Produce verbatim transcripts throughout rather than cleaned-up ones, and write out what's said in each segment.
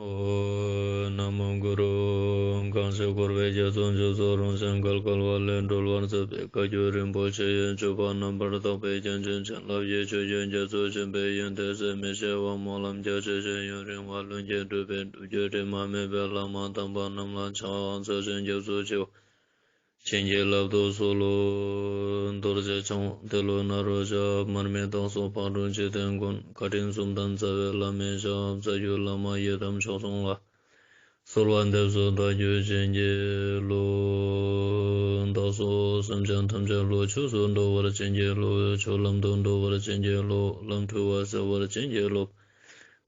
ཨོཾ། ན་མོ་གུ་རུ། གང་ཞིག་འཁོར་བའི་རྒྱ་མཚོ་མཇུག་སོགས་རང་བཞིན་འགལ་དཀའ་བ་ལས་སྒྲོལ་བར་མཛད་པའི་བཀའ་བརྒྱུད་རིན་པོ་ཆེ་ཡི་སྤྱོད་པ་རྣམ་པར་དག་པའི་རྒྱན་ཅན་བྱིན་རླབས་ཀྱི་ཆུ་རྒྱུན་རྒྱ་མཚོ་ཆེན་པོའི་ཡོན་ཏན་ཟད་མི་ཤེས་པ་སྨོན་ལམ་རྒྱ་ཆེ་ཞིང་ཡུན་རིང་བ་ལྷུན་གྱིས་གྲུབ་པའི་སྒྲུབ་བརྒྱུད་དྲི་མ་མེད་པའི་བླ་མ་དམ་པ་རྣམས་ལ་ཕྱག་འཚལ་ཞིང་སྐྱབས་སུ་མཆིའོ། བྱིན་གྱིས་བརླབ་ཏུ་གསོལ་ལོ། རྡོ་རྗེ་འཆང་ཏེ་ལོ་ནཱ་རོ་ཞབས། མར་མི་དྭགས་པོ་ཕག་གྲུ་འཇིག་རྟེན་མགོན། བཀའ་དྲིན་གསུམ་ལྡན་རྩ་བའི་བླ་མའི་ཞབས། རྩ་བརྒྱུད་བླ་མ་ཡི་དམ་མཆོག་གསུམ་ལ། གསོལ་བ་འདེབས་སོ་བདག་རྒྱུད་བྱིན་གྱིས་རློབས། བདག་སོགས་སེམས་ཅན་ཐམས་ཅད་བློ་ཆོས་སུ་འགྲོ་བར་བྱིན་གྱིས་རློབས། ཆོས་ལམ་དུ་འགྲོ་བར་བྱིན་གྱིས་རློབས། ལམ་འཁྲུལ་བ་སེལ་བར་བྱིན་གྱིས་རློབས།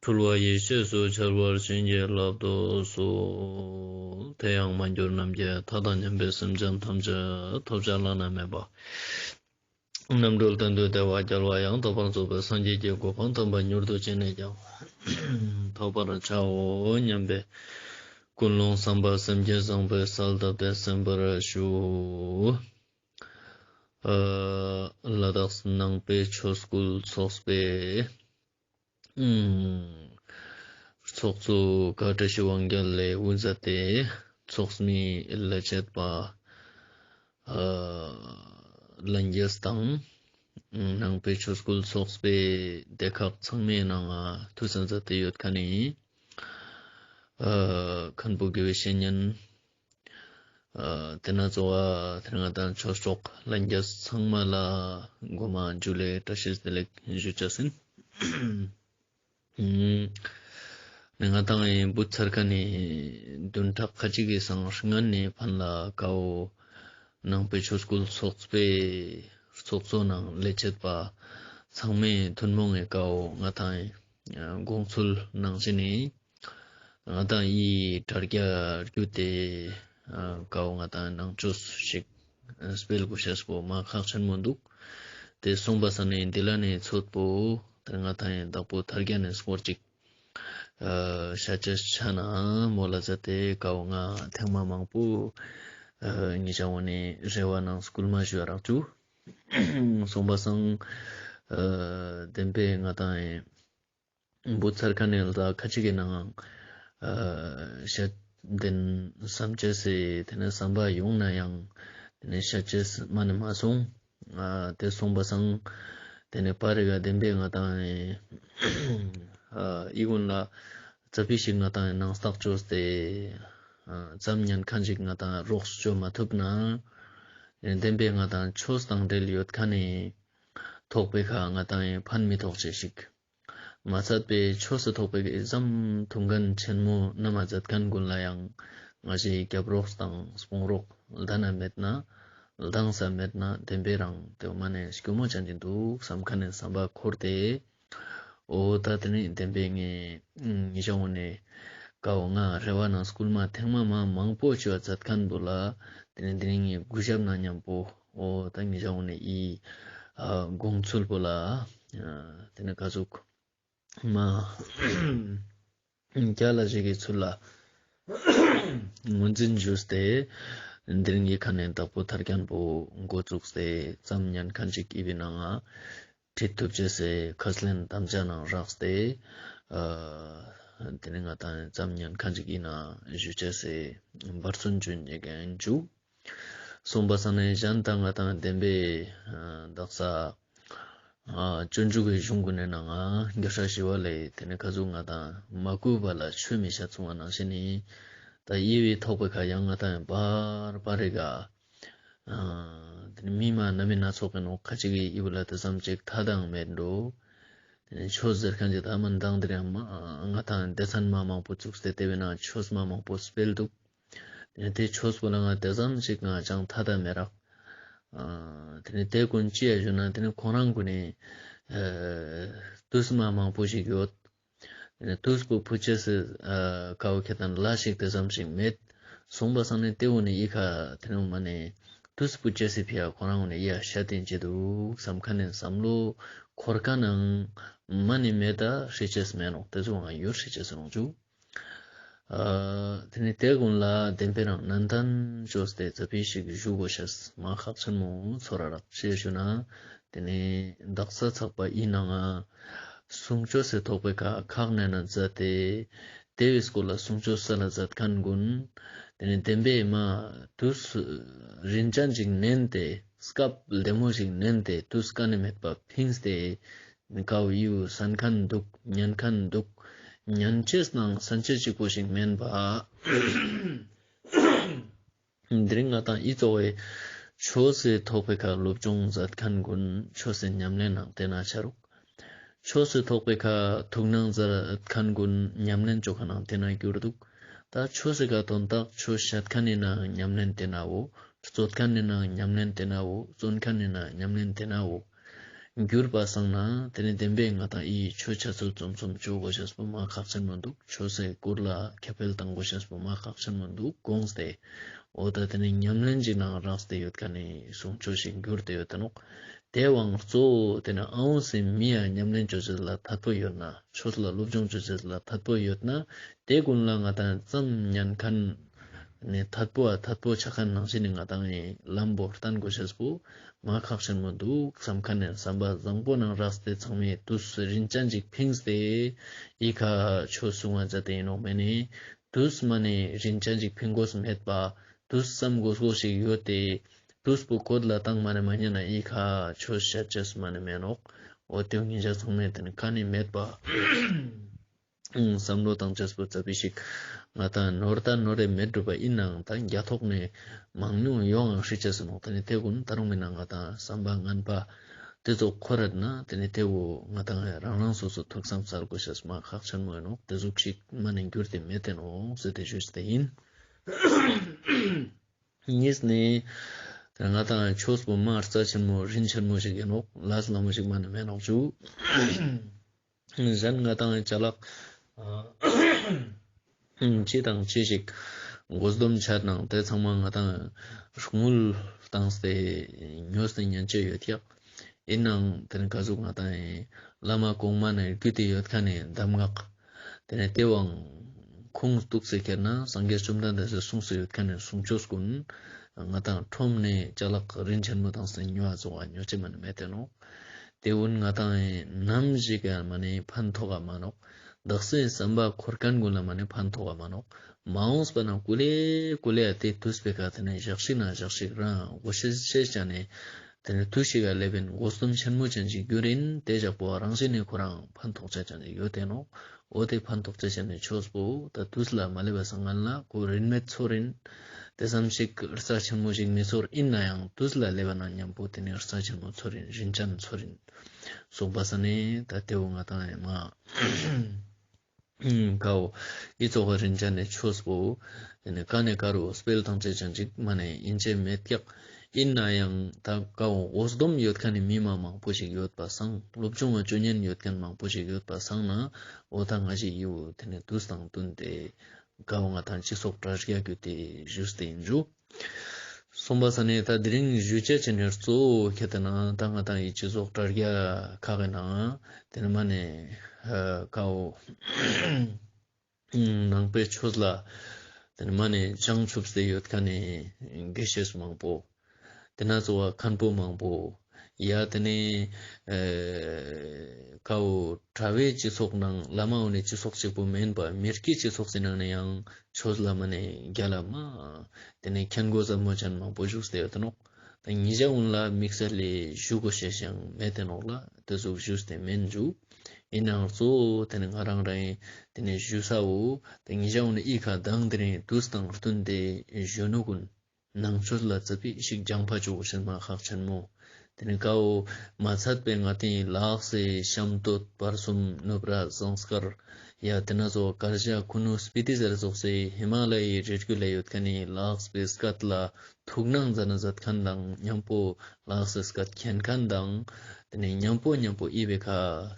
འཁྲུལ་བ་ཡེ་ཤེས་སུ་འཆར་བར་བྱིན་གྱིས་བརླབ་ཏུ་གསོལ། དེ་ཡང་མ་གྱུར་ནམ་མཁའི་མཐའ་དང་མཉམ་པའི་སེམས་ཅན་ཐམས་ཅད་ཐོབ་བྱ་བླ་ན་མེད་པ། རྣམ་གྲོལ་གཏན་དུ་བདེ་བ་རྒྱལ་བ་ཡང་དག་པར་རྫོགས་པའི་སངས་རྒྱས་ཀྱི་གོ་འཕང་དམ་པ་མྱུར་དུ་ཅི་ནས་ཀྱང་ཐོབ་པར་བྱའོ་སྙམ་པའི་ཀུན་སློང་བསམ་པ་སེམས་བསྐྱེད་བཟང་པོའི་གསལ་བཏབ་སྟེ་གསན་པར་ཞུ། ཨ་ལ་དྭགས་ནང་པའི་ཆོས་སྐུལ་ཚོགས་པའི་ཚོགས་གཙོ་བཀའ་བཀྲ་ཤིས་དབང་རྒྱལ་ལས་དབུ་མཛད་དེ་ཚོགས་མིའི་ལས་བྱེད་པ་ལྷན་རྒྱས་དང་ནང་པའི་ཆོས་སྐུལ་ཚོགས་པའི་སྡེ་ཁག་ཚང་མའི་ནང་ང་ཐུགས་སྣང་མཛད་དེ་ཡོད་མཁན་ནི་མཁན་པོ་དགེ་བའི་བཤེས་གཉེན། ཨ་དེ་ན་གཙོ་བོ་དེ་ང་དང་ཆོས་གྲོགས་ལྷན་རྒྱས་ཚང་མ་ལ་མགོ་མ་ཇུ་ལེ་བཀྲ་ཤིས་བདེ་ལེགས་ཞུ་ཅེས་ཡིན། ཨ་ནི་ང་དང་ངི་བུ་ཚར་ཁན་ནི་བདུན་ཕྲག་ཁ་ཅིག་གི་སང་སྔན་ནི་ཕན་ལ་ཀ་བོ་ནང་པའི་ཆོས་སྐུལ་ཚོགས་པའི་ཚོགས་གཙོ་ནང་ལས་བྱེད་པ་ཚང་མའི་ཐུན་མོང་ངི་ཀ་བོ་ང་དང་ངི་དགོངས་ཚུལ་ནང་བཞིན་ནི། ང་དང་ངི་དྲ་རྒྱ་བརྒྱུད་དེ་ཀ་བོ་ང་དང་ངི་ནང་ཆོས་ཤིག་སྤེལ་དགོས་ཤེས་པོ་མ་ཁག་ཆེན་མོ་འདུག། དེ་སོང་པ་སང་ནི་འདི་ལ་ནི་ཚོད་པོ་དེ་ང་དང་ངི་བདག་པོ་ཐར་རྒྱན་ནི་སྐོར་ཅིག་ཤད་ཅེས་ཆ་ན་མོལ་ལ་མཛད་དེ་ཀ་བོ་ང་ཐེངས་མ་མང་པོ་ཉེ་ཞའོ་ནི་རེ་བ་ནང་སྐུལ་མ་ཞུ་བ་རག་ཅུ། སོང་པ་སང་བདེན་པའི་ང་དང་ངི་བུ་ཚར་ཁན་ནི་ལ་ཁ་ཅིག་གི་ནང་ཤད་དེན་བསམ་ཅེས་སི་དེ་ནི་བསམ་པ་ཡོང་ན་ཡང་དེ་ནི་ཤད་ཅེས་མ་ནི་མ་སོང་། དེ་སོང་པ་སང་དེ་ནི་པར་རི་ག་བདེན་པའི་ང་དང་ངི་ཨི་གུན་ལ་ཙ་པིག་ཞིག་ང་དང་ངི་ནང་རྟགས་ཅོས་ཏེ་ཙམ་ཉན་ཁན་ཞིག་ང་དང་ངི་རོགས་ཅོ་མ་ཐུབ་ན་བདེན་པའི་ང་དང་ངི་ཆོས་དང་འབྲེལ་ཡོད་ཁན་ནི་ཐོག་པའི་ཁ་ང་དང་ངི་ཕན་མི་ཐོགས་ཅེས་ཤིག། མ་ཚད་པའི་ཆོས་སི་ཐོག་པའི་ཨི་ཙམ་ཐུགས་འགན་ཆེན་མོ་ནམ་མཛད་ཁན་གུན་ལ་ཡང་ང་ཞའི་རྒྱབ་རོགས་དང་སྤོང་རོགས་ལྡན་ན་མེད་ན་ལྡང་ས་མེད་ན་བདེན་པའི་རང་དེ་མ་ནེ་སྐྱོ་མོ་ཅན་ཅིག་འདུག་བསམ་ཁན་ནི་བསམ་པ་འཁོར་ཏེ། འོ་ད་དེ་ནི་བདེན་པའི་ངའི་ཉེ་ཞའོ་ནི་ཀ་བོ་ང་རེ་བ་ནང་སྐུལ་མ་ཐེངས་མ་མ་མང་པོ་ཅོ་བ་མཛད་ཁན་བོ་ལ་དེ་ནི་དེ་རིང་ངའི་གུས་ཞབས་ནང་མཉམ་པོ་འོ་ད་ཉེ་ཞའོ་ནི་ཨི་དགོངས་ཚུལ་བོ་ལ་དེ་ནི་ཀ་ཟུག་མ་རྒྱ་ལ་ཞིག་གི་ཚུལ་ལ་ངོས་འཛིན་ཞུས་ཏེ་དེ་རིང་ངའི་ཁ་ནེ་བདག་པོ་ཐར་རྒྱན་བོ་འགོ་བཙུགས་ཏེ་ཙམ་ཉན་ཁན་ཞིག་ཨི་བི་ནང་ང་ཁྲིད་ཐུབ་ཅེས་སི་ཁས་ལེན་དམ་བཅའ་ནང་རགས་ཏེ་དེ་ནི་ང་དང་ཙམ་ཉན་ཁན་ཞིག་ཨིན་ན་ཞུ་ཅེས་སི་འབད་བརྩོན་ཅོ་ཉན་ཁན་ཞིག། སོང་པ་སང་ནི་གཞན་དང་ང་དང་བདེན་པའི་དག་ས་སྤྱོད་འཇུག་གི་གཞུང་གུན་ནི་ནང་ང་རྒྱལ་སྲས་ཞི་བ་ལྷས་དེ་ནི་ཀ་ཟུག་ང་དང་མ་གུས་པ་ལ་ཆོས་མི་བཤད་གསུངས་པ་ནང་བཞིན་ནི་ད་ཨི་བི་ཐོག་པའི་ཁ་ཡང་ང་དང་བར་བར་རི་ག་དེ་ནི་མི་མ་ན་མི་སྣ་ཚོགས་ཀྱི་ནོག་ཁ་ཅིག་གི་ཨི་བི་ལ་དེ་ཙམ་ཅིག་ཐད་དང་མེད་འགྲོ། དེ་ནི་ཆོས་ཟེར་ཁན་ཅིག་ད་མ་མདང་དེ་རིང་ང་དང་སྡེ་ཚན་མ་མང་པོ་བཙུགས་ཏེ་དེ་བས་ན་ཆོས་མ་མང་པོ་སྤེལ་འདུག། དེ་ནི་དེ་ཆོས་པོ་ལ་ང་དེ་ཙམ་ཞིག་ང་ཅང་ཐད་ད་མེད་རག། དེ་ནི་དེ་གུན་ཅི་ཡ་ཞུ་ན་དེ་ནི་ཁོང་རང་གུན་ནི་དུས་མ་མང་པོ་ཞིག་ཡོད། དེ་ནི་དུས་པོ་ཕུད་ཅེས་སི་ཀ་བོ་ཁེ་ཏང་ལ་ཞིག་དེ་ཙམ་ཞིག་མེད། སོང་པ་སང་ནི་དེ་བོ་ནི་ཨི་ཁ་དེ་ནི་མ་ནེ་དུས་པོ་ཕུད་ཅེས་སི་ཕི་ཡ་ཁོང་རང་གུན་ནི་ཡ་ཤ་དེན་ཅི་འདུག་བསམ་ཁན་ནི་བསམ་བློ་འཁོར་ཁན་ནང་མ་ནི་མེད་ད་ཤི་ཅེས་མེད་ནོག། དེ་ཚོ་ང་ཡོད་ཤི་ཅེས་རུང་ཅུ། ཨ་དེ་ནི་དེ་གུན་ལ་བདེན་པའི་རང་ནན་ཏན་ཅོས་ཏེ་ཙ་པིག་ཞིག་ཞུ་དགོས་ཤེས་མ་ཁག་ཆེན་མོ་ཚོར་ར་རག་ཅི་ཞུ་ན། དེ་ནི་དག་ས་ཚག་པ་ཨི་ནང་ང་གསུང་ཆོས་སི་ཐོག་པའི་ཁ་ཁག་ནེ་ན་མཛད་དེ་ ཏེ་བོའི་སྐོར་ལ་གསུང་ཆོས་སལ་ལ་མཛད་ཁན་གུན་ཏེ་ནེ་བདེན་པའི་མ་དུས་རིན་ཅན་ཞིག་ནན་ཏེ་སྐབས་ལྡེ་མོ་ཞིག་ནན་ཏེ་དུས་ཀ་ནེ་མེད་པ་ཕིངས་ཏེ་ཀའོ་ཡིའུ་སན་ཁན་དུག་ཉན་ཁན་དུག་ཉན་ཅེས་ནང་སན་ཅེས་ཅིག་པོ་ཞིག་མེན་པ། དེ་རིང་ང་དང་འི་ཙོགས་སི་ཆོས་སི་ཐོག་པའི་ཁ་སློབ་སྦྱོང་མཛད་ཁན་གུན་ཆོས་སི་ཉམས་ལེན་ནང་ཏེ་ན་ཆ་རུག་ཆོས་སི་ཐོག་པའི་ཁ་ཐུགས་སྣང་མཛད་ཁན་གུན་ཉམས་ལེན་ཅོ་ཁན་ནང་ཏེ་ན་གྱུར་དུག་ད་ཆོས་སི་ཁ་དོན་དག་ཆོས་བཤད་ཁན་ནི་ནང་ཉམས་ལེན་ཏེ་ན་བོ། རྩོད་ཁན་ནི་ནང་ཉམས་ལེན་ཏེ་ན་བོ། རྩོན་ཁན་ནི་ནང་ཉམས་ལེན་ཏེ་ན་བོ། གྱུར་པ་སང་ན་ཏེ་ནེ་བདེན་པའི་ང་དང་འི་ཆོས་ཆ་ཚུལ་ཙམ་ཙམ་ཅོ་གོས་ཤེས་པོ་མ་ཁག་ཆེན་མོ་དུག་ཆོས་སི་སྐོར་ལ་ཁྱབ་སྤེལ་ཏང་གོས་ཤེས་པོ་མ་ཁག་ཆེན་མོ་དུག་གོངས་ཏེ། འོ་ད་ཏེ་ནེ་ཉམས་ལེན་ཞིག་ནང་རགས་ཏེ་ཡོད་ཁན་ནི་གསུང་ཆོས་ཤིག་གྱུར་ཏེ་ཡོད་ཏེ་ནོག་ཏེ་བོའང་གཙོ་བོ་ཏེ་ནེ་ཨ་འོང་སི་མི་ཡ་ཉམས་ལེན་ཅོ་ཅེས་ལ་ཐད་པོ་ཡོད་ན་ཆོས་ལ་སློབ་སྦྱོང་ཅོ་ཅེས་ལ་ཐད་པོ་ཡོད་ན་ཏེ་གུན་ལ་ང་དང་ཙམ་ཉན་ཁན་ནི་ཐད་པོ་ཨ་ཐད་པོ་ཆ་ཁན་ནང་བཞིན་ནི་ང་དང་ངི་ལམ་བོ་སྟན་གོས་ཤེས་པོ་མ་ཁག་ཆེན་མོ་དུག་སམ་ཁན་ནི་སམ་པ་ཟང་པོ་ནང་རགས་ཏེ་ཚང་མའི་དུས་རིན་ཅན་ཞིག་ཕིངས་ཏེ་འི་ཁ་ཆོས་གསུང་བ་མཛད་དེ་ཨིན་ནོག་མེ་ནེ་དུས་མ་ནེ་རིན་ཅན་ཞིག་ཕིང་གོས་མེད་པ། དུས་ཙམ་གོས་གོས་ཤིག་ཡོད་དེ། དུས་པོ་གོད་ལ་ཏང་མ་ནེ་མ་ཉན་ན་འི་ཁ་ཆོས་བཤད་ཅེས་མ་ནེ་མེན་ནོག་འོ་ཏེ་ཉིན་ཞག་ཚང་མའི་ཏེ་ནེ་ཁ་ནེ་མེད་པ། སམ་བློ་ཏང་ཅེས་པོ་ཙ་པིག་ཞིག་ང་དང་ནོར་ད་ནོར་རེ་མེད་གྲུབ་པ་ཨིན་ནའང་ད་རྒྱ་ཐོག་ནེ་མང་ཉུང་ཡོང་ངང་ཤི་ཅེས་སོ་ནོག་ཏེ་ནེ་ཏེ་གུན་ད་རུང་མེན་ན་ང་དང་སམ་པ་ངན་པ་ཏེ་ཙོགས་ཁོ་རེད་ན་ཏེ་ནེ་ཏེ་བོ་ང་དང་རང་རང་སོ་སོ་ཐུགས་བསམ་སལ་གོས་ཤེས་མ་ཁག་ཆེན་མོ་ཨིན་ནོག་ཏེ་ཟུག་ཞིག་མ་ནེ་གྱུར་ཏེ་མེད་དེ་ནོག་ཟེར་ཏེ་ཞུས་ཏེ་ཨིན། གཉིས་ནི་ང་དང་ཆོས་པོ་མ་རྩ་ཆེན་མོ་རིན་ཆེན་མོ་ཞིག་ཨིན་ནོག་ལས་སླ་མོ་ཞིག་མ་ནེ་མེན་ནོག་ཞུ། གཞན་ང་དང་ཅ་ལག་ཅི་དང་ཅི་ཞིག་དགོས་འདོམས་ཆ་ནང་ཏེ་ཚང་མ་ང་དང་དངུལ་བཏང་སྟེ་ཉོས་ཏེ་ཉན་ཅེས་ཡོད་ཀྱག་ཨིན་ནའང་ཏེ་ནེ་ག་ཟུག་ང་དང་བླ་མ་གོང་མ་ནེ་བརྒྱུད་དེ་ཡོད་ཁན་ནི་གདམས་ངག་ཏེ་ནེ་ཏེ་བོའང་ཁུངས་གཏུགས་སེ་ཁྱེར་ན་སངས་རྒྱས་བཅོམ་ལྡན་འདས་སི་གསུངས་སེ་ཡོད་ཁན་ནི་གསུང་ཆོས་གུན་ང་དང་ཁྲོམ་ནེ་ཅ་ལག་རིན་ཆེན་མོ་བཏང་སྟེ་ཉོ་བ་ཙོགས་ཉོ་ཅེས་མ་ནེ་མེད་དེ་ནོག་ཏེ་གུན་ང་དང་ནམ་ཞིག་ག་མ་ནེ་ཕན་ཐོགས་ག་མ་ནོག་དག་སེ་སམ་པ་འཁོར་ཁན་གུན་ལ་མ་ནེ་ཕན་ཐོགས་ག་མ་ནོག་མ་འོངས་པ་ན་ཀུ་ལེ་ཀུ་ལེ་ཏེ་དུས་པེ་ཁ་ཏེ་ནེ་ཞག་ཞིག་ན་ཞག་ཞིག་རང་གོ་ཤེས་ཤེས་ཅན་ནེ་ཏེ་ནེ་དུས་ཤིག་ག་ལེབ་ཨིན་དགོས་འདོམས་ཆེན་མོ་ཅན་ཞིག་གྱུར་ཨིན། ཏེ་ཞག་པོ་རང་བཞིན་ནེ་ཁོ་རང་ཕན་ཐོགས་ཆ་ཅན་ཞིག་ཡོད་དེ་ནོག་འོ་ཏེ་ཕན་ཐོགས་ཆ་ཅན་ནི་ཆོས་པོ་ད་དུས་ལ་མ་ལེབ་པ་སང་སྔན་ལ་ཁོ་རིན་མེད་ཚོར་ཨིན། ཏེ་ཙམ་ཞིག་རྩ་ཆེན་མོ་ཞིག་མི་ཚོར་ཨིན་ནའང་དུས་ལ་ལེབ་པ་ན་ཉམ་པོ་ཏེ་ནེ་རྩ་ཆེན་མོ་ཚོར་ཨིན། རིན་ཅན་ཚོར་ཨིན། སོང་པ་ས་ནེ་ད་ཏེ་བོ་ང་དང་ཡང་མ་ཀ་བོ་འི་ཙོགས་རིན་ཅན་ནི་ཆོས་པོ་ཏེ་ནེ་ཀ་ནེ་ཀ་རུ་སྤེལ་ཏང་ཅེས་ཅན་ཅིག་མ་ནེ་ཨིན་ཅེས་མེད་ཀྱག་ཨིན་ནའང་ད་ཀ་བོ་འོ་སྡོམ་ཡོད་ཁན་ནི་མི་མ་མང་པོ་ཞིག་ཡོད་པ་སང་སློབ་སྦྱོང་བ་ཅོ་ཉན་ཡོད་ཁན་མང་པོ་ཞིག་ཡོད་པ་སང་ན་འོ་ད་ང་ཞིག་ཡིའུ་ཏེ་ནེ་དུས་དང་བསྟུན་ཏེ་ཀ་བོ་ང་དང་སྤྱི་ཚོགས་དྲ་རྒྱ་གྱུད་དེ་ཞུས་ཏེ་ཨིན་ཞུ། སོང་པ་ས་ནེ་ད་དེ་རིང་ཞུ་ཅེས་ཅན་ནི་གཙོ་བོ་ཁྱེད་དེ་ན་ད་ང་དང་འི་སྤྱི་ཚོགས་དྲ་རྒྱ་ཁག་གི་ནང་ཏེ་ནེ་མ་ནེ་ཀ་བོ་ནང་པའི་ཆོས་ལ་ཏེ་ནེ་མ་ནེ་བྱང་ཆུབ་སྟེ་ཡོད་ཁན་ནི་དགེ་བཤེས་མང་པོ་ཏེ་ན་ཚོ་བ་མཁན་པོ་མང་པོ་ཡ་ཏེ་ནེ་ཀ་བོ་གྲྭ་བའི་སྤྱི་ཚོགས་ནང་བླ་མ་འོ་ནི་སྤྱི་ཚོགས་གཅིག་པོ་མེན་པ་མི་སྐྱའི་སྤྱི་ཚོགས་སི་ནང་ནེ་ཡང་ཆོས་ལ་མ་ནེ་རྒྱ་ལ་མ་ཏེ་ནེ་མཁྱེན་གོ་ཟབ་མོ་ཅན་མང་པོ་བཞུགས་ཏེ་ཡོད་དེ་ནོག་ད་ཉེ་ཞ་གུན་ལ་དམིགས་བསལ་ལས་ཞུ་གོ་ཤེས་ཤིག་མེད་དེ་ནོག་ལ་ཏེ་ཟུག་ཞུས་ཏེ་མེན་ཞུ། ཨིན་ནའང་གཙོ་བོ་ཏེ་ནེ་ང་རང་རང་ཏེ་ནེ་ཞུ་ས་བོ་ཏེ་ཉེ་ཞ་གུན་ལ་འི་ཁ་དང་དེ་རིང་དུས་དང་བསྟུན་ཏེ་ཞུ་ནོག་གུན་ནང་ཆོས་ལ་ཙ་པིག་ཞིག་སྦྱང་པ་ཅོ་གོས་ཤེས་མ་ཁག་ཆེན་མོ། ཏེ་ནེ་ཀ་བོ་མ་ཚད་པའི་ང་དང་ལགས་སེ་ཤམ་སྟོད་བར་གསུམ་ནུབ་ར་ཟངས་དཀར་ཡ་ཏེ་ན་ཚོ་དཀར་ཞ་ཁུ་ནུ་སྤི་ཏི་ཟེར་ཙོགས་སེ་ཧི་མ་ལ་ཡའི་རི་རྒྱུད་ལ་ཡོད་ཁན་ནི་ལགས་པའི་སྐད་ལ་ཐུགས་སྣང་མཛད་ན་མཛད་ཁན་དང་ཉམ་པོ་ལགས་སེ་སྐད་མཁྱེན་ཁན་དང་ཏེ་ནེ་ཉམ་པོ་ཉམ་པོ་འི་བེ་ཁ་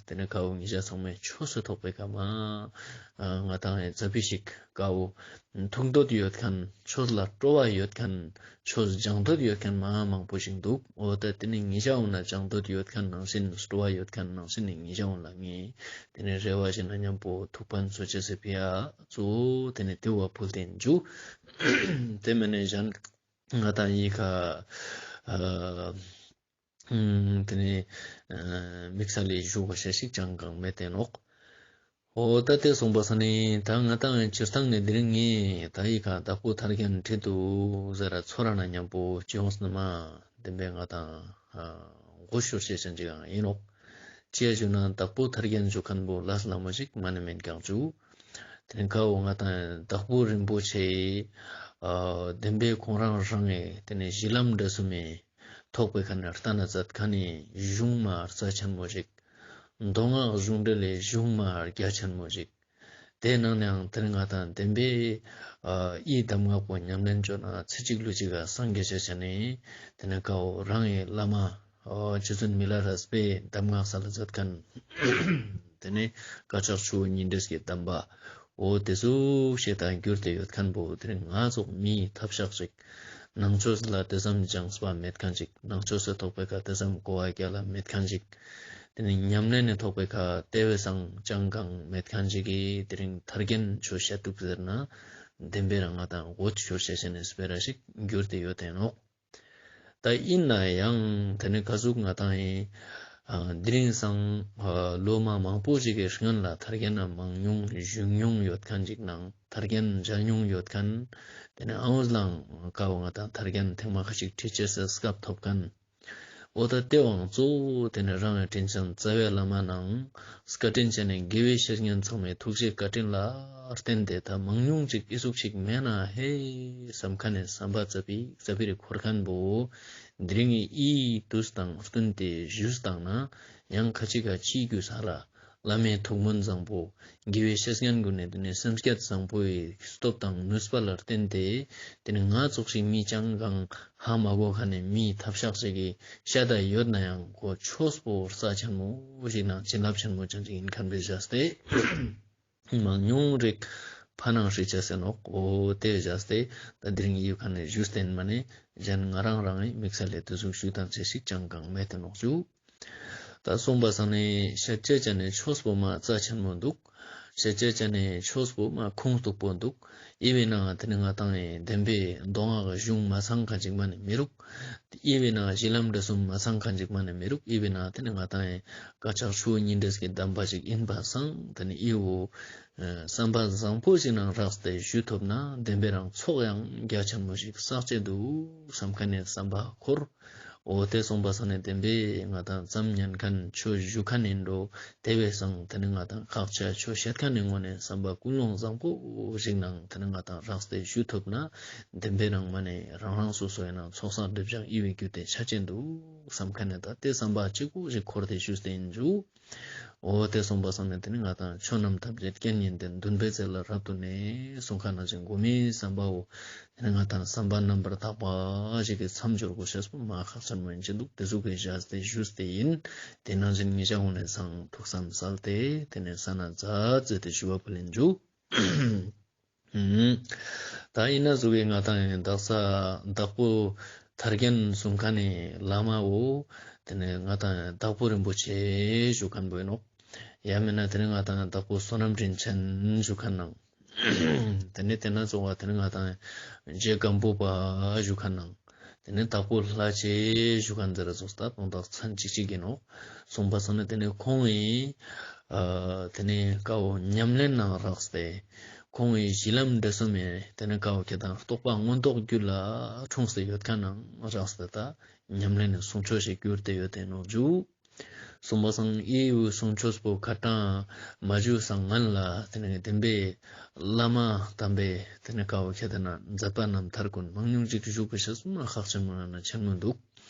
ཏེ་ནེ་ཀ་བོ་ཉེ་ཞ་ཚང་མའི་ཆོས་སི་ཐོག་པེ་ཁ་མ་ང་དང་ཙ་པིག་ཞིག་ཀ་བོ་ཐུགས་འདོད་ཡོད་ཁན་ཆོས་ལ་སྤྲོ་བ་ཡོད་ཁན་ཆོས་སྦྱང་འདོད་ཡོད་ཁན་མ་མང་པོ་ཞིག་དུག་འོ་ད་ཏེ་ནེ་ཉེ་ཞ་འོ་ན་སྦྱང་འདོད་ཡོད་ཁན་ནང་བཞིན་སྤྲོ་བ་ཡོད་ཁན་ནང་བཞིན་ནི་ཉེ་ཞ་འོ་ན་ངས་ཏེ་ནེ་རེ་བ་ཞིག་ན་ཉམ་པོ་ཐུགས་ཕན་གསོ་ཅེས་སི་ཕི་ཡ་གཙོ་བོ་ཏེ་ནེ་ཏེ་བོ་ཕུལ་ཏེ་ཨིན་ཞུ། ཏེ་མ་ནེ་གཞན་ང་དང་འི་ཁ་ཨ་ཏེ་ནེ་ཨ་དམིགས་བསལ་ལས་ཞུ་གོས་ཤེས་ཤིག་ཅང་གང་མེད་དེ་ནོག་འོ་ད་དེ་སོང་པ་ས་ནི་ད་ང་ཏང་སྤྱིར་བཏང་ནས་དེ་རིང་ངས་ད་ཡི་ཁ་བདག་པོ་ཐར་རྒྱན་བྲིས་འདུག་ཟེར་ར་ཚོར་ར་ན་མཉམ་པོ་སྤྱི་ཡོངས་ནས་མ་བདེན་པའི་ང་ཏང་མགོ་ཤོར་ཤེས་ཅན་ཅིག་ཡང་ཡིན་ནོག་ཅི་ཡ་ཞུ་ན་བདག་པོ་ཐར་རྒྱན་ཞུ་མཁན་པོ་ལས་སླ་མོ་ཞིག་མ་ནི་མེད་ཀྱང་ཅུ། དེ་ནི་ཁ་འོ་ང་ཏང་བདག་པོ་རིན་པོ་ཆེ་བདེན་པའི་ཁོང་རང་རང་ངི་དེ་ནི་གཞི་ལམ་འབྲས་གསུམ་མི་ཐོག་པའི་ཁ་ནས་ལྟ་ན་མཛད་མཁན་ནི་གཞུང་མ་རྩ་ཆེན་མོ་ཞིག་མདོ་སྔགས་གཞུང་འགྲེལ་ལས་གཞུང་མ་རྒྱ་ཆེན་མོ་ཞིག་དེ་ནང་ནའང་དེ་ནི་ང་ཏང་བདེན་པའི་ཨི་གདམས་ངག་པོ་ཉམས་ལེན་བཅོ་ན་ཚེ་གཅིག་ལུས་གཅིག་ག་སངས་རྒྱས་ཆ་ཆ་ནས་དེ་ནི་ཁ་འོ་རང་ངི་བླ་མ་རྗེ་བཙུན་མི་ལ་རས་པའི་གདམས་ངག་སལ་མཛད་མཁན། དེ་ནས་བཀའ་ཕྱག་ཆུ་བོ་གཉིས་འདྲེས་ཀྱི་གདམས་པ། འོ་དེ་ཟུག་ཤེས་དང་གྱུར་ཏེ་ཡོད་མཁན་པོ་དེ་རིང་ང་ཙོགས་མིའི་ཐབས་ཤག་ཅིག་ནང་ཆོས་ལ་དེ་ཙམ་སྦྱངས་པ་མེད་མཁན་ཅིག་ནང་ཆོས་སུ་ཐོག་པའི་ཁ་དེ་ཙམ་གོ་བ་རྒྱ་ལ་མེད་མཁན་ཅིག་དེ་ནི་ཉམས་ལེན་ནི་ཐོག་པའི་ཁ་དེ་བས་སང་ཅང་གང་མེད་མཁན་ཅིག་གིས་དེ་རིང་ཐར་རྒྱན་ཆོས་བཤད་དུག་ཟེར་ན་བདེན་པའི་རང་ང་ཏང་མགོ་ཤོར་ཤེས་ཅན་ནི་སྤེ་ར་ཞིག་གྱུར་ཏེ་ཡོད་དེ་ནོག་ད་ཡིན་ན་ཡང་དེ་ནི་ག་ཟུག་ང་ཏང་ཡིན། དེ་རིང་སང་ལོ་མ་མང་པོ་ཞིག་གི་སྔན་ལ་ཐར་རྒྱན་ན་མང་ཉུང་ཞུ་མྱོང་ཡོད་མཁན་ཅིག་ནང་ཐར་རྒྱན་མཇལ་མྱོང་ཡོད་མཁན། དེ་ནི་ཨང་ལང་ཀ་བོ་ང་ཏང་ཐར་རྒྱན་ཐེངས་མ་ཁ་ཅིག་ཁྲིད་ཅེས་སི་སྐབས་ཐོབ་མཁན། འོ་ད་དེ་བང་གཙོ་བོ་དེ་ནི་རང་ངི་དྲིན་ཅན་རྩ་བའི་བླ་མ་ནང་བཀའ་དྲིན་ཅན་ནི་དགེ་བའི་བཤེས་གཉེན་ཚང་མའི་ཐུགས་རྗེ་བཀའ་དྲིན་ལ་བརྟེན་ཏེ་ད་མང་ཉུང་ཅིག་ཨི་ཟུག་ཅིག་མེད་ན་ཧེ་བསམ་མཁན་ནི་བསམ་པ་རྩ་བི་རྩ་བི་རི་འཁོར་མཁན་པོ་དེ་རིང་ངི་ཨི་དུས་དང་བསྟུན་ཏེ་ཞུས་བཏང་ན་ཡང་ཁ་ཅིག་ག་ཅིའི་རྒྱུ་ས་ལ་བླ་མའི་ཐུགས་སྨོན་བཟང་པོ་དགེ་བའི་བཤེས་གཉེན་ཀུན་ནི་དེ་ནི་སེམས་བསྐྱེད་བཟང་པོའི་སྟོབས་དང་ནུས་པ་ལ་བརྟེན་ཏེ་དེ་ནི་ང་ཙོགས་ཤིག་མི་ཅང་གང་ཧ་མ་གོ་མཁན་ནི་མིའི་ཐབས་ཤག་ཅིག་གི་ཤ་ད་ཡོད་ན་ཡང་གོ་ཆོས་པོ་རྩ་ཆེན་མོ་ཞིག་ནང་བྱིན་རླབས་ཆེན་མོ་ཅན་ཅིག་ཡིན་མཁན་པའི་བཞག་སྟེ། མང་ཉུང་རིག་ཕ་ནང་ཧྲི་ཆ་ཟེར་ནོག་འོ་དེ་བཞག་སྟེ་ད་དེ་རིང་ཡུལ་ཁ་ནས་ཞུས་བསྟན་མ་ནས་གཞན་ང་རང་རང་ངི་དམིགས་བསལ་ལས་དེ་ཟུག་ཞུ་དང་ཅེས་ཤིག་ཅང་གང་མེད་དེ་ནོག་ཞུ། ད་གསུངས་པ་སང་ནི་ཤད་ཅེས་ཅན་ནི་ཆོས་པོ་མ་རྩ་ཆེན་མོ་འདུག་ཤད་ཅེས་ཅན་ནི་ཆོས་པོ་མ་ཁུངས་གཏུགས་པོ་འདུག་ཨི་བེ་ན་དེ་ནི་ང་ཏང་ཡི་བདེན་པའི་མདོ་སྔགས་གཞུང་མ་ཚང་ཁན་ཅིག་མ་ནི་མི་རུག་ཨི་བེ་ན་གཞི་ལམ་འབྲས་གསུམ་མ་ཚང་ཁན་ཅིག་མ་ནི་མི་རུག་ཨི་བེ་ན་དེ་ནི་ང་ཏང་ཡི་བཀའ་ཕྱག་ཆུ་བོ་གཉིས་འདྲེས་ཀྱི་གདམས་པ་ཅིག་ཡིན་པ་སང་དེ་ནི་ཨི་བོ་བསམ་པ་བཟང་པོ་ཞིག་ནང་རགས་ཏེ་ཞུ་ཐུབ་ན་བདེན་པའི་རང་ཚོགས་ཡང་རྒྱ་ཆེན་མོ་ཞིག་བསགས་ཅེས་འདུག་བསམ་ཁན་ནི་བསམ་པ་འཁོར། འོ་དེ་གསུངས་པ་སང་ནི་བདེན་པའི་ང་ཏང་ཙམ་ཉན་ཁན་ཆོས་ཞུ་ཁན་ཡིན་འགྲོ། དེ་བས་སང་དེ་ནི་ང་ཏང་ཁག་ཆེ་ཆོས་བཤད་ཁན་ནི་ངོས་ནས་བསམ་པ་ཀུན་སློང་བཟང་པོ་ཞིག་ནང་དེ་ནི་ང་ཏང་རགས་ཏེ་ཞུ་ཐུབ་ན་བདེན་པའི་རང་མ་ནི་རང་རང་སོ་སོ་ཡིན་ན་ཚོགས་བསགས་སྒྲིབ་སྦྱང་ཨི་བེ་རྒྱུ་དེ་ཆ་ཅེས་འདུག་བསམ་ཁན་ནི་ད་དེ་བསམ་པ་གཅིག་པོ་ཞིག་འཁོར་ཏེ་ཞུས་ཏེ་ཡིན་འཇུ། འོ་དེ་གསུངས་པ་སང་ནི་དེ་ནི་ང་ཏང་ཆོས་རྣམས་ཐམས་ཅད་རྐྱེན་ཉིད་དེ། འདུན་པའི་རྩེ་ལ་རབ་ཏུ་གནས། གསུངས་ཁན་ནང་བཞིན་གོ་མིའི་བསམ་པའོ། དེ་ནི་ང་ཏང་བསམ་པ་རྣམ་པར་དག་པ་ཞིག་གི་མཚམས་སྦྱོར་དགོས་ཤེས་པོ་མ་ཁག་ཆེན་མོ་ཡིན་ཅི་འདུག་དེ་ཟུག་གི་བཞག་སྟེ་ཞུས་ཏེ་ཡིན། དེ་ནང་བཞིན་ཉེ་ཞ་འོང་ནས་སང་ཐུགས་བསམ་གསལ་ཏེ་དེ་ནི་ས་ན་ཛ་ཛེ་ཏེ་ཞུ་བ་ཕུལ་ཡིན་འཇུ། ད་ཡིན་ན་ཟུག་གི་ང་ཏང་ཡང་དག་ས་དྭགས་པོ་ཐར་རྒྱན་གསུང་མཁན་ནི་བླ་མ་བོ། དེ་ནི་ང་ཏང་ཡང་དྭགས་པོ་རིན་པོ་ཆེ་ཞུ་མཁན་བོ་ཡིན་ནོག་ཡང་མིན་ན་དེ་ནི་ང་ཏང་ཡང་དྭགས་པོ་བསོད་ནམས་རིན་ཆེན་ཞུ་མཁན་ནང་། དེ་ནི་དེ་ན་ཙོགས་པ་དེ་ནི་ང་ཏང་ཡང་རྗེ་སྒམ་པོ་པ་ཞུ་མཁན་ནང་། དེ་ནི་དྭགས་པོ་ལྷ་རྗེ་ཞུ་མཁན་ཟེར་ར་ཙོགས་ད་དོན་དག་མཚན་གཅིག་གཅིག་ཡིན་ནོག་གསུངས་པ་སང་ནི་དེ་ནི་ཁོང་ཡིན། ཨ་དེ་ནི་ཀ་བོ་ཉམས་ལེན་ནང་རགས་ཏེ། ཁོང་ཡི་གཞི་ལམ་འབྲས་གསུམ་ཡིན། དེ་ནི་ཀ་བོ་ཁྱེད་དང་རྟོགས་པ་མངོན་རྟོགས་རྒྱུད་ལ་འཁྲུངས་ཏེ་ཡོད་མཁན་ནང་རགས་ཏེ་ད་ཉམས་ལེན་ནི་གསུང་ཆོས་ཤིག་གྱུར་ཏེ་ཡོད་དེ་ནོག་འཇུ། གསུངས་པ་སང་ཨི་བོ་གསུང་ཆོས་པོ་ཁ་ཏང་མ་ཞུས་སང་སྔན་ལ་དེ་ནི་བདེན་པའི་བླ་མ་དམ་པའི་དེ་ནི་ཀ་བོ་ཁྱེད་དེ་ན་མཛད་པ་རྣམ་ཐར་ཀུན་མང་ཉུང་ཅིག་ཞུ་དགོས་ཤེས་པོ་མ་ཁག་ཆེན་མོ་ན་ཆེན་མོ་འདུག་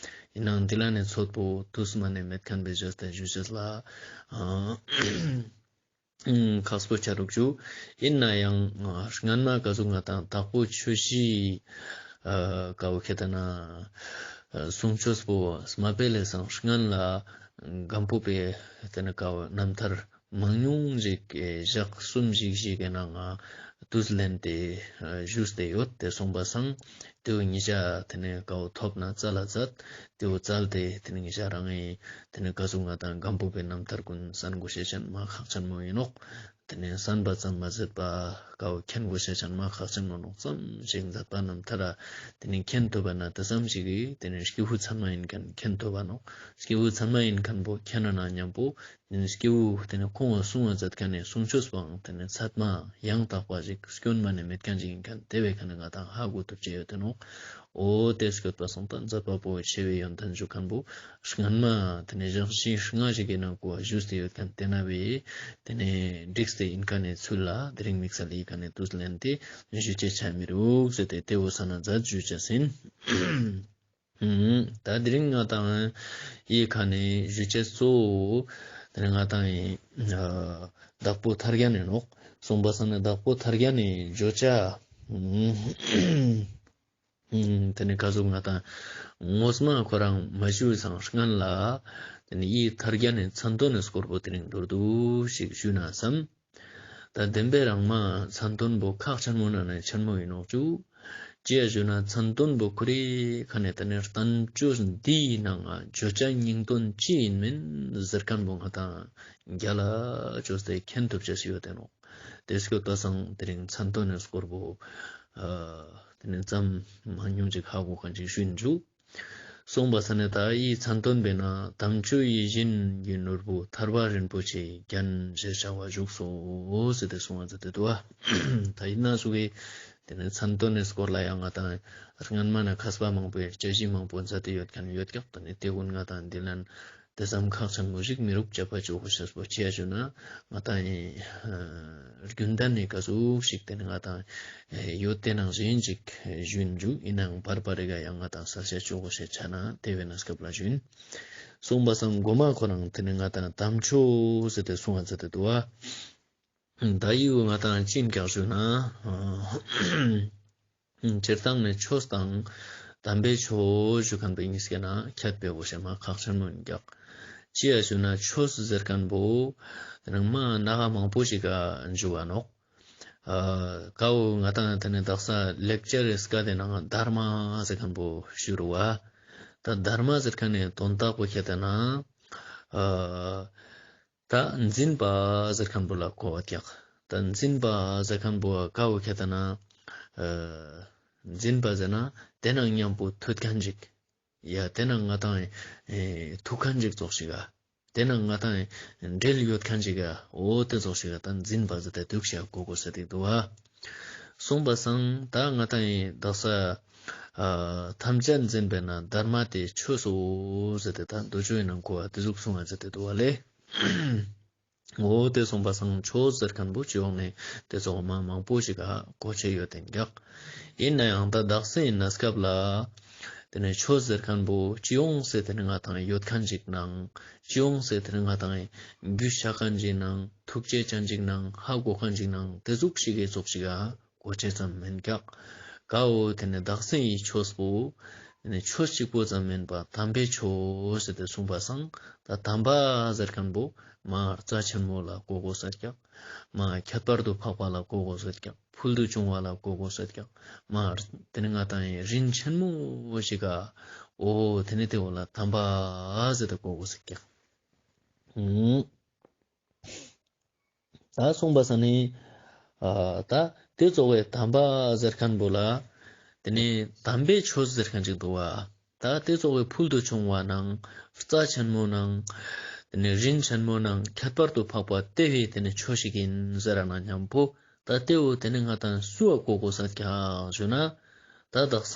ཡིན་ནའང་འདི་ལ་ནི་ཚོད་པོ་དུས་མ་ནས་མེད་མཁན་པའི་བཞག་སྟེ་ཞུ་ཅེས་ལ། ཨ་ཁག་པོ་ཆ་རུག་ཅུ། ཡིན་ན་ཡང་སྔན་མ་ག་ཟུག་ང་ཏང་དྭགས་པོ་ཆོས་བཞི་ཀ་བོ་ཁྱེད་དེ་ན་གསུང་ཆོས་པོ་མ་སྤེལ་ལས་སང་སྔན་ལ་སྒམ་པོ་པའི་དེ་ནི་ཀ་བོ་རྣམ་ཐར་མང་ཉུང་ཞིག་བཞག་གསུམ་ཞིག་ཞིག་གི་ནང་ང་དུས་ལེན་ཏེ་ཞུས་ཏེ་ཡོད་དེ་གསུངས་པ་སང་དེ་བོ་ཉེ་ཞ་དེ་ནི་ཀ་བོ་ཐོབ་ན་རྩ་ལ་མཛད། དེ་བོ་བཙལ་ཏེ་དེ་ནི་ཉེ་ཞ་རང་ངི་དེ་ནི་ག་ཟུག་ང་ཏང་སྒམ་པོ་པའི་རྣམ་ཐར་ཀུན་གསན་དགོས་ཤེས་ཅན་མ་ཁག་ཆེན་མོ་ཡིན་ནོག་དེ་ནི་གསན་པ་ཙམ་མ་ཟད་པ་ཀ་བོ་མཁྱེན་དགོས་ཤེས་ཅན་མ་ཁག་ཆེན་མོ་ནོག་ཙམ་ཞིག་མཛད་པ་རྣམ་ཐར་ར་དེ་ནི་མཁྱེན་ཐུབ་པ་ན་དེ་ཙམ་ཞིག་གི་དེ་ནི་སྐྱེས་བུ་ཚད་མ་ཡིན་མཁན་མཁྱེན་ཐུབ་པ་ནོག་སྐྱེས་བུ་ཚད་མ་ཡིན་མཁན་པོ་མཁྱེན་ན་ན་མཉམ་པོ་ ཏེ་ནེ་སྐྱེ་བོ་ཏེ་ནེ་ཁོང་ངི་གསུང་བ་མཛད་ཁན་ནི་གསུང་ཆོས་པོའང་ཏེ་ནེ་ཚད་མ་ཡང་དག་པ་ཞིག་སྐྱོན་མ་ནེ་མེད་ཁན་ཞིག་ཨིན་ཁན་ཏེ་བོའི་ཁ་ནེ་ང་ཏང་ཧ་གོ་ཐུབ་ཅེས་ཡོད་ཏེ་ནོག། འོ་ཏེ་སྐྱོད་པ་སང་ད་མཛད་པ་པོ་ཆེ་བའི་ཡོན་ཏན་ཞུ་ཁན་བོ་སྔན་མ་ཏེ་ནེ་ཞག་བཞི་ལྔ་ཞིག་གི་ནང་ང་ཞུས་ཏེ་ཡོད་ཁན་ཏེ་ན་བོའི་ཏེ་ནེ་བསྒྲིགས་ཏེ་ཨིན་ཁན་ནི་ཚུལ་ལ་དེ་རིང་དམིགས་བསལ་ལི་ཁ་ནེ་དུས་ལེན་ཏེ་ཞུ་ཅེས་ཆ་མི་རུག་ཟེར་ཏེ་ཏེ་བོ་ས་ན་མཛད་ཞུ་ཅེས་ཨིན། ད་དེ་རིང་ང་ཏང་ཡི་ཁ་ནེ་ཞུ་ཅེས་གཙོ་བོ་ཏེ་ནེ་ང་ཏང་ཡི་ཨ་དྭགས་པོ་ཐར་རྒྱན་ཨིན་ནོག། སོང་པ་སང་ནེ་དྭགས་པོ་ཐར་རྒྱན་ནི་བརྗོད་བྱ། ཨ་ཏེ་ནེ་ག་ཟུག་ང་ཏང་ངོས་མ་ཁོ་རང་མ་ཞུས་སང་སྔན་ལ་ཏེ་ནེ་ཡི་ཐར་རྒྱན་ནི་མཚན་དོན་ནི་སྐོར་པོ་དེ་རིང་མདོར་བསྡུས་ཤིག་ཞུས་ན་བསམ། ད་བདེན་པའི་རང་མ་མཚན་དོན་པོ་ཁག་ཆེན་མོ་ནང་ནེ་ཆེན་མོ་ཨིན་ནོག་ཅུ། ཅི་ཡ་ཞུ་ན་མཚན་དོན་པོ་ཁོ་རེ་ཁ་ནེ་ཏེ་ནེ་བསྟན་བཅོས་འདིའི་ནང་ང་བརྗོད་བྱ་སྙིང་དོན་ཅི་ཨིན་མིན་ཟེར་ཁན་བོ་ང་ཏང་རྒྱལ་ལ་བཅོས་ཏེ་མཁྱེན་ཐུབ་ཅེས་ཡོད་ཏེ་ནོག། ཏེ་སྐྱོད་པ་སང་དེ་རིང་མཚན་དོན་ནི་སྐོར་པོ་ཨ་ཏེ་ནེ་ཙམ་མང་ཉུང་ཅིག་ཧ་གོ་ཁན་ཅིག་ཞུ་ཨིན་ཅུ། སོང་པ་སང་ནེ་ད་ཡི་མཚན་དོན་པོའི་ནང་དམ་ཆོས་ཡིད་བཞིན་གྱི་ནོར་བུ་ཐར་པ་རིན་པོ་ཆེའི་རྒྱན་ཞེས་བྱ་བ་བཞུགས་སོ་ཟེར་ཏེ་གསུངས་པ་མཛད་དེ་འདུག་པ། ད་ཡིན་ན་སུ་གི་ཏེ་ནེ་མཚན་དོན་ནི་སྐོར་ལ་ཡང་ང་ཏང་སྔན་མ་ནེ་མཁས་པ་མང་པོའི་དཔྱད་གཞི་མང་པོ་མཛད་དེ་ཡོད་ཁན་ཡོད་ཀྱག། ཏེ་ནེ་ཏེ་གུན་ང་ཏང་འདི་ལན་ཏེ་ཙམ་ཁག་ཆེན་མོ་ཞིག་མི་རུག། དཔྱད་པ་ཅོ་གོ་ཤེས་པོ་ཅི་ཡ་ཞུ་ན་ང་ཏང་ཡི་རྒྱུན་ལྡན་ནི་ག་ཟུག་ཞིག་ཏེ་ནེ་ང་ཏང་ཡོད་ཏེ་ནང་བཞིན་ཅིག་ཞུ་ཨིན་ཅུ། ཨིན་ནའང་བར་བར་རེ་ག་ཡང་ང་ཏང་གསལ་བཤད་ཅོ་གོ་ཤེས་ཆ་ན་ཏེ་བོའི་གནས་སྐབས་ལ་ཞུ་ཨིན། སོང་པ་སང་གོ་མ་ཁོ་རང་ཏེ་ནེ་ང་ཏང་དམ་ཆོས་ཟེར་ཏེ་གསུངས་པ་མཛད་དེ་འདུག་པ། ད་ཡི་བོ་ང་ཏང་ཅི་ཨིན་ཀྱག་ཞུ་ན། སྤྱིར་བཏང་ནེ་ཆོས་དང་དམ་པའི་ཆོས་ཞུ་ཁན་བོ་ཉིས་ཀའི་ནང་ཁྱད་པར་བོ་ཤེས་མ་ཁག་ཆེན་མོ་ཨིན་ཀྱག། ཅི་ཡ་ཞུ་ན་ཆོས་ཟེར་ཁན་བོ་ཏེ་ནེ་མ་ན་ག་མང་པོ་ཞིག་ག་ཞུ་བ་ནོག། ཨ་ཀ་བོ་ང་ཏང་ཏེ་ནེ་དག་ས་ལེགས་སྦྱར་རི་སྐད་དི་ནང་དྷརྨ་ཟེར་ཁན་བོ་ཞུ་རུ་བ། ད་དྷརྨ་ཟེར་ཁན་ནི་དོན་དག་པོ་ཁྱེར་ཏེ་ན་ཨ་ད་འཛིན་པ་ཟེར་ཁན་བོ་ལ་གོ་བ་ཀྱག། ད་འཛིན་པ་ཟེར་ཁན་བོ་ཀ་བོ་ཁྱེར་ཏེ་ན་ཨ་འཛིན་པ་ཟེར་ན་ཏེ་ནང་ཉམ་པོ་ཐུག་ཁན་ཅིག། ཡ་ཏེ་ནང་ང་ཏང་ཨེ་ཐུག་ཁན་ཅིག་ཙོགས་ཤིག་ག། ཏེ་ནང་ང་ཏང་ཨེ་འབྲེལ་ཡོད་ཁན་ཅིག་ག། འོ་ཏེ་ཙོགས་ཤིག་ག་ད་འཛིན་པ་ཟེར་ཏེ་དུག་ཤ་གོ་གོས་ཏེ་དུག་པ། སོང་པ་སང་ད་ང་ཏང་ཨེ་དག་ས་ཨ་ཐམས་ཅད་འཛིན་པས་ན་དྷརྨ་སྟེ་ཆོས་སོ་ཟེར་ཏེ་ད་མདོ་ཆོས་ནང་གོ་བ་ཏེ་ཟུག་གསུངས་པ་ཟེར་ཏེ་དུག་པ་ལེ། འོ་ཏེ་སོང་པ་སང་ཆོས་ཟེར་ཁན་བོ་སྤྱི་ཡོངས་ནེ་ཏེ་ཙོགས་མ་མང་པོ་ཞིག་ག་གོ་ཆེ་ཡོད་ཏེ་ཀྱག། ཨིན་ནའང་ད་དག་སའི་གནས་སྐབས་ལ་ཏེ་ནེ་ཆོས་ཟེར་ཁན་བོ་སྤྱི་ཡོངས་སེ་ཏེ་ནེ་ང་ཏང་ཡོད་ཁན་ཅིག་ནང་སྤྱི་ཡོངས་སེ་ཏེ་ནེ་ང་ཏང་རྒྱུས་ཆ་ཁན་ཅིག་ནང་ཐུགས་རྗེ་ཅན་ཅིག་ནང་ཧ་གོ་ཁན་ཅིག་ནང་ཏེ་ཟུག་ཞིག་གི་ཙོགས་ཤིག་ག་གོ་ཆེ་ཙམ་མེན་ཀྱག། ཀ་བོ་ཏེ་ནེ་དག་སའི་ཆོས་པོ་ཏེ་ནེ་ཆོས་གཅིག་པོ་ཙམ་མེན་པ་དམ་པའི་ཆོས་ཟེར་ཏེ་གསུངས་པ་སང་ད་དམ་པ་ཟེར་ཁན་བོ་མ་རྩ་ཆེན་མོ་ལ་གོ་གོས་ཀྱག། མ་ཁྱད་པར་དུ་འཕགས་པ་ལ་གོ་གོས་ཀྱག། ཕུལ་དུ་བྱུང་བ་ལ་གོ་གོས་ཀྱག། མ་ཏེ་ནེ་ང་ཏང་ཨེ་རིན་ཆེན་མོ་ཞིག་ག་འོ་ཏེ་ནེ་ཏེ་བོ་ལ་དམ་པ་ཟེར་ཏེ་གོ་གོས་ཀྱག། ད་སོང་པ་སང་ནི་ཨ་ད་ཏེ་ཙོགས་སི་དམ་པ་ཟེར་ཁན་བོ་ལ་ཏེ་ནེ་དམ་པའི་ཆོས་ཟེར་ཁན་ཅིག་དུག་པ། ད་ཏེ་ཙོགས་སི་ཕུལ་དུ་བྱུང་བ་ནང་རྩ་ཆེན་མོ་ནང་ཏེ་ནེ་རིན་ཆེན་མོ་ནང་ཁྱད་པར་དུ་འཕགས་པ་ཏེ་བོའི་ཏེ་ནེ་ཆོས་ཤིག་ཨིན་ཟེར་ར་ན་ཉམ་པོ་ད་ཏེ་བོ་ཏེ་ནེ་ང་ཏང་སུའ་གོ་གོས་ཀྱག་ཞུ་ན། ད་དག་ས་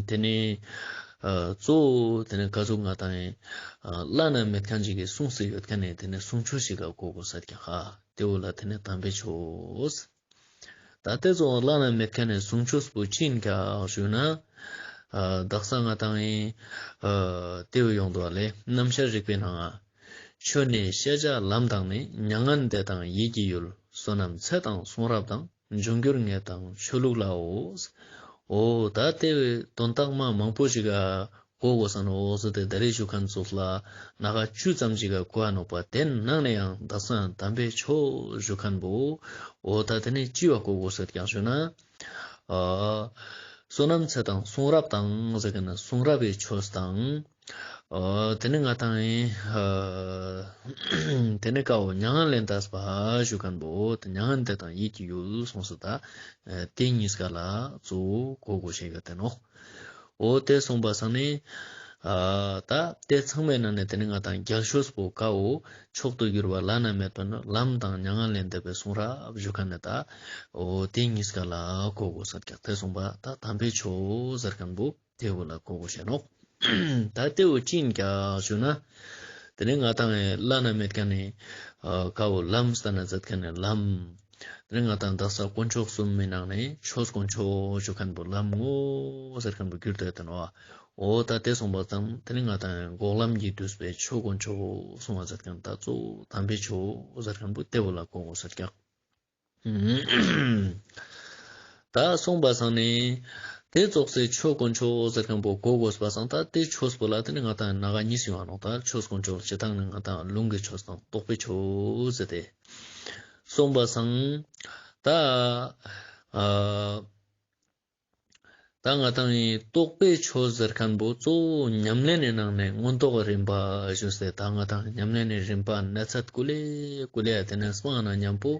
ཏེ་ནེ་ཨ་གཙོ་བོ་ཏེ་ནེ་ག་ཟུག་ང་ཏང་ཨེ་བླ་ན་མེད་ཁན་ཅིག་གི་གསུངས་སེ་ཡོད་ཁན་ནི་ཏེ་ནེ་གསུང་ཆོས་ཤིག་ག་གོ་གོས་ཀྱག་ཧ། ཏེ་བོ་ལ་ཏེ་ནེ་དམ་པའི་ཆོས། ད་ཏེ་ཙོགས་བླ་ན་མེད་ཁན་ནི་གསུང་ཆོས་པོ་ཅི་ཨིན་ཀྱག་ཞུ་ན། ཨ་དག་ས་ང་ཏང་ཨེ་ཨ་ཏེ་བོ་ཡོང་དུག་པ་ལེ། རྣམ་བཤད་རིག་པའི་ནང་ང་ཆོས་ནི་ཤེས་བྱ་ལམ་དང་ནི། མྱ་ངན་འདས་དང་ཡིད་ཀྱི་ཡུལ། བསོད་ནམས་ཚེ་དང་གསུང་རབ་དང་། འབྱུང་འགྱུར་ངེས་དང་ཆོས་ལུགས་ལའོ། འོ་ད་ཏེ་བོའི་དོན་དག་མ་མང་པོ་ཞིག་ག་གོ་གོས་ས་ནོག་ཟེར་ཏེ་ད་རེས་ཞུ་ཁན་ཙོགས་ལ་ན་ག་བཅུ་ཙམ་ཞིག་ག་གོ་འ་ནོག་པ། ཏེ་ནང་ནེ་ཡང་དག་ས་དམ་པའི་ཆོས་ཞུ་ཁན་བོ་འོ་ད་ཏེ་ནེ་ཅི་བ་གོ་གོས་ཀྱག་ཞུ་ན། ཨ་བསོད་ནམས་ཚེ་དང་གསུང་རབ་དང་ཟེར་ཁན་ན་གསུང་རབ་བི་ཆོས་དང་། ཨ་ཏེ་ནེ་ང་ཏང་ཨེ་ཨ་ཏེ་ནེ་ཀ་བོ་མྱ་ངན་ལས་འདས་པ་ཞུ་ཁན་བོ་ཏེ་མྱ་ངན་འདས་དང་ཡིད་ཀྱི་ཡུལ་གསུངས་སོ། ད་ཨ་ཏེ་ཉིས་ཀ་ལ་གཙོ་བོ་གོ་གོས་ཤེས་ག་ཏེ་ནོག། འོ་ཏེ་སོང་པ་སང་ནི་ ཨ་ད་དེ་ཚང་མའི་ནང་ནས་དེ་ནི་ང་དང་རྒྱལ་ཤོས་པོ་ཀ་བོ་མཆོག་ཏུ་གྱུར་པ་བླ་ན་མེད་པ་ནི་ལམ་དང་མྱ་ངན་ལས་འདས་པའི་གསུང་རབ་ཞུ་མཁན་ནི་ད་འོ་དེ་གཉིས་ཀ་ལ་གོ་དགོས་ས་ཀྱག། དེ་སོང་པ་ད་དམ་པའི་ཆོས་ཟེར་མཁན་པོ་དེ་བོ་ལ་གོ་དགོས་ཤེས་ནོག། ད་དེ་བོ་ཅི་ཡིན་ཀྱག་ཞུ་ན། དེ་ནི་ང་དང་བླ་ན་མེད་མཁན་ནི་ཨ་ཀ་བོ་ལམ་སྟན་ན་མཛད་མཁན་ནི་ལམ། དེ་ནི་ང་དང་དག་ས་དཀོན་མཆོག་གསུམ་མི་ནང་ནས་ཆོས་དཀོན་མཆོག་ཞུ་མཁན་པོ་ལམ་ངོ་ཟེར་མཁན་པོ་གྱུར་ཏེ་ཡོད་དེ་ནོག། འོ་ད་དེ་སོང་པ་ཙང་དེ་ནི་ང་དང་འགོག་ལམ་གྱིས་བསྡུས་པའི་ཆོས་དཀོན་མཆོག་གསུང་བ་མཛད་མཁན་ད་གཙོ་བོ་དམ་པའི་ཆོས་ཟེར་མཁན་པོ་དེ་བོ་ལ་གོ་དགོས་ས་ཀྱག། ད་སོང་པ་སང་ནི་དེ་ཙོགས་སེ་ཆོས་དཀོན་མཆོག་ཟེར་མཁན་པོ་གོ་དགོས་པ་སང་ད་དེ་ཆོས་པོ་ལ་དེ་ནི་ང་དང་ན་ག་གཉིས་ཡོང་ང་ནོག། ད་ཆོས་དཀོན་མཆོག་སྤྱི་བཏང་ནི་ང་དང་ལུང་གི་ཆོས་དང་རྟོགས་པའི་ཆོས་ཟེར་ཏེ། སོང་པ་སང་ད་ཨ་ད་ང་དང་ངི་རྟོགས་པའི་ཆོས་ཟེར་མཁན་པོ་གཙོ་བོ་ཉམས་ལེན་ནི་ནང་ནས་མངོན་རྟོགས་རིམ་པ་ཞུས་ཏེ། ད་ང་དང་ཉམས་ལེན་ནི་རིམ་པ་ན་ཚད་ཀུ་ལེ་ཀུ་ལེ་དེ་ནས་སྤང་ན་མཉམ་པོ་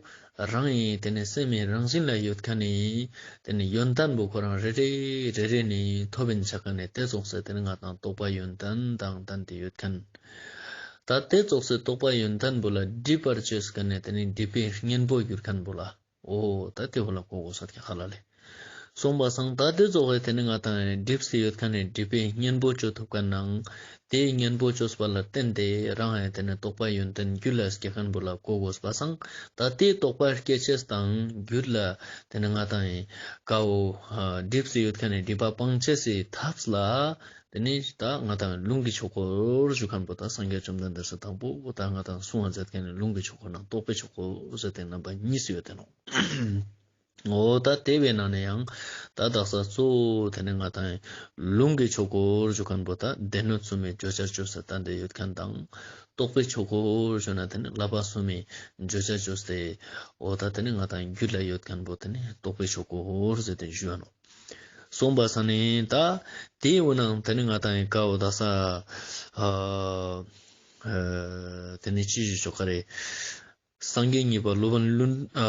རང་ངི་དེ་ནས་སེམས་མི་རང་བཞིན་ལ་ཡོད་མཁན་ནི་དེ་ནས་ཡོན་ཏན་པོ་ཁོ་རང་རེ་རེ་རེ་རེ་ནི་ཐོབ་པིན་ཆ་མཁན་ནི་དེ་ཙོགས་སེ་དེ་ནི་ང་དང་རྟོགས་པ་ཡོན་ཏན་དང་ལྡན་ཏེ་ཡོད་མཁན། ད་དེ་ཙོགས་སེ་རྟོགས་པ་ཡོན་ཏན་པོ་ལ་སྒྲིབ་པར་བཅོས་མཁན་ནི་དེ་ནི་སྒྲིབ་པའི་གཉེན་པོ་གྱུར་མཁན་པོ་ལ། འོ་ད་དེ་བོ་ལ་གོ་དགོས་ས་ཀྱག་ཧ་ལ་ལེ། སོང་པ་སང་ད་དེ་ཙོགས་སེ་དེ་ནི་ང་དང་སྒྲིབ་སེ་ཡོད་མཁན་ནི་སྒྲིབ་པའི་གཉེན་པོ་བཅོ་ཐུབ་མཁན་ནང་དེའི་གཉེན་པོ་བཅོས་པ་ལ་བརྟེན་ཏེ་རང་ཡང་དེ་ནི་རྟོགས་པ་ཡོན་ཏན་རྒྱུད་ལ་སྐྱེ་མཁན་པོ་ལ་གོ་དགོས་པ་སང་ད་དེའི་རྟོགས་པ་སྐྱེ་ཅེས་དང་རྒྱུད་ལ་དེ་ནི་ང་དང་ཀ་བོ་སྒྲིབ་སེ་ཡོད་མཁན་ནི་སྒྲིབ་པ་སྤང་ཅེས་སི་ཐབས་ལ་དེ་ནི་ད་ང་དང་ལུང་གི་ཆོས་སྐོར་ཞུ་མཁན་པོ་ད་སངས་རྒྱས་བཅོམ་ལྡན་འདས་སི་དང་པོ་ད་ང་དང་གསུང་བ་མཛད་མཁན་ནི་ལུང་གི་ཆོས་སྐོར་ནང་རྟོགས་པའི་ཆོས་སྐོར་ཟེར་ཏེ་རྣམ་པ་གཉིས་སུ་ཡོད་དེ་ནོག། འོ་ད་དེ་བའི་ནང་ནས་ཡང་ད་དག་ས་གཙོ་བོ་དེ་ནི་ང་དང་ལུང་གི་ཆོས་སྐོར་ཞུ་མཁན་པོ་ད་སྡེ་སྣོད་གསུམ་མི་བརྗོད་བྱར་བཅོས་ཏེ་བསྟན་ཏེ་ཡོད་མཁན་དང་། རྟོགས་པའི་ཆོས་སྐོར་ཞུ་ན་དེ་ནི་བསླབ་པ་གསུམ་མི་བརྗོད་བྱར་བཅོས་ཏེ། འོ་ད་དེ་ནི་ང་དང་རྒྱུད་ལ་ཡོད་མཁན་པོ་དེ་ནི་རྟོགས་པའི་ཆོས་སྐོར་ཟེར་ཏེ་ཞུ་ཡ་ནོག། སོང་པ་སང་ནི་ད་དེའི་འོ་ནང་དེ་ནི་ང་དང་ཡི་ཀ་བོ་དག་ས་ཨ་ཨ་དེ་ནི་ཅི་ཞུ་ཆོག་ག་རེ། སངས་རྒྱས་གཉིས་པ་སློབ་དཔོན་ཀླུ་ཨ་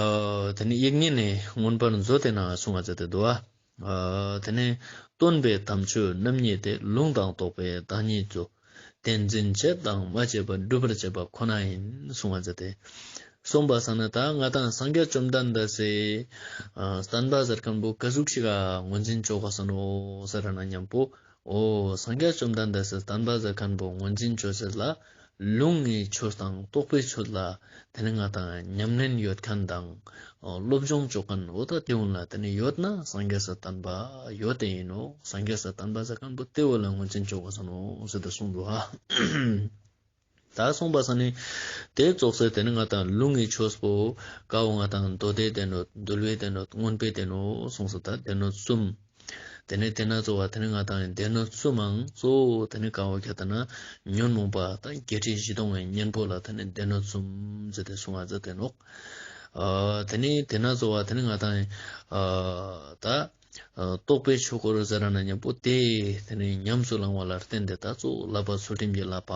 དེ་ནི་དབྱིག་གཉེན་ནི་མངོན་པར་མཛོད་དེ་ན་གསུང་བ་མཛད་དེ་འདུག་པ། ཨ་དེ་ནི་སྟོན་པའི་དམ་ཆོས་རྣམ་གཉིས་ཏེ། ལུང་དང་རྟོགས་པའི་བདག་ཉིད་གཙོ། དེ་འཛིན་བྱེད་དང་མ་བྱས་པ་སྒྲུབ་པར་བྱེད་པ་ཁོ་ན་ཡིན་གསུང་བ་མཛད་དེ། སོང་པ་སང་ན་ད་ང་དང་སངས་རྒྱས་བཅོམ་ལྡན་འདས་སི་ཨ་བསྟན་པ་ཟེར་མཁན་པོ་ག་ཟུག་ཞིག་ག་ངོས་འཛིན་བཅོ་དགོས་ས་ནོག་ཟེར་ན་མཉམ་པོ། འོ་སངས་རྒྱས་བཅོམ་ལྡན་འདས་སི་བསྟན་པ་ཟེར་མཁན་པོ་ངོས་འཛིན་བཅོ་ཅེས་ལ་ལུང་གི་ཆོས་དང་རྟོགས་པའི་ཆོས་ལ་དེ་ནི་ང་དང་ཉམས་ལེན་ཡོད་མཁན་དང་སློབ་སྦྱོང་བཅོ་མཁན་འོ་ད་དེ་འོ་ལ་དེ་ནི་ཡོད་ན་སངས་རྒྱས་སི་བསྟན་པ་ཡོད་དེ་ཡིན་ནོག། སངས་རྒྱས་སི་བསྟན་པ་ཟེར་མཁན་པོ་དེ་འོ་ལ་ངོས་འཛིན་བཅོ་དགོས་ས་ནོག་ཟེར་ཏེ་གསུངས་འདུག་ཨ། ད་སོང་པ་སང་ནི་དེ་ཙོགས་སེ་དེ་ནི་ང་དང་ལུང་གི་ཆོས་པོ་ཀ་བོ་ང་དང་མདོ་སྡེའི་སྡེ་སྣོད། འདུལ་བའི་སྡེ་སྣོད། མངོན་པའི་སྡེ་སྣོད་གསུངས་སོ། ད་སྡེ་སྣོད་གསུམ། དེ་ནས་དེ་ན་གཙོ་བོ་དེ་ནི་ང་དང་སྡེ་སྣོད་གསུམ་མང་གཙོ་བོ་དེ་ནི་ཀ་བོ་ཁྱད་ད་ན་ཉོན་མོངས་པ་དང་བརྒྱད་ཁྲི་བཞི་སྟོང་གི་གཉེན་པོ་ལ་དེ་ནི་སྡེ་སྣོད་གསུམ་ཟེར་ཏེ་གསུང་བ་མཛད་དེ་ནོག། ཨ་དེ་ནི་དེ་ན་གཙོ་བོ་དེ་ནི་ང་དང་ཨ་ད་ཨ་རྟོགས་པའི་ཆོས་སྐོར་ཟེར་ན་མཉམ་པོ་དེ་དེ་ནི་ཉམས་སུ་བླང་བ་ལ་བརྟེན་ཏེ་ད་གཙོ་བོ་བསླབ་པ་ཚུལ་ཁྲིམས་ཀྱི་བསླབ་པ་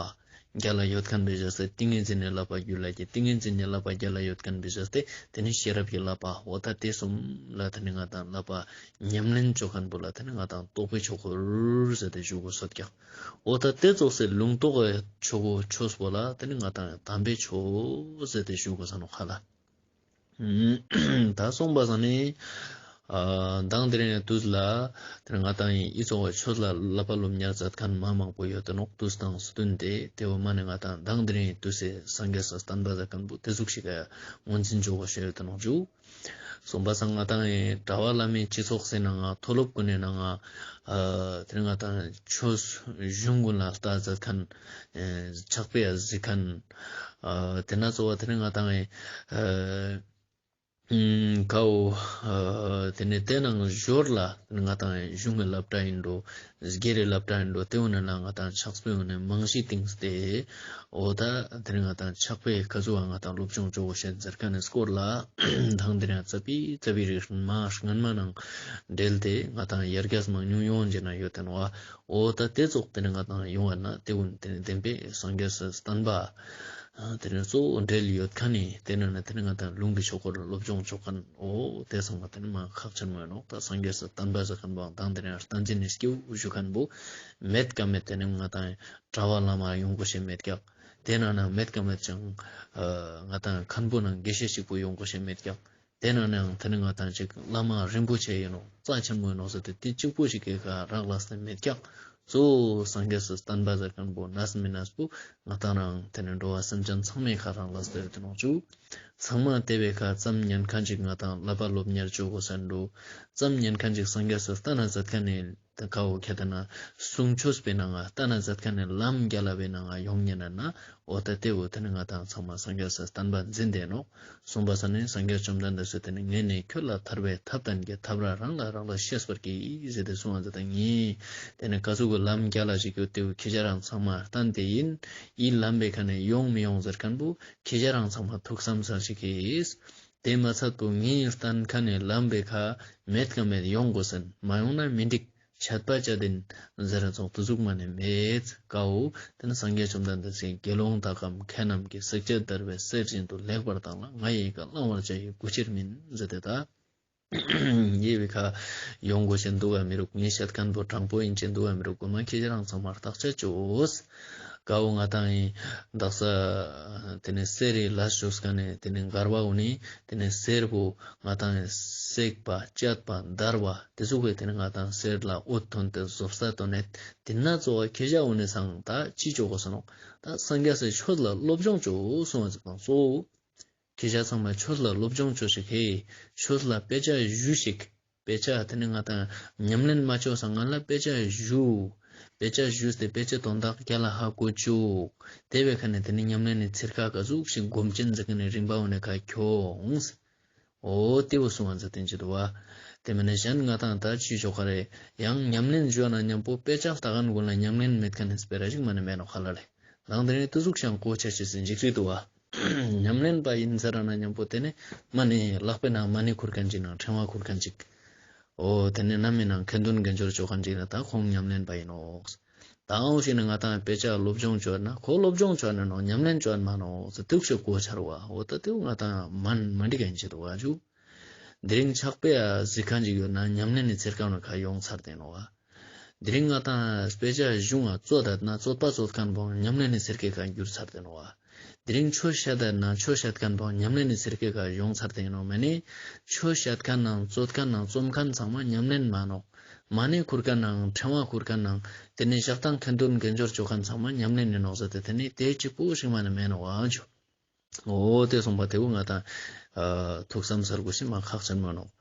རྒྱ་ལ་ཡོད་མཁན་པའི་བཞག་སྟེ། ཏིང་ངེ་འཛིན་ནི་བསླབ་པ་རྒྱུད་ལ་སྐྱེས། ཏིང་ངེ་འཛིན་ནི་བསླབ་པ་རྒྱ་ལ་ཡོད་མཁན་པའི་བཞག་སྟེ། དེ་ནི་ཤེས་རབ་ཀྱི་བསླབ་པ་འོ་ད་དེ་གསུམ་ལ་དེ་ནི་ང་དང་བསླབ་པ་ཉམས་ལེན་བཅོ་མཁན་པོ་ལ་དེ་ནི་ང་དང་རྟོགས་པའི་ཆོས་སྐོར་ཟེར་ཏེ་ཞུ་དགོས་སོད་ཀྱག། འོ་ད་དེ་ཙོགས་སེ་ལུང་རྟོགས་ཆོས་སྐོར་ཆོས་པོ་ལ་དེ་ནི་ང་དང་དམ་པའི་ཆོས་ཟེར་ཏེ་ཞུ་དགོས་ས་ནོག་ཧ་ལ། ད་སོང་པ་སང་ནི་ཨ་མདང་དེ་རིང་ནས་དུས་ལ་དེ་ནི་ང་དང་ཡི་ཨི་ཚོ་བའི་ཆོས་ལ་བསླབ་པ་སློབ་གཉེར་མཛད་མཁན་མ་མང་པོ་ཡོད་དེ་ནོག། དུས་དང་བསྟུན་ཏེ་དེ་བོ་མ་ནི་ང་དང་མདང་དེ་རིང་དུས་སེ་སངས་རྒྱས་སི་བསྟན་པ་ཟེར་མཁན་པོ་དེ་ཟུག་ཞིག་ག་ངོས་འཛིན་བཅོ་དགོས་ཤེས་ཡོད་དེ་ནོག་ཞུ། སོང་པ་སང་ང་དང་ཡི་གྲྭ་པ་བླ་མའི་སྤྱི་ཚོགས་སི་ནང་ང་མཐོ་སློབ་ཀུན་ནི་ནང་ང་ཨ་དེ་ནི་ང་དང་ཆོས་གཞུང་ཀུན་ལ་ལྟ་མཛད་མཁན་ཨ་ཕྱག་དཔེ་ཡ་གཟིགས་མཁན་ཨ་དེ་ན་གཙོ་བོ་དེ་ནི་ང་དང་ཡི་ཨ་ཨུམ་ཀ་བོ་ཨ་དེ་ནི་དེ་ནང་ཞོར་ལ་ང་དང་གཞུང་གི་སློབ་གྲྭ་ཡིན་འགྲོ། སྒེར་རི་སློབ་གྲྭ་ཡིན་འགྲོ། དེ་འོ་ན་ལ་ང་དང་ཕྱག་དཔེ་འོ་ནི་མང་ཤོས་བཏིངས་ཏེ། འོ་ད་དེ་ནི་ང་དང་ཕྱག་དཔེ་ག་ཟུག་ང་དང་སློབ་སྦྱོང་བཅོ་དགོས་ཤེས་ཟེར་མཁན་ནི་སྐོར་ལ་མདང་དེ་རིང་ཙ་པིག་ཙ་པིག་རིག་མ་སྔན་མ་ནང་འབྲེལ་ཏེ་ང་དང་ཡར་རྒྱས་མང་ཉུང་ཡོང་རྒྱུ་ན་ཡོད་དེ་ནོག། འོ་ད་དེ་ཙོགས་དེ་ནི་ང་དང་ཡོང་བ་ན་དེ་ཀུན་དེ་ནི་བདེན་པའི་སངས་རྒྱས་སི་བསྟན་པ། ཨ་དེ་ནེ་གཙོ་བོ་འབྲེལ་ཡོད་ཁན་ནི་དེ་ནེ་ནི་དེ་ནེ་ང་དང་ལུང་གི་ཆོས་སྐོར་སློབ་སྦྱོང་ཆོག་ཁན་འོ་དེ་ཚང་མ་དེ་ནེ་མ་ཁག་ཆེན་མོ་ཡིན་ནོག། ད་སངས་རྒྱས་སི་བསྟན་པ་ཟེར་ཁན་བོ་དང་དེ་ནེ་བསྟན་འཛིན་ནི་སྐྱེ་བོ་ཞུ་ཁན་བོ་མེད་ཀ་མེད་དེ་ནེ་ང་དང་གྲྭ་པ་བླ་མ་ཡོང་དགོས་ཤེས་མེད་ཀྱག། དེ་ནེ་ནི་མེད་ཀ་མེད་ཅང་ཨ་ང་དང་མཁན་པོ་ནང་དགེ་བཤེས་ཅིག་པོ་ཡོང་དགོས་ཤེས་མེད་ཀྱག། དེ་ནེ་ནའང་དེ་ནེ་ང་དང་ཅིག་བླ་མ་རིན་པོ་ཆེ་ཡིན་ནོག། རྩ་ཆེན་མོ་ཡིན་ནོག་ཟེར་ཏེ་དེ་གཅིག་པོ་ཞིག་གི་ཀ་རག་ལས་ཏེ་མེད་ཀྱག། གཙོ་བོ་སངས་རྒྱས་སི་བསྟན་པ་ཟེར་ཁན་བོ་ནས་མི་ནས་པོ་ང་དང་རང་དེ་ནེ་འགྲོ་བ་སེམས་ཅན་ཚང་མའི་ཁ་རག་ལས་ཏེ་ཡོད་ནོག་ཅུ། ཚང་མ་དེ་བའི་ཁ་ཙམ་ཉན་ཁན་ཅིག་ང་དང་བསླབ་པ་སློབ་གཉེར་ཅོ་དགོས་ས་འགྲོ། ཙམ་ཉན་ཁན་ཅིག་སངས་རྒྱས་སི་བསྟན་ན་མཛད་ཁན་ནི་ད་ཀ་བོ་ཁྱེད་དེ་ན་གསུང་ཆོས་པའི་ནང་ང་བསྟན་ན་མཛད་ཁན་ནི་ལམ་རྒྱལ་ལ་བའི་ནང་ང་ཡོང་ཉན་ན་ན་འོ་ད་དེ་བོ་དེ་ནེ་ང་དང་ཚང་མ་སངས་རྒྱས་སི་བསྟན་པ་འཛིན་ཏེ་ནོག། གསུངས་པ་ས་ནི་སངས་རྒྱས་བཅོམ་ལྡན་འདས་སི་དེ་ནེ་ངས་ནི་ཁྱོད་ལ་ཐར་པའི་ཐབས་བསྟན་གྱི། ཐབས་ར་རང་ལ་རག་ལས་ཤེས་པར་གྱིས་ཟེར་ཏེ་གསུངས་པ་ཟེར་ཏེ་ངས་དེ་ནེ་ཀ་ཟུག་གི་ལམ་རྒྱལ་ལ་ཞིག་ཡོད་དེ་བོ་ཁྱེད་ཅག་རང་ཚང་མ་བསྟན་ཏེ་ཡིན། འི་ལམ་པའི་ཁ་ནེ་ཡོང་མི་ཡོང་ཟེར་ཁན་བོ་ཁྱེད་ཅག་རང་ཚང་མ་ཐུགས་བསམ་ས་ཞིག་གིས། དེ་མ་ཚད་པོ་ངས་བསྟན་ཁན་ནི་ལམ་པའི་ཁ་མེད་ཀ་མེད་ཡོང་དགོས་ཟེར་མ་ཡོང་ན་མི་འགྲིག། ཆད་པ་བཅད་དེ་ཟེར་ར་ཚོགས་དུ་ཟུག་མ་ནེ་མེད་ཀའོ། དེ་ནེ་སངས་རྒྱས་བཅོམ་ལྡན་འདས་སི་དགེ་སློང་དག་གམ་མཁས་རྣམས་ཀྱིས། བསྲེག་བཅད་བརྡར་བའི་གསེར་བཞིན་དུ། ལེགས་པར་བརྟགས་ལ་ང་ཡི་བཀའ། བླང་བར་བྱ་ཡི་གུས་ཕྱིར་མིན་ཟེར་ཏེ་ད། ཡེ་བའི་ཁ་ཡོང་དགོས་ཤེས་འདུག་ག་མི་རུག། ངས་བཤད་ཁན་བོ་དྲང་པོ་ཡིན་ཅེས་འདུག་ག་མི་རུག། གོ་མ་ཁྱེད་ཅག་རང་ཚང་མ་བརྟག་དཔྱད་ཅོས། ཀའོ་ང་དང་ཡིན་དག་ས་དེ་ནེ་གསེར་རི་ལས་ཅོས་ཀ་ནེ་དེ་ནེ་མགར་བ་འོ་ནི་དེ་ནེ་གསེར་བོ་ང་དང་ཡིན་བསྲེགས་པ་བཅད་པ་བརྡར་བ་དེ་ཟུག་གི་དེ་ནེ་ང་དང་གསེར་ལ་འོད་ཐོན་ཏེ་བཟོ་ས་ཐོན་ནེ་དེ་ན་གཙོ་བོ་ཁྱེད་ཅག་འོ་ནི་སང་ད་ཅི་ཅོ་དགོས་ས་ནོག། ད་སངས་རྒྱས་སི་ཆོས་ལ་སློབ་སྦྱོང་ཅོས་གསུངས་པ་ཟེར་དང་གཙོ་བོ། ཁྱེད་ཅག་ཚང་མ་ཆོས་ལ་སློབ་སྦྱོང་ཅོས་ཤིག་ཧེ། ཆོས་ལ་དཔེ་ཆ་ཞུ་ཤིག། དཔེ་ཆ་དེ་ནེ་ང་དང་ཉམས་ལེན་མ་ཅོས་སང་ང་ལ་དཔེ་ཆ་ཞུ། དཔེ་ཆ་ཞུས་ཏེ་དཔེ་ཆའི་དོན་དག་རྒྱལ་ལ་ཧ་གོ་ཅུག། དེ་བའི་ཁ་ནེ་དེ་ནེ་ཉམས་ལེན་ནི་ཚིར་ཁ་ག་ཟུག་ཞིག་སྒོམ་ཅན་ཟེར་ཁན་ནི་རིམ་པ་འོ་ནེ་ཁ་ཁྱོངས། འོ་དེ་བོ་གསུངས་པ་ཟེར་ཏེ་ཅི་འདུག་བ། དེ་མ་ནེ་གཞན་ང་དང་ད་ཅི་ཅོ་ག་རེ་ཡང་ཉམས་ལེན་ཞུ་ན་མཉམ་པོ་དཔེ་ཆ་ལྟ་ཁན་གུན་ལ་ཉམས་ལེན་མེད་ཁན་ནི་སྤེ་ར་ཞིག་མ་ནེ་མེད་ནོག་ཁ་ལ་ལེ། ལང་དེ་ནེ་དུ་ཟུག་ཤང་གོ་ཆ་ཆེ་སེ་འཇིགས་རིག་འདུག་བ། ཉམས་ལེན་པ་ཡིན་ཟེར་ན་མཉམ་པོ་དེ་ནེ་མ་ནེ་ལག་པའི་ནང་མ་ནེ་ཁུར་ཁན་ཅིག་ནང་ཕྲེང་བ་ཁུར་ཁན་ཅིག། འོ་དེ་ནེ་ནམ་མི་ནང་ཁ་འདོན་དགེ་སྦྱོར་ཅོ་ཁན་ཅིག་ན་ད་ཁོང་ཉམས་ལེན་པ་ཡིན་ནོག། ད་འོ་ཞིག་ནེ་ང་དང་དཔེ་ཆ་སློབ་སྦྱོང་ཅོ་ན་ཁོ་སློབ་སྦྱོང་ཅོ་ན་ནོག། ཉམས་ལེན་ཅོ་ན་མ་ནོག་ཟེར་དུག་ཤོག་གོ་ཆར་བ། འོ་ད་དེ་ང་དང་མ་མ་འགྲིག་ཡིན་ཅི་འདུག་བ་ཇུ། དེ་རིང་ཕྱག་དཔེ་ཡ་གཟིགས་ཁན་ཅིག་ཡོད་ན་ཉམས་ལེན་ནི་ཚེར་ཀ་ནེ་ཁ་ཡོང་ཚར་ཏེ་ནོག་བ། དེ་རིང་ང་དང་དཔེ་ཆ་གཞུང་ང་རྩོད་ད་ན་རྩོད་པ་རྩོད་ཁན་བོ་ཉམས་ལེན་ནི་ཚེར་ཀའི་ཁ་འགྱུར་ཚར་ཏེ་ནོག་བ། དེ་རིང་ཆོས་བཤད་ད་ན་ཆོས་བཤད་ཁན་བོ་ཉམས་ལེན་ནི་ཚེར་ཀའི་ཁ་ཡོང་ཚར་ཏེ་ནོག། མ་ནེ་ཆོས་བཤད་ཁན་ནང་རྩོད་ཁན་ནང་རྩོམ་ཁན་ཚང་མ་ཉམས་ལེན་མ་ནོག། མ་ནེ་ཁུར་ཁན་ནང་ཕྲེང་བ་ཁུར་ཁན་ནང་དེ་ནེ་ཞག་དང་ཁ་འདོན་དགེ་སྦྱོར་ཅོ་ཁན་ཚང་མ་ཉམས་ལེན་ནི་ནོག་ཟེར་ཏེ་དེ་ནེ་དེ་གཅིག་པོ་ཞིག་མ་ནེ་མེད་ནོག་བ་ཇུ། འོ་དེ་གསུངས་པ་དེ་བོ་ང་དང་ཨ་ཐུགས་བསམ་ས་དགོས་ཤེས་མ་ཁག་ཆེན་མོ་ནོག།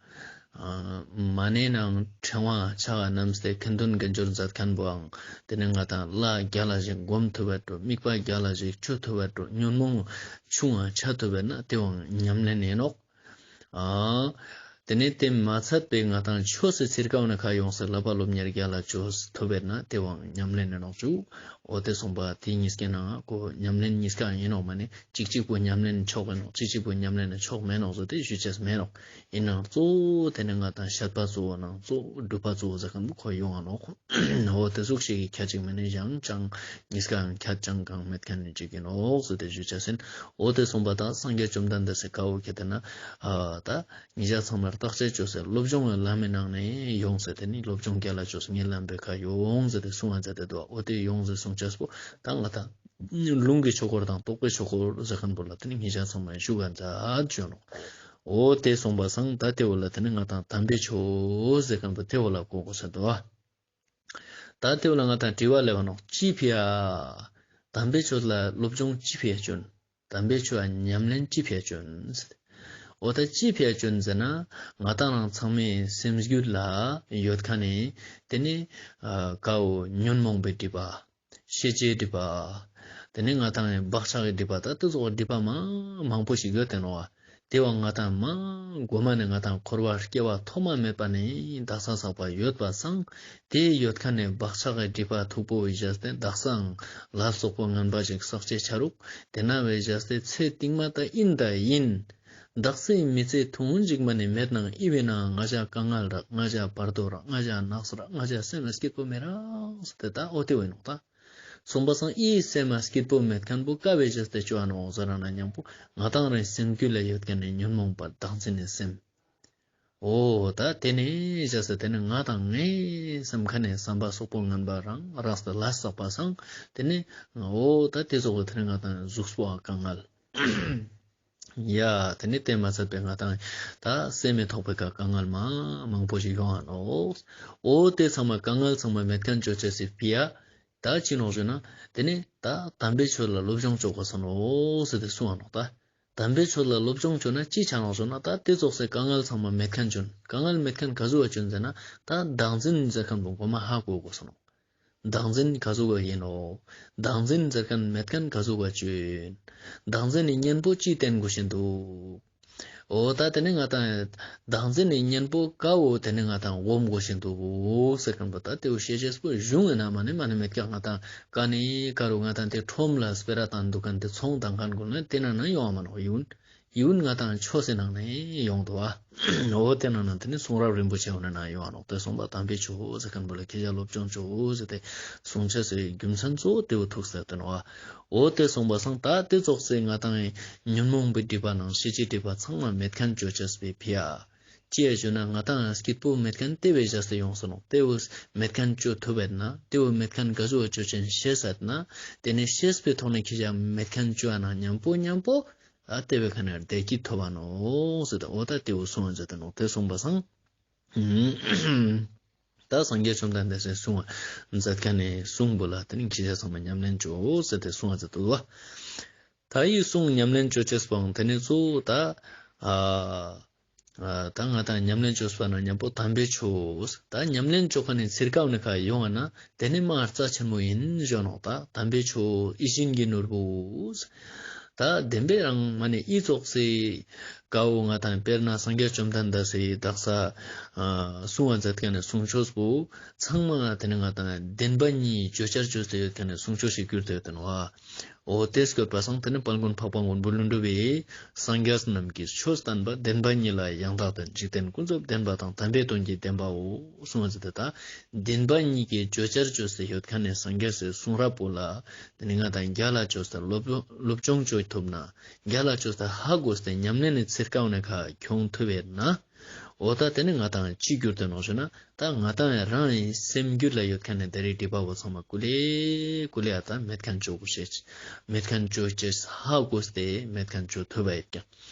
ཨ་མ་ནེ་ནང་ཕྲེང་བ་ཕྱག་ག་བསྣམས་ཏེ་ཁ་འདོན་དགེ་སྦྱོར་མཛད་ཁན་བོའང་དེ་ནེ་ང་དང་ལྷ་རྒྱལ་ལ་ཞིག་སྒོམ་ཐུབ་བ་འགྲོ། དམིགས་པ་རྒྱལ་ལ་ཞིག་ཆོས་ཐུབ་བ་འགྲོ། ཉོན་མོངས་ཆུང་ང་ཆ་ཐུབ་བ་ན་དེ་བོའང་ཉམས་ལེན་ཡིན་ནོག། ཨ་དེ་ནེ་དེ་མ་ཚད་པའི་ང་དང་ཆོས་སི་ཚིར་ཀ་འོ་ན་ཁ་ཡོང་སེ་བསླབ་པ་སློབ་གཉེར་རྒྱལ་ལ་ཅོ་ཐུབ་བ་ན་དེ་བོའང་ཉམས་ལེན་ཡིན་ནོག་ཇུ། འོ་དེ་གསུངས་པ་དེ་གཉིས་ཀའི་ནང་ང་ཁོ་ཉམས་ལེན་གཉིས་ཀ་ཡིན་ནོག། མ་ནེ་གཅིག་གཅིག་པོ་ཉམས་ལེན་ཆོག་གི་ནོག། གཅིག་གཅིག་པོ་ཉམས་ལེན་ཆོག་མེད་ནོག་ཟེར་ཏེ་ཞུ་ཅེས་མེད་ནོག། ཡིན་ནའང་གཙོ་བོ་དེ་ནེ་ང་དང་བཤད་པ་གཙོ་བོ་ནང་གཙོ་བོ་སྒྲུབ་པ་གཙོ་བོ་ཟེར་ཁན་བོ་ཁོ་ཡོང་ང་ནོག། འོ་དེ་ཟུག་ཞིག་གི་ཁྱད་ཅིག་མ་ནེ་ཡང་ཅང་གཉིས་ཀའང་ཁྱད་ཅང་གང་མེད་ཁན་ནི་ཅིག་ཡིན་ནོག་ཟེར་ཏེ་ཞུ་ཅེས་ཡིན། འོ་དེ་གསུངས་པ་དང་སངས་རྒྱས་བཅོམ་ལྡན་འདས་སི་ཀ་བོ་ཁྱེད་དེ་ན་ཨ་ད་ཉིད་ཅག་ཚང་མར་བརྟག་དཔྱད་ཅོས་སེ་སློབ་སྦྱོང་གི་ལམ་མི་ནང་ནེ་ཡོང་སེ་དེ་ནེ་སློབ་སྦྱོང་རྒྱལ་ལ་ཅོས་སེ་ངའི་ལམ་པའི་ཁ་ཡོང་ཟེར་ཏེ་གསུང་བ་མཛད་དེ་འདུག། འོ་དེ་ཡོང་ཟེར་གསུང་ཅེས་པོ་ད་ང་དང་ལུང་གི་ཆོས་སྐོར་དང་རྟོགས་པའི་ཆོས་སྐོར་ཟེར་ཁན་བོ་ལ་དེ་ནེ་ཉིད་ཅག་ཚང་མ་ཞུ་ག་མཛད་ཅོ་ནོག། འོ་དེ་གསུངས་པ་སང་ད་དེ་བོ་ལ་དེ་ནེ་ང་དང་དམ་པའི་ཆོས་ཟེར་ཁན་བོ་དེ་བོ་ལ་གོ་དགོས་ས་འདུག། ད་དེ་བོ་ལ་ང་དང་དྲི་བ་སླེབས་པ་ནོག། ཅི་ཕི་ཡ། དམ་པའི་ཆོས་ལ་སློབ་སྦྱོང་ཅི་ཕི་ཡ་ཅོན། དམ་པའི་ཆོས་ལ་ཉམས་ལེན་ཅི་ཕི་ཡ་ཅོན། འོ་ད་ཅི་ཕི་ཡ་ཅོན་ཟེར་ན་ང་དང་རང་ཚང་མའི་སེམས་རྒྱུད་ལ་ཡོད་ཁན་ནི་དེ་ནེ་ཨ་ཀ་བོ་ཉོན་མོངས་པའི་སྒྲིབ་པ། ཤེས་བྱའི་སྒྲིབ་པ། དེ་ནེ་ང་དང་བག་ཆགས་ཀྱི་སྒྲིབ་པ་ད་དེ་ཙོགས་སྒྲིབ་པ་མ་མང་པོ་ཞིག་ཡོད་དེ་ནོག་བ། དེ་བོ་ང་དང་མ་གོ་མ་ནེ་ང་དང་འཁོར་བ་སྐྱེ་བ་ཐོག་མ་མེད་པ་ནེ་དག་ས་ཟག་པ་ཡོད་པ་སང་དེ་ཡོད་ཁན་ནི་བག་ཆགས་ཀྱི་སྒྲིབ་པ་མཐུག་པོ་བཞག་སྟེ་དག་སའང་ལ་སོགས་པ་ངན་པ་ཞིག་བསགས་ཅེས་ཆ་རུག། དེ་ན་བས་བཞག་སྟེ་ཚེ་རྟིང་མ་ད་ཡིན་ད་ཡིན། དག་སའི་མི་ཚེ་ཐུང་ངུན་ཞིག་མ་ནེ་མེད་ནའང་འི་བོའི་ནང་ང་ཞ་དཀའ་ངལ་རག། ང་ཞ་བར་དོ་རག། ང་ཞ་ནགས་རག། ང་ཞ་སེམས་ལ་སྐྱིད་པོ་མི་རག་ཟེར་ཏེ་ད་འོ་དེ་བོ་ཡིན་ནོག་ད། སོང་པ་སང་ཨི་སེམས་མ་སྐྱིད་པོ་མེད་ཁན་པོ་ཀ་བོའི་ཞག་སྟེ་ཅོ་འ་ནོག་ཟེར་ན་ཉམ་པོ་ང་ཏང་རང་སེམས་རྒྱུད་ལ་ཡོད་ཁན་ནི་ཉོན་མོངས་པ་བདག་འཛིན་ནི་སེམས། འོ་ད་དེ་ནས་ཞག་སྟེ་དེ་ནས་ང་ཏང་ངའི་སེམས་ཁ་ནས་བསམ་པ་སོག་པོ་ངན་པ་རང་རང་སྟེ་ལ་བསགས་པ་སང་དེ་ནས་འོ་ད་དེ་ཙོགས་དེ་ནས་ང་ཏང་གཟུགས་པོ་དཀའ་ངལ། ཡ་དེ་ནས་དེ་མ་ཚད་པའི་ང་ཏང་ད་སེམས་མི་ཐོག་པའི་ཀ་དཀའ་ངལ་མ་མང་པོ་ཞིག་ཡོང་ང་ནོག། འོ་དེ་ཚང་མ་དཀའ་ངལ་ཚང་མ་མེད་ཁན་ཅོ་ཅེས་སི་ཕི་ཡ། ད་ཅི་ནོག་ཞུ་ན། དེ་ནས་ད་དམ་པའི་ཆོས་ལ་སློབ་སྦྱོང་ཅོ་གོས་ས་ནོག་ཟེར་ཏེ་གསུངས་ནོག་ད། དམ་པའི་ཆོས་ལ་སློབ་སྦྱོང་ཅོ་ན་ཅི་ཆ་ནོག་ཞུ་ན། ད་དེ་ཙོགས་སི་དཀའ་ངལ་ཚང་མ་མེད་ཁན་ཅོ་ན། དཀའ་ངལ་མེད་ཁན་ག་ཟུག་ག་ཅོ་ན་ཟེར་ན། ད་བདག་འཛིན་ཟེར་ཁན་པོ་གོ་མ་ཧ་གོ་གོས་ས་ནོག། བདག་འཛིན་ག་ཟུག་ག་ཡིན་ནོག། བདག་འཛིན་ཟེར་ཁན་མེད་ཁན་ག་ཟུག་ག་ཅོ་ཡིན། བདག་འཛིན་ནི་གཉེན་པོ་ཅི་བསྟེན་གོས་ཤེས་འདུག། འོ་ད་དེ་ནས་ང་ཏང་བདག་འཛིན་ནི་གཉེན་པོ་ཀ་བོ་དེ་ནས་ང་ཏང་སྒོམ་གོས་ཤེས་འདུག་ཟེར་ཁན་པོ་ད་དེ་བོ་ཤེས་ཅེས་པོ་གཞུང་ངི་ནང་མ་ནེ་མ་ནེ་མེད་ཀྱག། ང་ཏང་ཀ་ནེ་ཀ་རུ་ང་ཏང་དེ་ཁྲོམ་ལ་སྤེ་ར་བཏང་དུག་ཁན་དེ་ཚོང་བཏང་ཁན་གུན་ལ་དེ་ནང་ན་ཡོང་བ་མ་ནོག། ཡིན་ཡིན་ང་ཏང་ཆོས་སི་ནང་ནས་ཡོང་དུག་བ། འོ་དེ་ནང་ན་དེ་ནས་གསུང་རབ་རིན་པོ་ཆེ་བོ་ནང་ན་ཡོང་བ་ནོག། དེ་གསུངས་པ་དམ་པའི་ཆོས་ཟེར་ཁན་པོ་ལ་ཁྱེད་ཅག་སློབ་སྦྱོང་ཅོ་ཟེར་ཏེ་གསུང་ཅེས་སི་རྒྱུ་མཚན་གཙོ་བོ་དེ་བོ་ཐུག་ས་དེ་ནོག་བ། འོ་དེ་གསུངས་པ་སང་ད་དེ་ཙོགས་སི་ང་ཏང་ངི་ཉོན་མོངས་པའི་སྒྲིབ་པ་ནང་ཤེས་བྱའི་སྒྲིབ་པ་ཚང་མ་མེད་ཁན་ཅོ་ཅེས་སི་ཕི་ཡ། ཅི་ཡ་ཞུ་ན་ང་ཏང་སྐྱིད་པོ་མེད་ཁན་དེ་བོའི་ཞག་སྟེ་ཡོང་ས་ནོག། དེ་བོ་མེད་ཁན་ཅོ་ཐུབ་བད་ན། དེ་བོ་མེད་ཁན་ག་ཟུག་ཅོ་ཅེས་ཤེས་ས་ན། དེ་ནས་ཤེས་པའི་ཐོག་ནས་ཁྱེད་ཅག་མེད་ཁན་ཅོ་ན་ཉམ་པོ་ཉམ་པོ་ཨ་དེ་བོའི་ཁ་ནས་བདེ་སྐྱིད་ཐོབ་བ་ནོག་ཟེར་ཏེ། འོ་ད་དེ་བོ་གསུངས་པ་མཛད་དེ་ནོག། དེ་གསུངས་པ་སང་ད་སངས་རྒྱས་བཅོམ་ལྡན་འདས་སི་གསུང་བ་མཛད་ཁན་ནི་གསུང་པོ་ལ་དེ་ནི་ཁྱེད་ཅག་ཚང་མ་ཉམས་ལེན་ཅོ་ཟེར་ཏེ་གསུངས་པ་མཛད་དེ་འདུག་བ། ད་ཡི་གསུང་ཉམས་ལེན་ཅོ་ཅེས་པོའང་དེ་ནི་གཙོ་བོ་ད་ཨ་ཨ་ད་ང་ཏང་ཉམས་ལེན་ཅོས་པ་ན་ཉམ་པོ་དམ་པའི་ཆོས། ད་ཉམས་ལེན་ཅོ་ཁན་ནི་ཚིར་ཀ་བོ་ནི་ཁ་ཡོང་བ་ན་དེ་ནི་མ་རྩ་ཆེན་མོ་ཡིན་ཞུ་ནོག། ད་དམ་པའི་ཆོས་ཡིད་བཞིན་གྱི་ནོར་བུ། ད་བདེན་པའི་རང་མ་ནེ་ཨི་ཙོགས་སི་ཀ་བོ་ང་ཏང་དཔེར་ན་སངས་རྒྱས་བཅོམ་ལྡན་འདས་སི་དག་ས་ཨ་གསུང་བ་མཛད་ཁན་ནི་གསུང་ཆོས་པོ་ཚང་མ་དེ་ནི་ང་ཏང་བདེན་པ་གཉིས་བརྗོད་བྱར་བརྗོད་དེ་ཡོད་ཁན་ནི་གསུང་ཆོས་ཤིག་གྱུར་ཏེ་ཡོད་དེ་ནོག་བ། འོ་དེ་སྐྱོད་པ་སང་དེ་ནི་དཔལ་མགོན་འཕགས་པ་མགོན་པོ་ཀླུ་སྒྲུབ་པའི་སངས་རྒྱས་རྣམས་ཀྱི་ཆོས་བསྟན་པ། བདེན་པ་གཉིས་ལ་ཡང་དག་དོན། འཇིག་རྟེན་ཀུན་རྫོབ་བདེན་པ་དང་། དམ་པའི་དོན་གྱི་བདེན་པའོ། གསུངས་པ་ཟེར་ཏེ་ད་བདེན་པ་གཉིས་ཀྱི་བརྗོད་བྱར་བརྗོད་དེ་ཡོད་ཁན་ནི་སངས་རྒྱས་སི་གསུང་རབ་པོ་ལ་དེ་ནི་ང་ཏང་རྒྱལ་ལ་ཅོས་ཏེ་སློབ་སློབ་སྦྱོང་ཅོ་ཐུབ་ན། རྒྱལ་ལ་ཅོས་ཏེ་ཧ་གོ་སྟེ་ཉམས་ལེན་ནི་ཚིར་ཀ་བོ་ནི་ཁ་ཁྱོང་ཐུབ་བད་ན། འོ་ད་དེ་ནི་ང་ཏང་ཅི་གྱུར་ཏེ་ནོག་ཞུ་ན། ད་ང་ཏང་རང་ངི་སེམས་རྒྱུད་ལ་ཡོད་ཁན་ནི་དེ་རིགས་སྒྲིབ་པ་བོ་ཚང་མ་ཀུ་ལེ་ཀུ་ལེ་ཨ་ད་མེད་ཁན་ཅོ་གོས་ཤེས། མེད་ཁན་ཅོ་ཅེས་ཧ་གོ་སྟེ་མེད་ཁན་ཅོ་ཐུབ་བ་ཡོད་ཀྱག།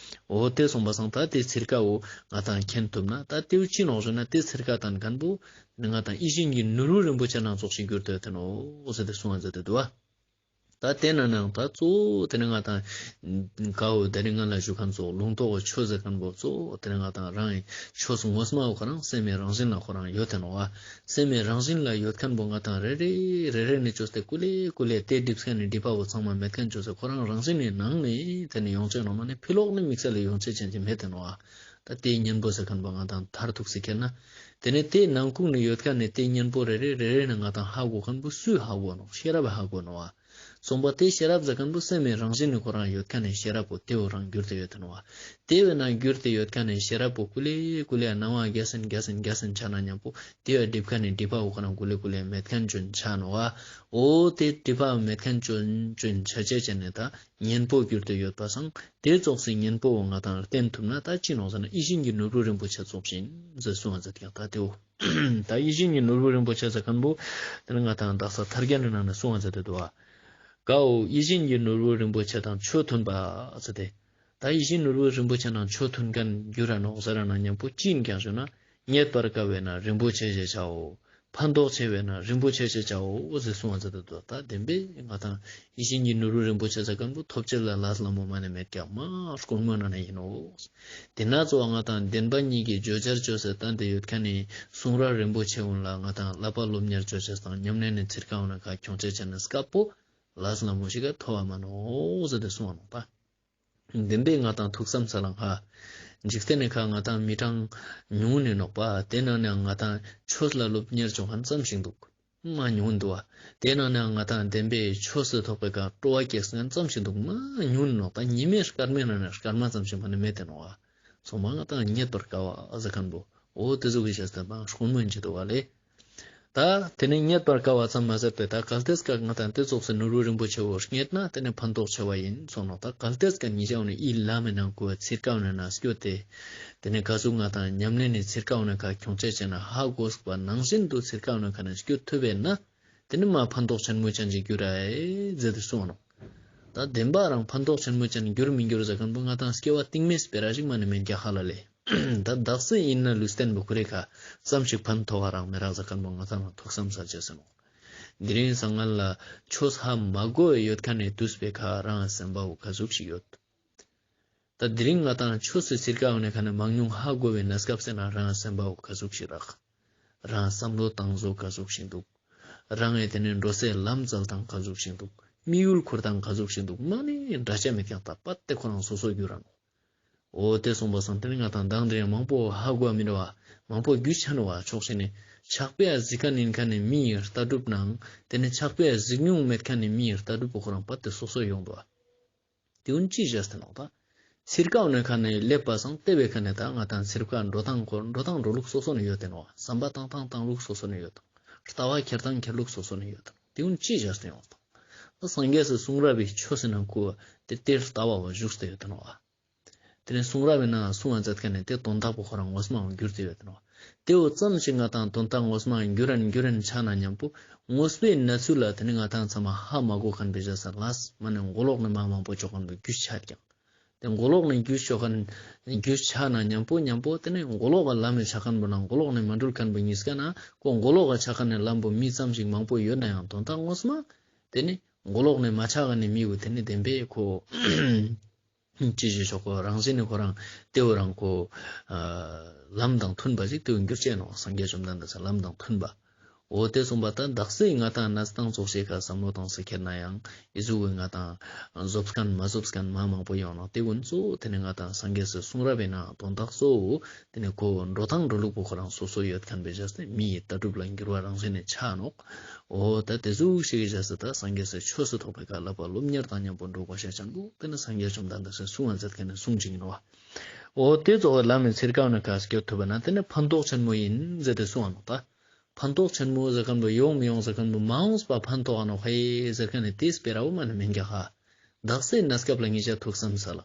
འོ་དེ་གསུངས་པ་སང་ད་དེ་ཚིར་ཀ་བོ་ང་ཏང་མཁྱེན་ཐུབ་ན། ད་དེ་བོ་ཅི་ནོག་ཞུ་ན། དེ་ཚིར་ཀ་བཏང་ཁན་བོ་ང་ཏང་ཡིད་བཞིན་གྱི་ནོར་བུ་རིན་པོ་ཆེ་ནང་ཙོགས་ཤིག་གྱུར་ཏེ་ཡོད་དེ་ནོག་ཟེར་ཏེ་གསུངས་པ་མཛད་དེ་འདུག་བ། ད་དེ་ན་ནང་ད་གཙོ་བོ་དེ་ནི་ང་ཏང་ཀ་བོ་དེ་རིང་ང་ལ་ཞུ་ཁན་ཙོགས་ལུང་རྟོགས་ཆོས་ཟེར་ཁན་བོ་གཙོ་བོ་དེ་ནི་ང་ཏང་རང་ངི་ཆོས་ངོ་མ་བོ་ཁོ་རང་སེམས་མི་རང་བཞིན་ལ་ཁོ་རང་ཡོད་དེ་ནོག་བ། སེམས་མི་རང་བཞིན་ལ་ཡོད་ཁན་བོ་ང་ཏང་རེ་རེ་རེ་རེ་ནི་ཅོས་ཏེ་ཀུ་ལེ་ཀུ་ལེ་དེ་སྒྲིབ་ཁན་ནི་སྒྲིབ་པ་བོ་ཚང་མ་མེད་ཁན་ཅོས་ཏེ་ཁོ་རང་རང་བཞིན་ནི་ནང་ནེ་དེ་ནི་ཡོང་ཅེས་ནོག་མ་ནེ་ཕི་ལོག་ནེ་དམིགས་བསལ་ལ་ཡོང་ཅེས་ཅན་ཅིག་མེད་དེ་ནོག་བ། ད་དེའི་གཉེན་པོ་ཟེར་ཁན་བོ་ང་ཏང་མཐར་ཐུག་སེ་ཁྱེར་ན། དེ་ནི་དེའི་ནང་ཁུག་ནེ་ཡོད་ཁན་ནི་དེའི་གཉེན་པོ་རེ་རེ་རེ་རེ་ནི་ང་ཏང་ཧ་གོ་ཁན་བོ་སུས་ཧ་གོ་ནོག། ཤེས་རབ་ཧ་གོ་ནོག་བ། གསུངས་པ་དེ་ཤེས་རབ་ཟེར་ཁན་བོ་སེམས་མི་རང་བཞིན་ནི་ཁོ་རང་ཡོད་ཁན་ནི་ཤེས་རབ་པོ་དེ་བོ་རང་གྱུར་ཏེ་ཡོད་དེ་ནོག་བ། དེ་བོའི་ནང་གྱུར་ཏེ་ཡོད་ཁན་ནི་ཤེས་རབ་པོ་ཀུ་ལེ་ཀུ་ལེ་སྣང་བ་རྒྱས་སེ་རྒྱས་སེ་རྒྱས་སེ་ཆ་ན་ཉམ་པོ་དེ་བོའི་སྒྲིབ་ཁན་ནི་སྒྲིབ་པ་བོ་ཁོ་རང་ཀུ་ལེ་ཀུ་ལེ་མེད་ཁན་ཅོ་ཆ་ནོག་བ། འོ་དེ་སྒྲིབ་པ་མེད་ཁན་ཅོ་ཅོ་ཆ་ཅེས་ཅན་ནི་ད་གཉེན་པོ་གྱུར་ཏེ་ཡོད་པ་སང་དེ་ཙོགས་སི་གཉེན་པོ་བོ་ང་ཏང་བསྟེན་ཐུབ་ན་ད་ཅི་ནོག་ཟེར་ན་ཡིད་བཞིན་གྱི་ནོར་བུ་རིན་པོ་ཆེ་ཙོགས་བཞིན་ཟེར་གསུངས་པ་མཛད་ཀྱག། ད་དེ་བོ་ད་ཡིད་བཞིན་གྱི་ནོར་བུ་རིན་པོ་ཆེ་ཟེར་ཁན་བོ་དེ་ནི་ང་ཏང་དག་ས་ཐར་རྒྱན་རི་ནང་ནེ་གསུངས་པ་མཛད་དེ་འདུག་བ། ཀ་བོ་ཡིད་བཞིན་གྱི་ནོར་བུ་རིན་པོ་ཆེ་དང་ཆོས་མཐུན་པ་ཟེར་ཏེ། ད་ཡིད་བཞིན་ནོར་བུ་རིན་པོ་ཆེ་ནང་ཆོས་མཐུན་ཁན་གྱུར་ར་ནོག་ཟེར་ར་ན་ཉམ་པོ་ཅི་ཡིན་ཀྱག་ཞུ་ན། རྙེད་པར་དཀའ་བས་ན་རིན་པོ་ཆེ་ཞེས་བྱའོ། ཕན་འདོགས་ཆེ་བས་ན་རིན་པོ་ཆེ་ཞེས་བྱའོ་ཟེར་གསུངས་པ་མཛད་དེ་འདུག། ད་བདེན་པའི་ང་ཏང་ཡིད་བཞིན་གྱི་ནོར་བུ་རིན་པོ་ཆེ་ཟེར་ཁན་བོ་ཐོབ་ཅེས་ལ་ལས་སླ་མོ་མ་ནེ་མེད་ཀྱག། མ་དཀོན་མོ་ནང་ནེ་ཡིན་ནོག། དེ་ན་གཙོ་བོ་ང་ཏང་བདེན་པ་གཉིས་ཀྱི་བརྗོད་བྱར་ཅོས་ཏེ་བསྟན་ཏེ་ཡོད་ཁན་ནི་གསུང་རབ་རིན་པོ་ཆེ་བོ་ལ་ང་ཏང་བསླབ་པ་སློབ་གཉེར་ཅོ་ཅེས་དང་ཉམས་ལེན་ནི་ཚིར་ཀ་བོ་ནི་ཁ་ཁྱོང་ཅེས་ཅན་ནི་སྐབས་པོ་ལས་སླ་མོ་ཞིག་ག་ཐོབ་བ་མ་ནོག་ཟེར་ཏེ་གསུངས་པ་ནོག་པ། བདེན་པའི་ང་ཏང་ཐུགས་བསམ་ས་ལ་ང་འཇིག་རྟེན་ནི་ཁ་ང་ཏང་མི་གྲངས་ཉུང་ནི་ནོག་པ། དེ་ནང་ནེ་ང་ཏང་ཆོས་ལ་སློབ་གཉེར་ཅོ་ཁན་ཙམ་ཞིག་འདུག། མ་ཉུང་འདུག་བ། དེ་ནང་ནེ་ང་ཏང་བདེན་པའི་ཆོས་སུ་ཐོགས་པའི་ཀ་སྤྲོ་བ་སྐྱེས་ཁན་ཙམ་ཞིག་འདུག། མ་ཉུང་ནོག། ད་ཉི་མའི་སྐར་མའི་ནང་ནེ་སྐར་མ་ཙམ་ཞིག་མ་ནེ་མེད་དེ་ནོག་བ། ཚང་མ་ང་ཏང་རྙེད་པར་དཀའ་བ་ཟེར་ཁན་བོ། འོ་དེ་ཟུག་གི་བྱས་ཏེ་མ་དཀོན་མོ་ཡིན་ཅི་འདུག་བ་ལེ། ད་དེ་ནས་རྙེད་པར་དཀའ་བ་ཙམ་མ་ཟད་པའི་ད་གལ་ཏེ་ཀ་ང་དང་དེ་ཙོགས་སི་ནོར་བུ་རིན་པོ་ཆེ་བོ་རྙེད་ན་དེ་ནས་ཕན་ཐོགས་ཆེ་བ་ཡིན་སོང་ནོག་ད་གལ་ཏེ་ཀ་ཉེ་ཞ་བོ་ནི་ཨི་ལམ་མི་ནང་ཀོ་ཚིར་ཀ་བོ་ནི་ནང་སྐྱོད་དེ། དེ་ནས་ག་ཟུག་ང་དང་ཉམས་ལེན་ནི་ཚིར་ཀ་བོ་ནི་ཁ་ཁྱོང་ཆ་ཆེ་ན་ཧ་གོ་སོག་པ་ནང་བཞིན་དུ་ཚིར་ཀ་བོ་ནི་ཁ་ནས་སྐྱོད་ཐུབ་པས་ན། དེ་ནི་མ་ཕན་ཐོགས་ཆེན་མོ་ཅན་ཅིག་གྱུར་ར་ཨེ་ཟེར་ཏེ་གསུངས་ནོག་ད་བདེན་པ་རང་ཕན་ཐོགས་ཆེན་མོ་ཅན་གྱུར་མི་འགྱུར་ཟེར་མཁན་པོ་ང་དང་སྐྱེ་བ་སྟིང་མའི་སྤེ་ར་ཞིག་མ་ནི་མེན་ཀྱག་ཧ་ལ་ལེ། ད་དག་ས་ཡིན་ན་ལུས་རྟེན་པོ་ཁོ་རེ་ཁ་ཙམ་ཞིག་ཕན་ཐོགས་རང་མི་རག་ཟེར་མཁན་པོ་ང་དང་ལ་ཐུགས་བསམ་ས་ཆེ་ཟེར་ནོག་དེ་རིང་སང་ངན་ལ་ཆོས་ཧ་མ་གོ་ཡོད་མཁན་ནི་དུས་པའི་ཁ་རང་སེམས་པ་བོ་ག་ཟུག་ཞིག་ཡོད། ད་དེ་རིང་ང་དང་ཆོས་སི་ཚིར་ཀ་བོ་ནི་ཁ་ནས་མང་ཉུང་ཧ་གོ་བའི་གནས་སྐབས་སེ་ན་རང་སེམས་པ་བོ་ག་ཟུག་ཞིག་རག་རང་བསམ་བློ་བཏང་བཟོ་ག་ཟུག་ཞིག་འདུག་རང་ངི་དེ་ནས་འགྲོ་སའི་ལམ་འཚོལ་སྟངས་ག་ཟུག་ཞིག་འདུག་དམིགས་ཡུལ་འཁུར་སྟངས་ག་ཟུག་ཞིག་འདུག་མ་ནི་འདྲ་ཆ་མེད་ཀྱང་ད་པ་དེ་ཁོ་རང་སོ་སོ་གྱུར་ར་ནོག་འོ་དེ་སོང་པ་སང་དེ་ནི་ང་དང་མདང་དེ་རིང་མང་པོ་ཧ་གོ་བ་མི་འདྲ་བ་མང་པོ་རྒྱུས་ཆ་ནོག་བ་ཕྱོགས་ཞིག་ནས་ཆགས་པའི་གཟིགས་མཁན་ཡིན་མཁན་ནི་མིའི་ལྟ་གྲུབ་ནང་དེ་ནི་ཆགས་པའི་གཟིགས་མྱོང་མེད་མཁན་ནི་མིའི་ལྟ་གྲུབ་པོ་ཁོ་རང་པ་དེ་སོ་སོ་ཡོང་འདུག་བ། དེ་འུན་ཅི་བྱས་ཏེ་ནོག་ད། ཚིར་ཀ་བོ་ནི་ཁ་ནས་སླེབས་པ་སང་ལྟེ་བའི་ཁ་ནས་ད་ང་དང་ཚིར་ཀ་འགྲོ་སྟངས་ཁོ་འགྲོ་སྟངས་འགྲོ་ལུགས་སོ་སོ་ནི་ཡོད་དེ་ནོག་བ། བསམ་པ་བཏང་སྟངས་བཏང་ལུགས་སོ་སོ་ནི་ཡོད་དང་། ལྟ་བ་འཁྱེར་སྟངས་འཁྱེར་ལུགས་སོ་སོ་ནི་ཡོད་དང་། དེ་འུན་ཅི་བྱས་ཏེ་ཡོང་དང་། ད་སངས་རྒྱས་སི་གསུང་རབ་བི་ཆོས་སི་ནང་ཁུ་དེ་དེ་ལྟ་བ་བོ་བཞུགས་ཏེ་ཡོད་དེ་ནོག་བ། དེ་ནས་གསུང་རབ་བི་ནང་གསུང་བ་མཛད་མཁན་ནི་དེ་དོན་དག་པོ་ཁོ་རང་ངོ་མ་བོ་འགྱུར་ཏེ་ཡོད་དེ་ནོག་དེ་བོ་ཙམ་ཞིག་ང་དང་དོན་དག་ངོ་མ་འགྱུར་རན་འགྱུར་རན་ཆ་ན་མཉམ་པོ་དངོས་པོའི་གནས་ཚུལ་ལ་དེ་ནི་ང་དང་ཚང་མ་ཧ་མ་གོ་མཁན་པའི་བྱ་ས་ལ་མ་ནི་མགོ་ལོག་ནས་མ་མང་པོ་ཆོག་མཁན་པོ་རྒྱུས་ཆ་ཀྱང་། དེ་མགོ་ལོག་ནས་རྒྱུས་ཆོག་མཁན་རྒྱུས་ཆ་ན་མཉམ་པོ་མཉམ་པོ་དེ་ནི་མགོ་ལོག་ག་ལམ་མི་ཆ་མཁན་པོ་ན་མགོ་ལོག་ནས་མ་འགྲུལ་མཁན་པོ་གཉིས་ཀ་ན་ཁོ་མགོ་ལོག་ག་ཆ་མཁན་ནི་ལམ་པོ་མི་ཙམ་ཞིག་མང་པོ་ཡོད་ན་ཡང་དོན་དག་ངོ་མ་དེ་ནི་མགོ་ལོག་ནས་མ་ཆ་མཁན་ནི་མི་བོ་དེ་ནི་བདེན་པས་ཁོ། ཅི་ཞིག་ཆོག་གོ་རང་བཞིན་ནི་ཁོ་རང་དེ་བོ་རང་ཁོ་ལམ་དང་མཐུན་པ་ཞིག་དེ་བོ་འགྱུར་ཅེས་ནོག་སངས་རྒྱས་བཅོམ་ལྡན་འདས་སི་ལམ་དང་མཐུན་པ། འོ་དེ་གསུངས་པ་ད་དག་སའི་ང་དང་གནས་སྟངས་ཙོགས་ཤིག་ག་བསམ་བློ་བཏང་སེ་ཁྱེར་ན་ཡང་ཨི་ཟུག་གི་ང་དང་བཟོབ་མཁན་མ་བཟོབ་མཁན་མ་མང་པོ་ཡོང་ནོག་དེ་ཀུན་གཙོ་བོ་དེ་ནི་ང་དང་སངས་རྒྱས་སི་གསུང་རབ་བི་ནང་དོན་དག་གཙོ་བོ་དེ་ནི་ཁོ་འགྲོ་སྟངས་འགྲོ་ལུགས་པོ་ཁོ་རང་སོ་སོ་ཡོད་མཁན་པའི་བྱས་ཏེ་མིའི་ལྟ་གྲུབ་ལ་འགྱུར་བ་རང་བཞིན་ནས་ཆ་ནོག་འོ་ད་དེ་ཟུག་ཞིག་གི་བྱས་ཏེ་ད་སངས་རྒྱས་སི་ཆོས་སི་ཐོག་པའི་ཁ་ལ་པ་སློབ་གཉེར་དང་མཉམ་པོ་འགྲོ་དགོས་ཤེས་ཅན་པོ་དེ་ནི་སངས་རྒྱས་བཅོམ་ལྡན་འདས་སི་གསུང་བ་མཛད་མཁན་ནི་གསུང་ཅིག་ཡིན་ནོག་འོ་དེ་ཚོ་བའི་ལམ་མི་ཚིར་ཀ་བོ་ནི་ཁ་སྐྱོད་ཐུབ་པ་ན་དེ་ནི་ཕན་ཐོགས་ཆེན་མོ་ཡིན་ཟེར་ཏེ་གསུང་བ་ནོག་ད། ཕན་ཐོགས་ཆེན་མོ་ཟེར་མཁན་པོ་ཡོང་མི་ཡོང་ཟེར་མཁན་པོ་མ་འོངས་པ་ཕན་ཐོགས་ཨ་ནོག་ཧེ་ཟེར་མཁན་ནི་དེ་སྤེ་ར་བོ་མ་ནི་མེན་ཀྱག་ཧ། དག་སའི་གནས་སྐབས་ལ་ངེད་ཅག་ཐུགས་བསམ་ས་ལ།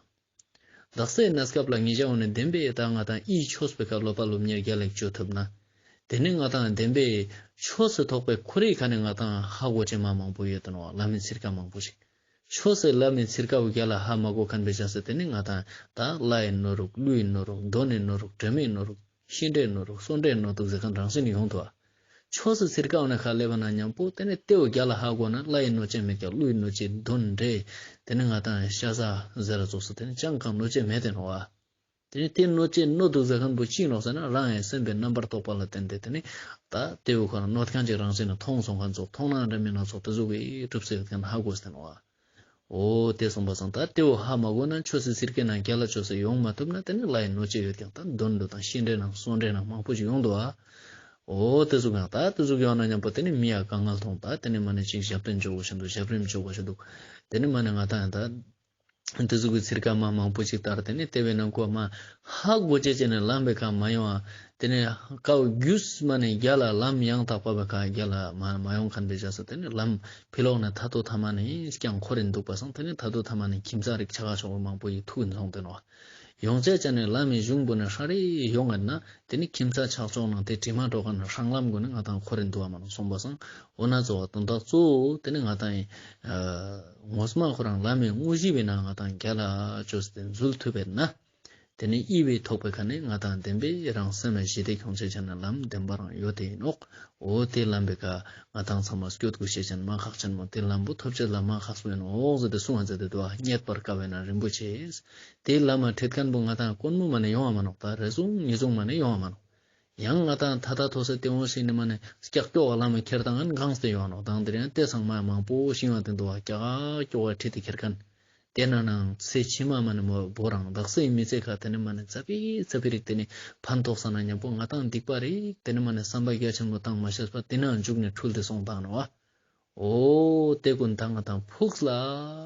དག་སའི་གནས་སྐབས་ལ་ངེད་ཅག་འོ་ནི་བདེན་པའི་ད་ང་དང་ཨི་ཆོས་པའི་ཁ་ལོ་པ་སློབ་གཉེར་རྒྱལ་ལ་ཅོ་ཐུབ་ན། དེ་ནི་ང་དང་བདེན་པའི་ཆོས་སི་ཐོག་པའི་ཁོ་རའི་ཁ་ནས་ང་དང་ཧ་གོ་ཅེས་མ་མང་པོ་ཡོད་དེ་ནོག་བ་ལམ་མི་ཚིར་ཀ་མང་པོ་ཞིག་ཆོས་སི་ལམ་མི་ཚིར་ཀ་བོ་རྒྱལ་ལ་ཧ་མ་གོ་མཁན་པའི་བྱས་ཏེ་དེ་ནི་ང་དང་ད་ལྷའི་ནོར་རུག་ཀླུའི་ནོར་རུག་གདོན་ནི་ནོར་རུག་དྲི་མའི་ནོར་རུག་ཤི་འདྲེ་ནོར་རུག་གསོན་འདྲེ་ནོར་འདུག་ཟེར་མཁན་རང་བཞིན་ཡོང་དུ་བ། ཆོས་སི་ཚིར་ཀ་བོ་ནི་ཁ་སླེབས་པ་ན་མཉམ་པོ་དེ་ནི་དེ་བོ་རྒྱལ་ལ་ཧ་གོ་ན་ལྷའི་གནོད་བྱེད་མེད་ཀྱང་ཀླུའི་གནོད་བྱེད་གདོན་འདྲེ། དེ་ནི་ང་དང་ཤ་ཟ་ཟེར་ར་ཙོགས་སུ་དེ་ནི་ཅང་གང་གནོད་བྱེད་མེད་དེ་ནོག་བ། དེ་ནི་དེ་གནོད་བྱེད་གནོད་འདུག་ཟེར་མཁན་པོ་ཅི་ནོག་ཟེར་ན་རང་ཡང་སེམས་པའི་རྣམ་པར་རྟོག་པ་ལ་བརྟེན་ཏེ་དེ་ནི་ད་དེ་བོ་ཁོ་རང་གནོད་མཁན་ཅིག་རང་བཞིན་ནི་མཐོང་སོང་མཁན་ཙོགས་མཐོང་སྣང་འདྲ་མིན་སྣ་ཚོགས་དེ་ཟུག་གི་གྲུབ་སེ་ཡོད་མཁན་ཧ་གོ་ཟེར་ནོག་བ། འོ་དེ་གསུངས་པ་སང་ད་དེ་བོ་ཧ་མ་གོ་ན་ཆོས་སི་ཚིར་ཀའི་ནང་རྒྱལ་ལ་ཅོས་སེ་ཡོང་མ་ཐུབ་ན་དེ་ནི་ལྷའི་གནོད་བྱེད་ཡོད་ཀྱང་ད་གདོན་འདྲེ་དང་ཤི་འདྲེ་ནང་གསོན་འདྲེ་ནང་མང་པོ་ཞིག་ཡོང་འདུག་ཨ། འོ་དེ་ཟུག་ཡང་ད་དེ་ཟུག་ཡོང་ན་མཉམ་པོ་དེ་ནི་མི་ཡ་དཀའ་ངལ་མཐོང་ད་དེ་ནི་མ་ནི་ཅིག་ཞབས་བརྟན་འཇོག་དགོས་ཤེས་འདུག་ཞབས་རིམ་འཇོག་དགོས་ཤེས་འདུག་དེ་ནི་མ་ནི་ང་ད་ཡང་ད། དེ་ཟུག་གི་ཚིར་ཀ་མ་མང་པོ་ཅིག་ལྟར་དེ་ནི་དེ་བས་ན་ཁོ་མ་ཧ་གོ་ཅེས་ཅན་ནི་ལམ་པའི་ཁ་མ་ཡོང་ཨ། དེ་ནི་ཀའོ་རྒྱུས་མ་ནི་རྒྱལ་ལ་ལམ་ཡང་དག་པ་བའི་ཁ་རྒྱལ་ལ་མ་མ་ཡོང་མཁན་པའི་བྱས་ཏེ་དེ་ནི་ལམ་ཕི་ལོག་ནས་ཐ་དོ་ཐ་མ་ནི་ཀྱང་འཁོར་རིན་འདུག་པ་སང་དེ་ནི་ཐ་དོ་ཐ་མ་ནི་ཁྱིམ་ཚང་རིགས་ཆ་ག་ཆོག་པ་མང་པོ་ཡི་ཐུག་ཡིན་སོང་དེ་ནོག་ཡོང་ཅེས་ཅན་ནི་ལམ་མི་གཞུང་པོ་ནི་ཧྲ་རེ་ཡོང་ངེད་ན། དེ་ནི་ཁྱིམ་ཚང་ཆགས་ཕྱོགས་ནང་དེ་དྲི་མ་འགྲོ་མཁན་ནི་སྲང་ལམ་གུན་ནི་ང་དང་འཁོར་རིན་འདུག་བ་མ་ནོག་སོང་པ་སང་འོ་ན་གཙོ་བོ་དོན་དག་གཙོ་བོ་དེ་ནི་ང་དང་ཡིན། ངོ་མ་ཁོ་རང་ལམ་མི་དངོས་གཞི་བས་ན་ང་དང་རྒྱལ་ལ་ཅོས་ཏེ་འཛུལ་ཐུབ་པས་ན། དེ་ནི་ཨི་བའི་ཐོག་པའི་ཁ་ནས་ང་དང་བདེན་པའི་རང་སེམས་ལ་ཞི་བདེ་ཁྱོང་ཅེས་ཅན་ནི་ལམ་བདེན་པ་རང་ཡོད་དེ་ཡིན་ནོག་འོ་དེ་ལམ་པའི་ཁ་ང་དང་ཚང་མ་སྐྱོད་དགོས་ཤེས་ཅན་མ་ཁག་ཅན་མོ་དེ་ལམ་པོ་ཐོབ་ཅེས་ལ་མ་ཁག་པོ་ཡིན་ནོག་ཟེར་ཏེ་གསུང་བ་མཛད་དེ་འདུག་བ་རྙེད་པར་དཀའ་བས་ན་རིན་པོ་ཆེ། དེའི་ལམ་མ་ཁྲིད་མཁན་པོ་ང་དང་དཀོན་མོ་མ་ནི་ཡོང་བ་མ་ནོག་ད་རེ་ཟུང་ཉེ་ཟུང་མ་ནི་ཡོང་བ་མ་ནོག་ཡང་ང་དང་ཐ་ཐ་ཐོ་སེ་ཏེ་འོང་ཞིག་ནི་མ་ནི་ཀྱག་ཀྱོག་ག་ལམ་མ་ཁྱེར་དང་ངན་གང་སྟེ་ཡོང་ནོག་དང་དེ་རིང་ཏེ་ཚང་མ་མང་པོ་ཤིང་བ་དེ་འདུག་བ་ཀྱག་ཀྱོག་ག་ཁྲིད་དེ་ཁྱེར་མཁན། དེ་ན་ནང་ཚེ་ཕྱི་མ་མ་ནི་མོ་བོ་རང་དག་སའི་མི་ཚེ་ཁ་དེ་ནི་མ་ནི་ཙ་པི་ཙ་པི་རིག་དེ་ནི་ཕན་ཐོགས་ས་ན་མཉམ་པོ་ང་དང་སྡིག་པ་རིག་དེ་ནི་མ་ནི་བསམ་པ་རྒྱ་ཆེན་མོ་བཏང་མ་ཤེས་པ་དེ་ན་འཇུག་ནས་འཁྲུལ་ཏེ་སོང་དང་ནོག་བ། འོ་དེ་ཀུན་ད་ང་དང་ཕུགས་ལ་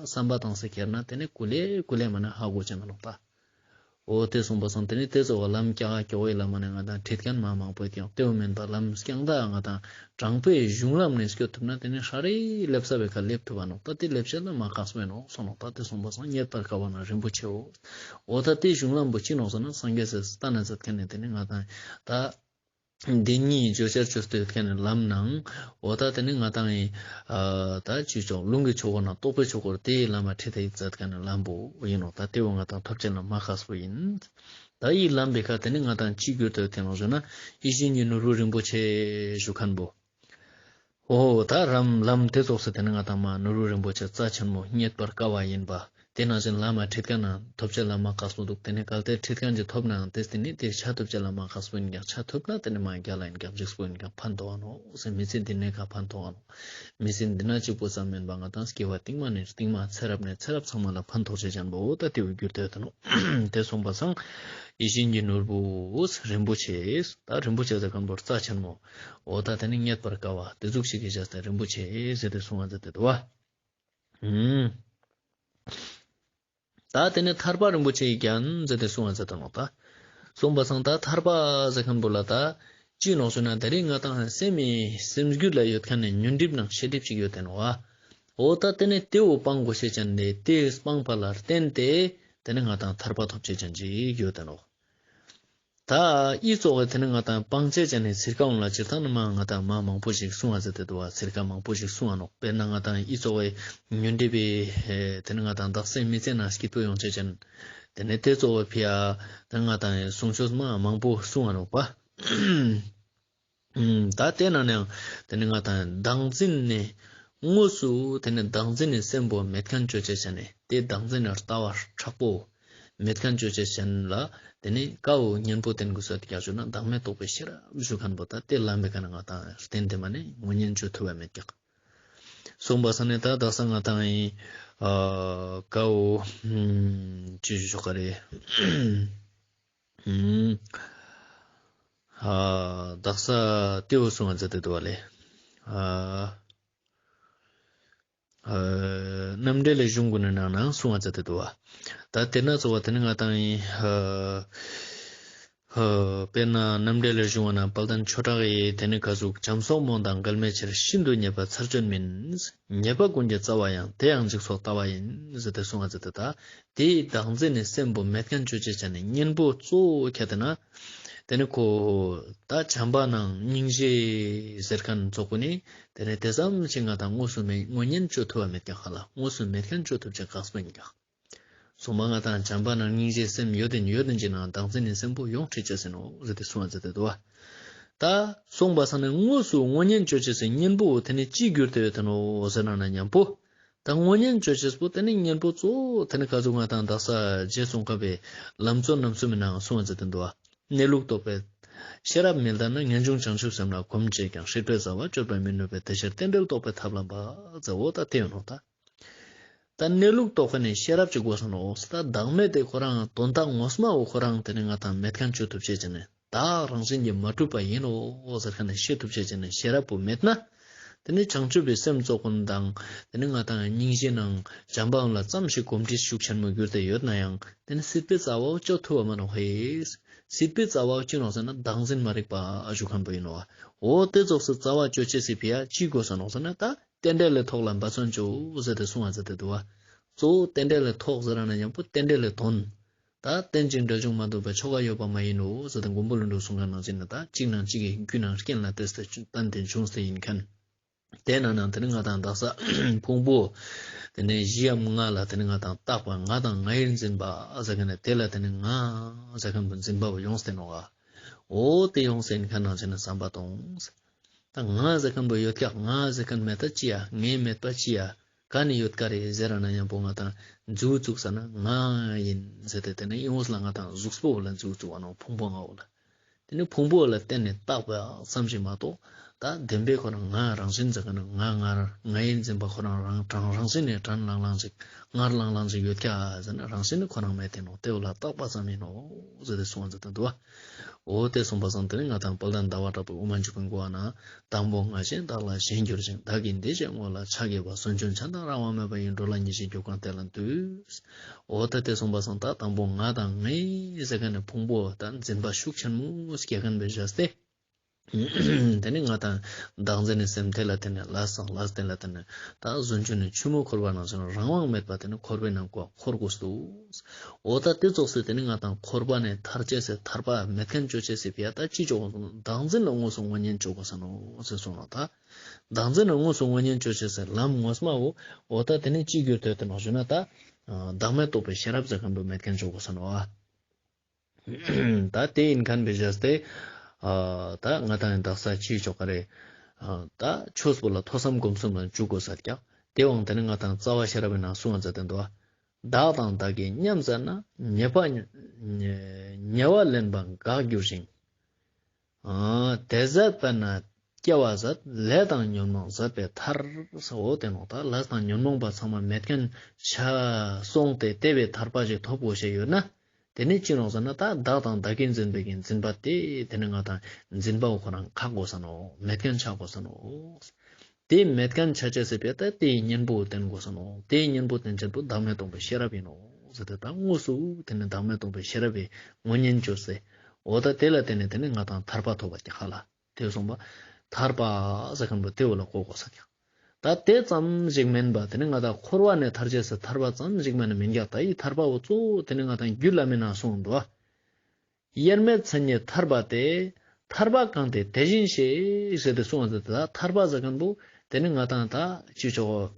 བསམ་པ་བཏང་སེ་ཁྱེར་ན་དེ་ནི་ཀུ་ལེ་ཀུ་ལེ་མ་ནི་ཧ་གོ་ཅེས་མ་ནོག་ད། འོ་དེ་སོང་པ་སང་དེ་ནི་དེ་ཚོ་བ་ལམ་སྐྱོ་ག་སྐྱོ་གའི་ལམ་ནི་ང་དང་ཁྲིད་མཁན་མ་མང་པོ་ཡོད་ཀྱང་དེ་བོ་མེན་པ་ལམ་རྐྱང་དག་ང་དང་དྲང་པོའི་གཞུང་ལམ་ནས་སྐྱོད་ཐུབ་ན་དེ་ནི་ཧྲ་རེ་ལེབ་ས་བའི་ཁ་ལེབ་ཐུབ་བ་ནོག། ད་དེ་ལེབ་བྱེད་ལ་མ་ཁག་པོ་ཡིན་ནོག་སོང་ནོག། ད་དེ་སོང་པ་སང་རྙེད་པར་དཀའ་བ་ན་རིན་པོ་ཆེའོ། འོ་ད་དེ་གཞུང་ལམ་པོ་ཅི་ནོག་ཟེར་ན་སངས་རྒྱས་སི་ལྟ་ན་མཛད་མཁན་ནི་དེ་ནི་ང་དང་ད་བདེན་གཉིས་བརྗོད་བྱར་བཅོས་ཏེ་ཡོད་མཁན་ནི་ལམ་ནང་འོ་ད་དེ་ནི་ང་དང་ཡིན་ད་ཅི་ཆོག་ལུང་གི་ཆོས་སྒོ་ན་རྟོགས་པའི་ཆོས་སྒོར་དེའི་ལམ་མ་ཁྲིད་དེ་ཡིག་མཛད་མཁན་ནི་ལམ་པོ་ཡིན་ནོག། ད་དེ་བོ་ང་དང་ཐོབ་བྱེད་ལ་མ་ཁག་པོ་ཡིན། ད་ཡི་ལམ་པའི་ཁ་དེ་ནི་ང་དང་ཅི་གྱུར་ཏེ་ཡོད་མཁན་ནོག་ཟེར་ན་ཡིད་བཞིན་གྱི་ནོར་བུ་རིན་པོ་ཆེ་ཞུ་མཁན་པོ། འོ་ད་རམ་ལམ་དེ་ཙོགས་སེ་དེ་ནི་ང་དང་མ་ནོར་བུ་རིན་པོ་ཆེ་རྩ་ཆེན་མོ་རྙེད་པར་དཀའ་བ་ཡིན་པ། དེ་ནང་བཞིན་ལམ་མ་ཁྲིད་མཁན་ན་ཐོབ་བྱེད་ལ་མ་ཁག་པོ་འདུག། དེ་ནི་གལ་ཏེ་ཁྲིད་མཁན་གྱི་ཐོབ་ནའང་དེ་དེ་ནི་དེ་ཆ་ཐོབ་བྱེད་ལ་མ་ཁག་པོ་ཡིན་ཀྱང་ཆ་ཐོབ་ན་དེ་ནི་མ་རྒྱལ་ལ་ཡིན་ཀྱང་འཇིགས་པོ་ཡིན་ཀྱང་ཕན་ཐོགས་ནོག་ཟེར། མི་ཚེ་འདི་ནས་ཁ་ཕན་ཐོགས་ནོག། མི་ཚེ་འདི་ན་གཅིག་པོ་ཙམ་མིན་པ་ང་དང་སྐྱེ་བ་རྟིང་མ་ནས་རྟིང་མ་ཚེ་རབས་ནས་ཚེ་རབས་ཚང་མ་ལ་ཕན་ཐོགས་བྱེད་ཅན་པོ་འོ་ད་དེ་བོ་གྱུར་ཏེ་ཡོད་ནོག། དེ་སོང་པ་སང་ཡིད་བཞིན་གྱི་ནོར་བུ་རིན་པོ་ཆེ། ད་རིན་པོ་ཆེ་ཟེར་མཁན་པོ་རྩ་ཆེན་མོ། འོ་ད་དེ་ནི་རྙེད་པར་དཀའ་བ་དེ་ཟུག་ཞིག་གི་བྱས་ཏེ་རིན་པོ་ཆེ་ཟེར་ཏེ་གསུང་བ་མཛད་དེ་འདུག་བ། ཨུམ། ད་དེ་ནི་ཐར་པ་རིན་པོ་ཆེའི་རྒྱན་ཟེར་ཏེ་གསུང་བ་མཛད་དེ་ནོག། ད་གསུང་པ་སང་ད་ཐར་པ་ཟེར་མཁན་པོ་ལ་ད་ཅི་ནོག་ཟེར་ན་དེ་རིང་ང་དང་སེམས་སེམས་རྒྱུད་ལ་ཡོད་མཁན་ནི་ཉོན་སྒྲིབ་ནང་ཤེས་སྒྲིབ་ཅིག་ཡོད་དེ་ནོག་བ། འོ་ད་དེ་ནི་དེ་བོ་སྤང་དགོས་ཤེས་ཅན་ནི་དེ་སྤངས་པ་ལ་བརྟེན་ཏེ་དེ་ནི་ང་དང་ཐར་པ་ཐོབ་ཤེས་ཅན་ཅིག་ཡོད་དེ་ནོག། ད་ཨི་ཙོགས་སི་དེ་ནི་ང་དང་སྤང་བྱེད་ཅན་ནི་ཚིར་ཁ་འོང་ལ་སྤྱིར་བཏང་ནི་མ་ང་དང་མ་མང་པོ་ཞིག་གསུང་བ་མཛད་དེ་འདུག་བ། ཚིར་ཁ་མང་པོ་ཞིག་གསུང་བ་ནོག། དཔེར་ན་ང་དང་ཨི་ཙོགས་སི་ཉོན་སྒྲིབ་པའི་དེ་ནི་ང་དང་བདག་སེམས་མི་བརྩད་ན་སྐྱིད་པོ་ཡོང་བྱེད་ཅན། དེ་ནི་དེ་ཙོགས་སི་ཕི་ཡ་དེ་ནི་ང་དང་གསུང་ཆོས་མ་མང་པོ་གསུང་བ་ནོག་པ། ད་དེ་ན་ནའང་དེ་ནི་ང་དང་བདག་འཛིན་ནི་དངོས་སུ་དེ་ནི་བདག་འཛིན་ནི་སེམས་པོ་མེད་མཁན་ཅོ་ཅེས་ཅན་ནི་དེ་བདག་འཛིན་ནི་ལྟ་བ་དྲག་པོ་མེད་མཁན་ཅོ་ཅེས་ཅན་ལ་དེ་ནི་ཀ་བོ་གཉེན་པོ་བསྟེན་དགོས་ས་དེ་ཀ་ཞུ་ན་བདག་མེད་རྟོགས་པའི་ཤེས་རབ་ཞུ་མཁན་པོ་ད་དེ་ལམ་པའི་ཀ་ན་ང་དང་བསྟེན་དེ་མ་ནི་དངོས་གཉེན་ཅོ་ཐུབ་པ་མེད་ཀྱག། སོང་པ་སང་ནི་ད་དག་ས་ང་དང་ཡིན་ཀ་བོ་ཅི་ཞུ་ཆོག་ག་རེད། ཨ་དག་ས་དེ་བོ་གསུང་བ་མཛད་དེ་འདུག་བ་ལེ། ཨ་རྣམ་འགྲེལ་ལས་གཞུང་གུན་ནི་ནང་ན་གསུང་བ་མཛད་དེ་འདུག་བ། ད་དེ་ན་ཚོ་བ་དེ་ནི་ང་དང་ཡིན། དཔེར་ན་རྣམ་འགྲེལ་ལས་གཞུང་བ་ན་དཔལ་ལྡན་ཆོས་གྲགས་ཡིས་དེ་ནི་ག་ཟུག་བྱམས་སོགས་རྨོངས་དང་འགལ་མེད་ཕྱིར། ཤིན་ཏུ་རྙེད་པ་ཚར་གཅོད་མིན། ཉེས་པ་ཀུན་གྱི་རྩ་བ་ཡང་། དེ་ཡང་འཇིག་ཚོགས་ལྟ་བ་ཡིན། ཟེར་ཏེ་གསུང་བ་མཛད་དེ་ད། དེའི་བདག་འཛིན་ནི་སེམས་པོ་མེད་མཁན་ཅོ་ཅེས་ཅན་ནི་གཉེན་པོ་གཙོ་བོ་ཁྱད་དེ་ན། དེ་ནི་ཁོ་ད་བྱམས་པ་ནང་སྙིང་རྗེ་ཟེར་མཁན་ཙོགས་པོ་ནི་དེ་ནི་དེ་ཙམ་ཞིག་ང་དང་དངོས་སུ་མེད་དངོས་གཉེན་ཅོ་ཐུབ་པ་མེད་ཀྱག་ཧ་ལ་དངོས་སུ་མེད་མཁན་ཅོ་ཐུབ་ཅེས་ཁག་པོ་ཡིན་ཀྱག། སོང་པ་ང་དང་བྱམས་པ་ནང་སྙིང་རྗེ་སེམས་ཡོད་དེ་ཡོད་དེ་ཅིག་ནང་བདག་འཛིན་ནི་སེམས་པོ་ཡོང་ཁྲིད་ཅེས་ཟེར་ནོག་ཟེར་ཏེ་གསུང་བ་མཛད་དེ་འདུག་བ། ད་སོང་པ་སང་ནི་དངོས་སུ་དངོས་གཉེན་ཅོ་ཅེས་སི་གཉེན་པོ་དེ་ནི་ཅི་གྱུར་ཏེ་ཡོད་དེ་ནོག་ཟེར་ན་ན་མཉམ་པོ། ད་དངོས་གཉེན་ཅོ་ཅེས་པོ་དེ་ནི་གཉེན་པོ་གཙོ་བོ་དེ་ནི་ག་ཟུག་ང་དང་དག་ས་རྗེ་ཙོང་ཁ་པའི་ལམ་གཙོ་རྣམ་གསུམ་མི་ནང་གསུང་བ་མཛད་དེ་འདུག་བ། གནས་ལུགས་རྟོགས་པའི་ཤེས་རབ་མི་ལྡན་ན། ངེས་འབྱུང་བྱང་ཆུབ་སེམས་ལ་གོམས་བྱས་ཀྱང་། སྲིད་པའི་རྩ་བ་གཅོད་པར་མི་ནུས་པས། དེ་ཕྱིར་རྟེན་འབྲེལ་རྟོགས་པའི་ཐབས་ལ་འབད། ཟེར་འོ་ད་དེ་ཡོད་ནོག་ད། ད་གནས་ལུགས་རྟོགས་མཁན་ནི་ཤེས་རབ་ཅིག་དགོས་ས་ནོག། ད་བདག་མེད་དེ་ཁོ་རང་དོན་དག་ངོ་མ་བོ་ཁོ་རང་དེ་ནི་ང་དང་མེད་མཁན་ཅོ་ཐུབ་ཅེས་ཅན་ནི་བདག་རང་བཞིན་གྱིས་མ་གྲུབ་པ་ཡིན་ནོག་ཟེར་མཁན་ནི་ཤེས་ཐུབ་ཅེས་ཅན་ནི་ཤེས་རབ་པོ་མེད་ན། དེ་ནི་བྱང་ཆུབ་པའི་སེམས་ཙོགས་ཀུན་དང་དེ་ནི་ང་དང་སྙིང་རྗེ་ནང་བྱམས་པའང་ལ་ཙམ་ཞིག་གོམས་འདྲིས་ཤུགས་ཆེན་མོ་གྱུར་ཏེ་ཡོད་ན་ཡང་དེ་ནི་སྲིད་པའི་རྩ་བ་བོ་གཅོད་ཐུབ་པ་མ་ནོག་ཧེ། སྲིད་པའི་རྩ་བ་བོ་ཅི་ནོག་ཟེར་ན་བདག་འཛིན་མ་རིག་པ་ཞུ་མཁན་པོ་ཡིན་ནོག། འོ་དེ་ཙོགས་སི་རྩ་བ་གཅོད་ཅེས་སི་ཕི་ཡ་ཅི་དགོས་ས་ནོག་ཟེར་ན་ད། རྟེན་འབྲེལ་ལས་ཐོགས་ལ་འབད་བརྩོན་ཅོས་ཟེར་ཏེ་གསུང་བ་མཛད་དེ་འདུག་བ། གཙོ་བོ་རྟེན་འབྲེལ་ལས་ཐོགས་ཟེར་ན་ཡང་པོ་རྟེན་འབྲེལ་ལས་དོན། ད་རྟེན་ཅིང་འབྲེལ་འབྱུང་མ་གཏོགས་པའི་ཆོ་ག་ཡོད་པ་མ་ཡིན་ནོ་ཟེར་ཏེ་མགོན་པོ་ཀླུ་སྒྲུབ་གསུང་མཁན་ནང་བཞིན་ན་ད་གཅིག་ནང་གཅིག་གི་རྒྱུ་ནང་རྐྱེན་ལ་བརྟེན་ཏེ་བརྟེན་ཏེ་བྱུང་སྟེ་ཡིན་མཁན། དེ་ན་ན་དེ་ནི་ང་དང་དག་ས་ཕུང་པོ། དེ་ནི་བཞིའམ་ལྔ་ལ་དེ་ནི་ང་དང་བཏགས་པ་ང་དང་ང་ཡིར་འཛིན་པ་ཟེར་མཁན་ནི་དེ་ལ་དེ་ནི་ང་ཟེར་མཁན་པོ་འཛིན་པ་བོ་ཡོངས་ཏེ་ནོག་ག། འོ་དེ་ཡོངས་ཏེ་ཡིན་མཁན་ནང་བཞིན་ན་བསམ་པ་གཏོང་། ད་ང་ཟེར་མཁན་པོ་ཡོད་ཀྱག། ང་ཟེར་མཁན་མེད་ད་ཅི་ཡ། ངའི་མེད་པ་ཅི་ཡ། ག་ནས་ཡོད་ཀ་རེད་ཟེར་ར་ན་ཡང་པོ་ང་དང་མཛུ་བཙུགས་ས་ན་ང་ཡིན་ཟེར་ཏེ་དེ་ནས་ཡོངས་ལ་ང་དང་གཟུགས་པོ་ལ་མཛུ་བཙུགས་པ་ནོག། ཕུང་པོ་ལྔ་བོ་ལ། དེ་ནས་ཕུང་པོ་ལ་བརྟེན་ནས་བཏགས་པ་ཙམ་ཞིག་མ་གཏོགས། ད་བདེན་པའི་ཁོ་རང་ང་རང་བཞིན་ཟེར་ག་ན་ང་ང་ངའི་འཛིན་པ་ཁོ་རང་རང་དྲང་རང་བཞིན་ནས་དྲང་ལང་ལང་ཅིག་ངར་ལང་ལང་ཅིག་ཡོད་ཀྱག་ཟེར་ན་རང་བཞིན་ནི་ཁོ་རང་མེད་དེ་ནོག་དེ་བོ་ལ་རྟག་པ་ཙམ་ཡིན་ནོག་ཟེར་ཏེ་གསུངས་ཟེར་ཏེ་འདུག་བ། འོ་དེ་གསུངས་པ་སང་དེ་ནི་ང་དང་དཔལ་ལྡན་ཟླ་བ་གྲགས་པའི་དབུ་མ་འཇུག་པའི་འགོ་བ་ན། དང་པོ་ང་ཞེས་བདག་ལ་ཞེན་གྱུར་ཅིང་། བདག་གི་འདི་ཞེས་བསྔོ་ལ་ཕྱག་འགྱེད་པ། སུན་འབྱིན་ཆགས་སྡང་རང་དབང་མེད་པ་ཡི། འགྲོ་ལ་ཉེར་ཞི་རྒྱུ་གང་དེ་ལ་འདུད། འོ་ད་དེ་གསུངས་པ་སང་ད་དང་པོ་ང་དང་ངའི་ཟེར་མཁན་ནི་ཕུང་པོ་ད་འཛིན་པ་ཤུགས་ཆེན་མོ་སྐྱེ་མཁན་པའི་བཞག་སྟེ། དེ་ནི་ང་དང་བདག་འཛིན་ནི་སེམས་དེ་ལ་དེ་ནི་ལས་དང་ལས་དེ་ལ་དེ་ནི་ད་ཟུན་ཆུ་ནི་ཆུ་མོ་འཁོར་བ་ནང་བཞིན་རང་དབང་མེད་པ་དེ་ནི་འཁོར་བའི་ནང་ཀོ་འཁོར་དགོས་སུ། འོ་ད་དེ་ཙོགས་སེ་དེ་ནི་ང་དང་འཁོར་བ་ནས་ཐར་ཅེས་སི་ཐར་པ་མེད་མཁན་ཅོ་ཅེས་སི་ཕི་ཡ་ད་ཅི་ཅོ་དགོས་སོང་། བདག་འཛིན་ལ་དངོས་སུ་དངོས་གཉེན་ཅོ་དགོས་ས་ནོག་ཟེར་སོང་ལ་ད། བདག་འཛིན་ལ་དངོས་སུ་དངོས་གཉེན་ཅོ་ཅེས་སི་ལམ་ངོ་མ་བོ་འོ་ད་དེ་ནི་ཅི་གྱུར་ཏེ་ཡོད་དེ་ནོག་ཞུ་ན་ད། བདག་མེད་རྟོགས་པའི་ཤེས་རབ་ཟེར་མཁན་པོ་མེད་མཁན་ཅོ་དགོས་ས་ནོག་ད་དེ་ཡིན་མཁན་པའི་བཞག་སྟེ། ཨ་ད་ང་དང་དག་ས་ཅི་ཅོ་ག་རེ། ཨ་ད་ཆོས་པོ་ལ་ཐོས་བསམ་སྒོམ་གསུམ་ལ་འཇུག་དགོས་ས་ཀྱག་དེ་བོ་དེ་ནི་ང་དང་རྩ་བ་ཤེས་རབ་པའི་ནང་གསུངས་ཟེར་ཏེ་འདུག་བདག་དང་བདག་གི་མཉམ་ཟེར་ན། ཉེས་པ་ཉེས་པ་ལེན་པ་འགག་འགྱུར་ཞིང་། ཨ་དེ་ཟད་པས་ན་སྐྱེ་བ་ཟད། ལས་དང་ཉོན་མོངས་ཟད་པས་ཐར། ཟེར་འོ་དེ་ནོག་ད་ལས་དང་ཉོན་མོངས་པ་ཚང་མ་མེད་མཁན་ཆ་སོང་སྟེ་དེ་བས་ཐར་པ་ཞིག་ཐོབ་དགོས་ཤེས་ཡོད་ན། དེ་ནི་ཅི་ནོག་ཟེར་ན་ད་བདག་དང་བདག་གིར་འཛིན་པའི་གི་འཛིན་པ་དེ་དེ་ནི་ང་དང་འཛིན་པ་བོ་ཁོ་རང་ཁག་དགོས་ས་ནོག་མེད་མཁན་ཆ་དགོས་ས་ནོག་དེ་མེད་མཁན་ཆ་ཅེས་སི་ཕི་ཡ་ད་དེའི་གཉེན་པོ་བསྟེན་དགོས་ས་ནོག་དེའི་གཉེན་པོ་བསྟེན་ཅེས་པོ་བདག་མེད་རྟོགས་པའི་ཤེས་རབ་ཡིན་ནོག་ཟེར་ཏེ་ད་དངོས་སུ་དེ་ནི་བདག་མེད་རྟོགས་པའི་ཤེས་རབ་པའི་དངོས་གཉེན་ཅོས་སེ། འོ་ད་དེ་ལ་བརྟེན་ནས་དེ་ནི་ང་དང་ཐར་པ་ཐོབ་པ་ཀྱག་ཧ་ལ། དེ་གསུངས་པ། ཐར་པ་ཟེར་མཁན་པོ་དེ་བོ་ལ་གོ་དགོས་ས་ཀྱག་ད་དེ་ཙམ་ཞིག་མིན་པ་དེ་ནི་ང་དང་འཁོར་བ་ནས་ཐར་ཅེས་སི་ཐར་པ་ཙམ་ཞིག་མིན་ན་མིན་ཀྱག་ད་ཡི་ཐར་པ་བོ་གཙོ་བོ་དེ་ནི་ང་དང་རྒྱུད་བླ་མའི་ནང་གསུངས་འདུག་དབྱེར་མེད་མཚན་ཉིད་ཐར་པ་སྟེ། ཐར་པ་གང་དེ་དེ་བཞིན་གཤེགས། ཟེར་ཏེ་གསུངས་པ་ཟེར་ཏེ་ད་ཐར་པ་ཟེར་མཁན་པོ་དེ་ནི་ང་དང་ད་ཅི་ཆོག་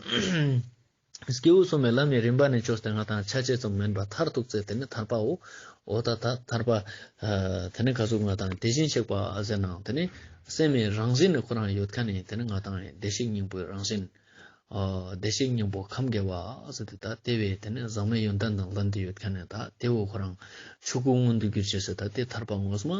སྐྱེས་བུ་གསུམ་པའི་ལམ་མི་རིམ་པ་ནས་བཅོས་ཏེ་ང་དང་ཆ་ཅེས་ཙམ་མིན་པ་མཐར་ཐུག་ཚེ་དེ་ནི་ཐར་པའོ། འོ་ད་ད་ཐར་པ་དེ་ནི་ག་ཟུག་ང་དང་དེ་བཞིན་གཤེགས་པ་ཟེར་ནའང་དེ་ནི་སེམས་མི་རང་བཞིན་ནི་ཁོ་རང་ཡོད་མཁན་ནི་དེ་ནི་ང་དང་བདེ་གཤེགས་སྙིང་པོའི་རང་བཞིན། ཨ་བདེ་གཤེགས་སྙིང་པོ་ཁམས་དགེ་བ་ཟེར་ཏེ་ད་དེ་བས་དེ་ནི་ཟག་མེད་ཡོན་ཏན་དང་ལྡན་ཏེ་ཡོད་མཁན་ནི་ད་དེ་བོ་ཁོ་རང་ཆོས་སྐུ་མངོན་དུ་གྱུར་ཅེས་ཟེར་ད་དེ་ཐར་པ་ངོ་མ་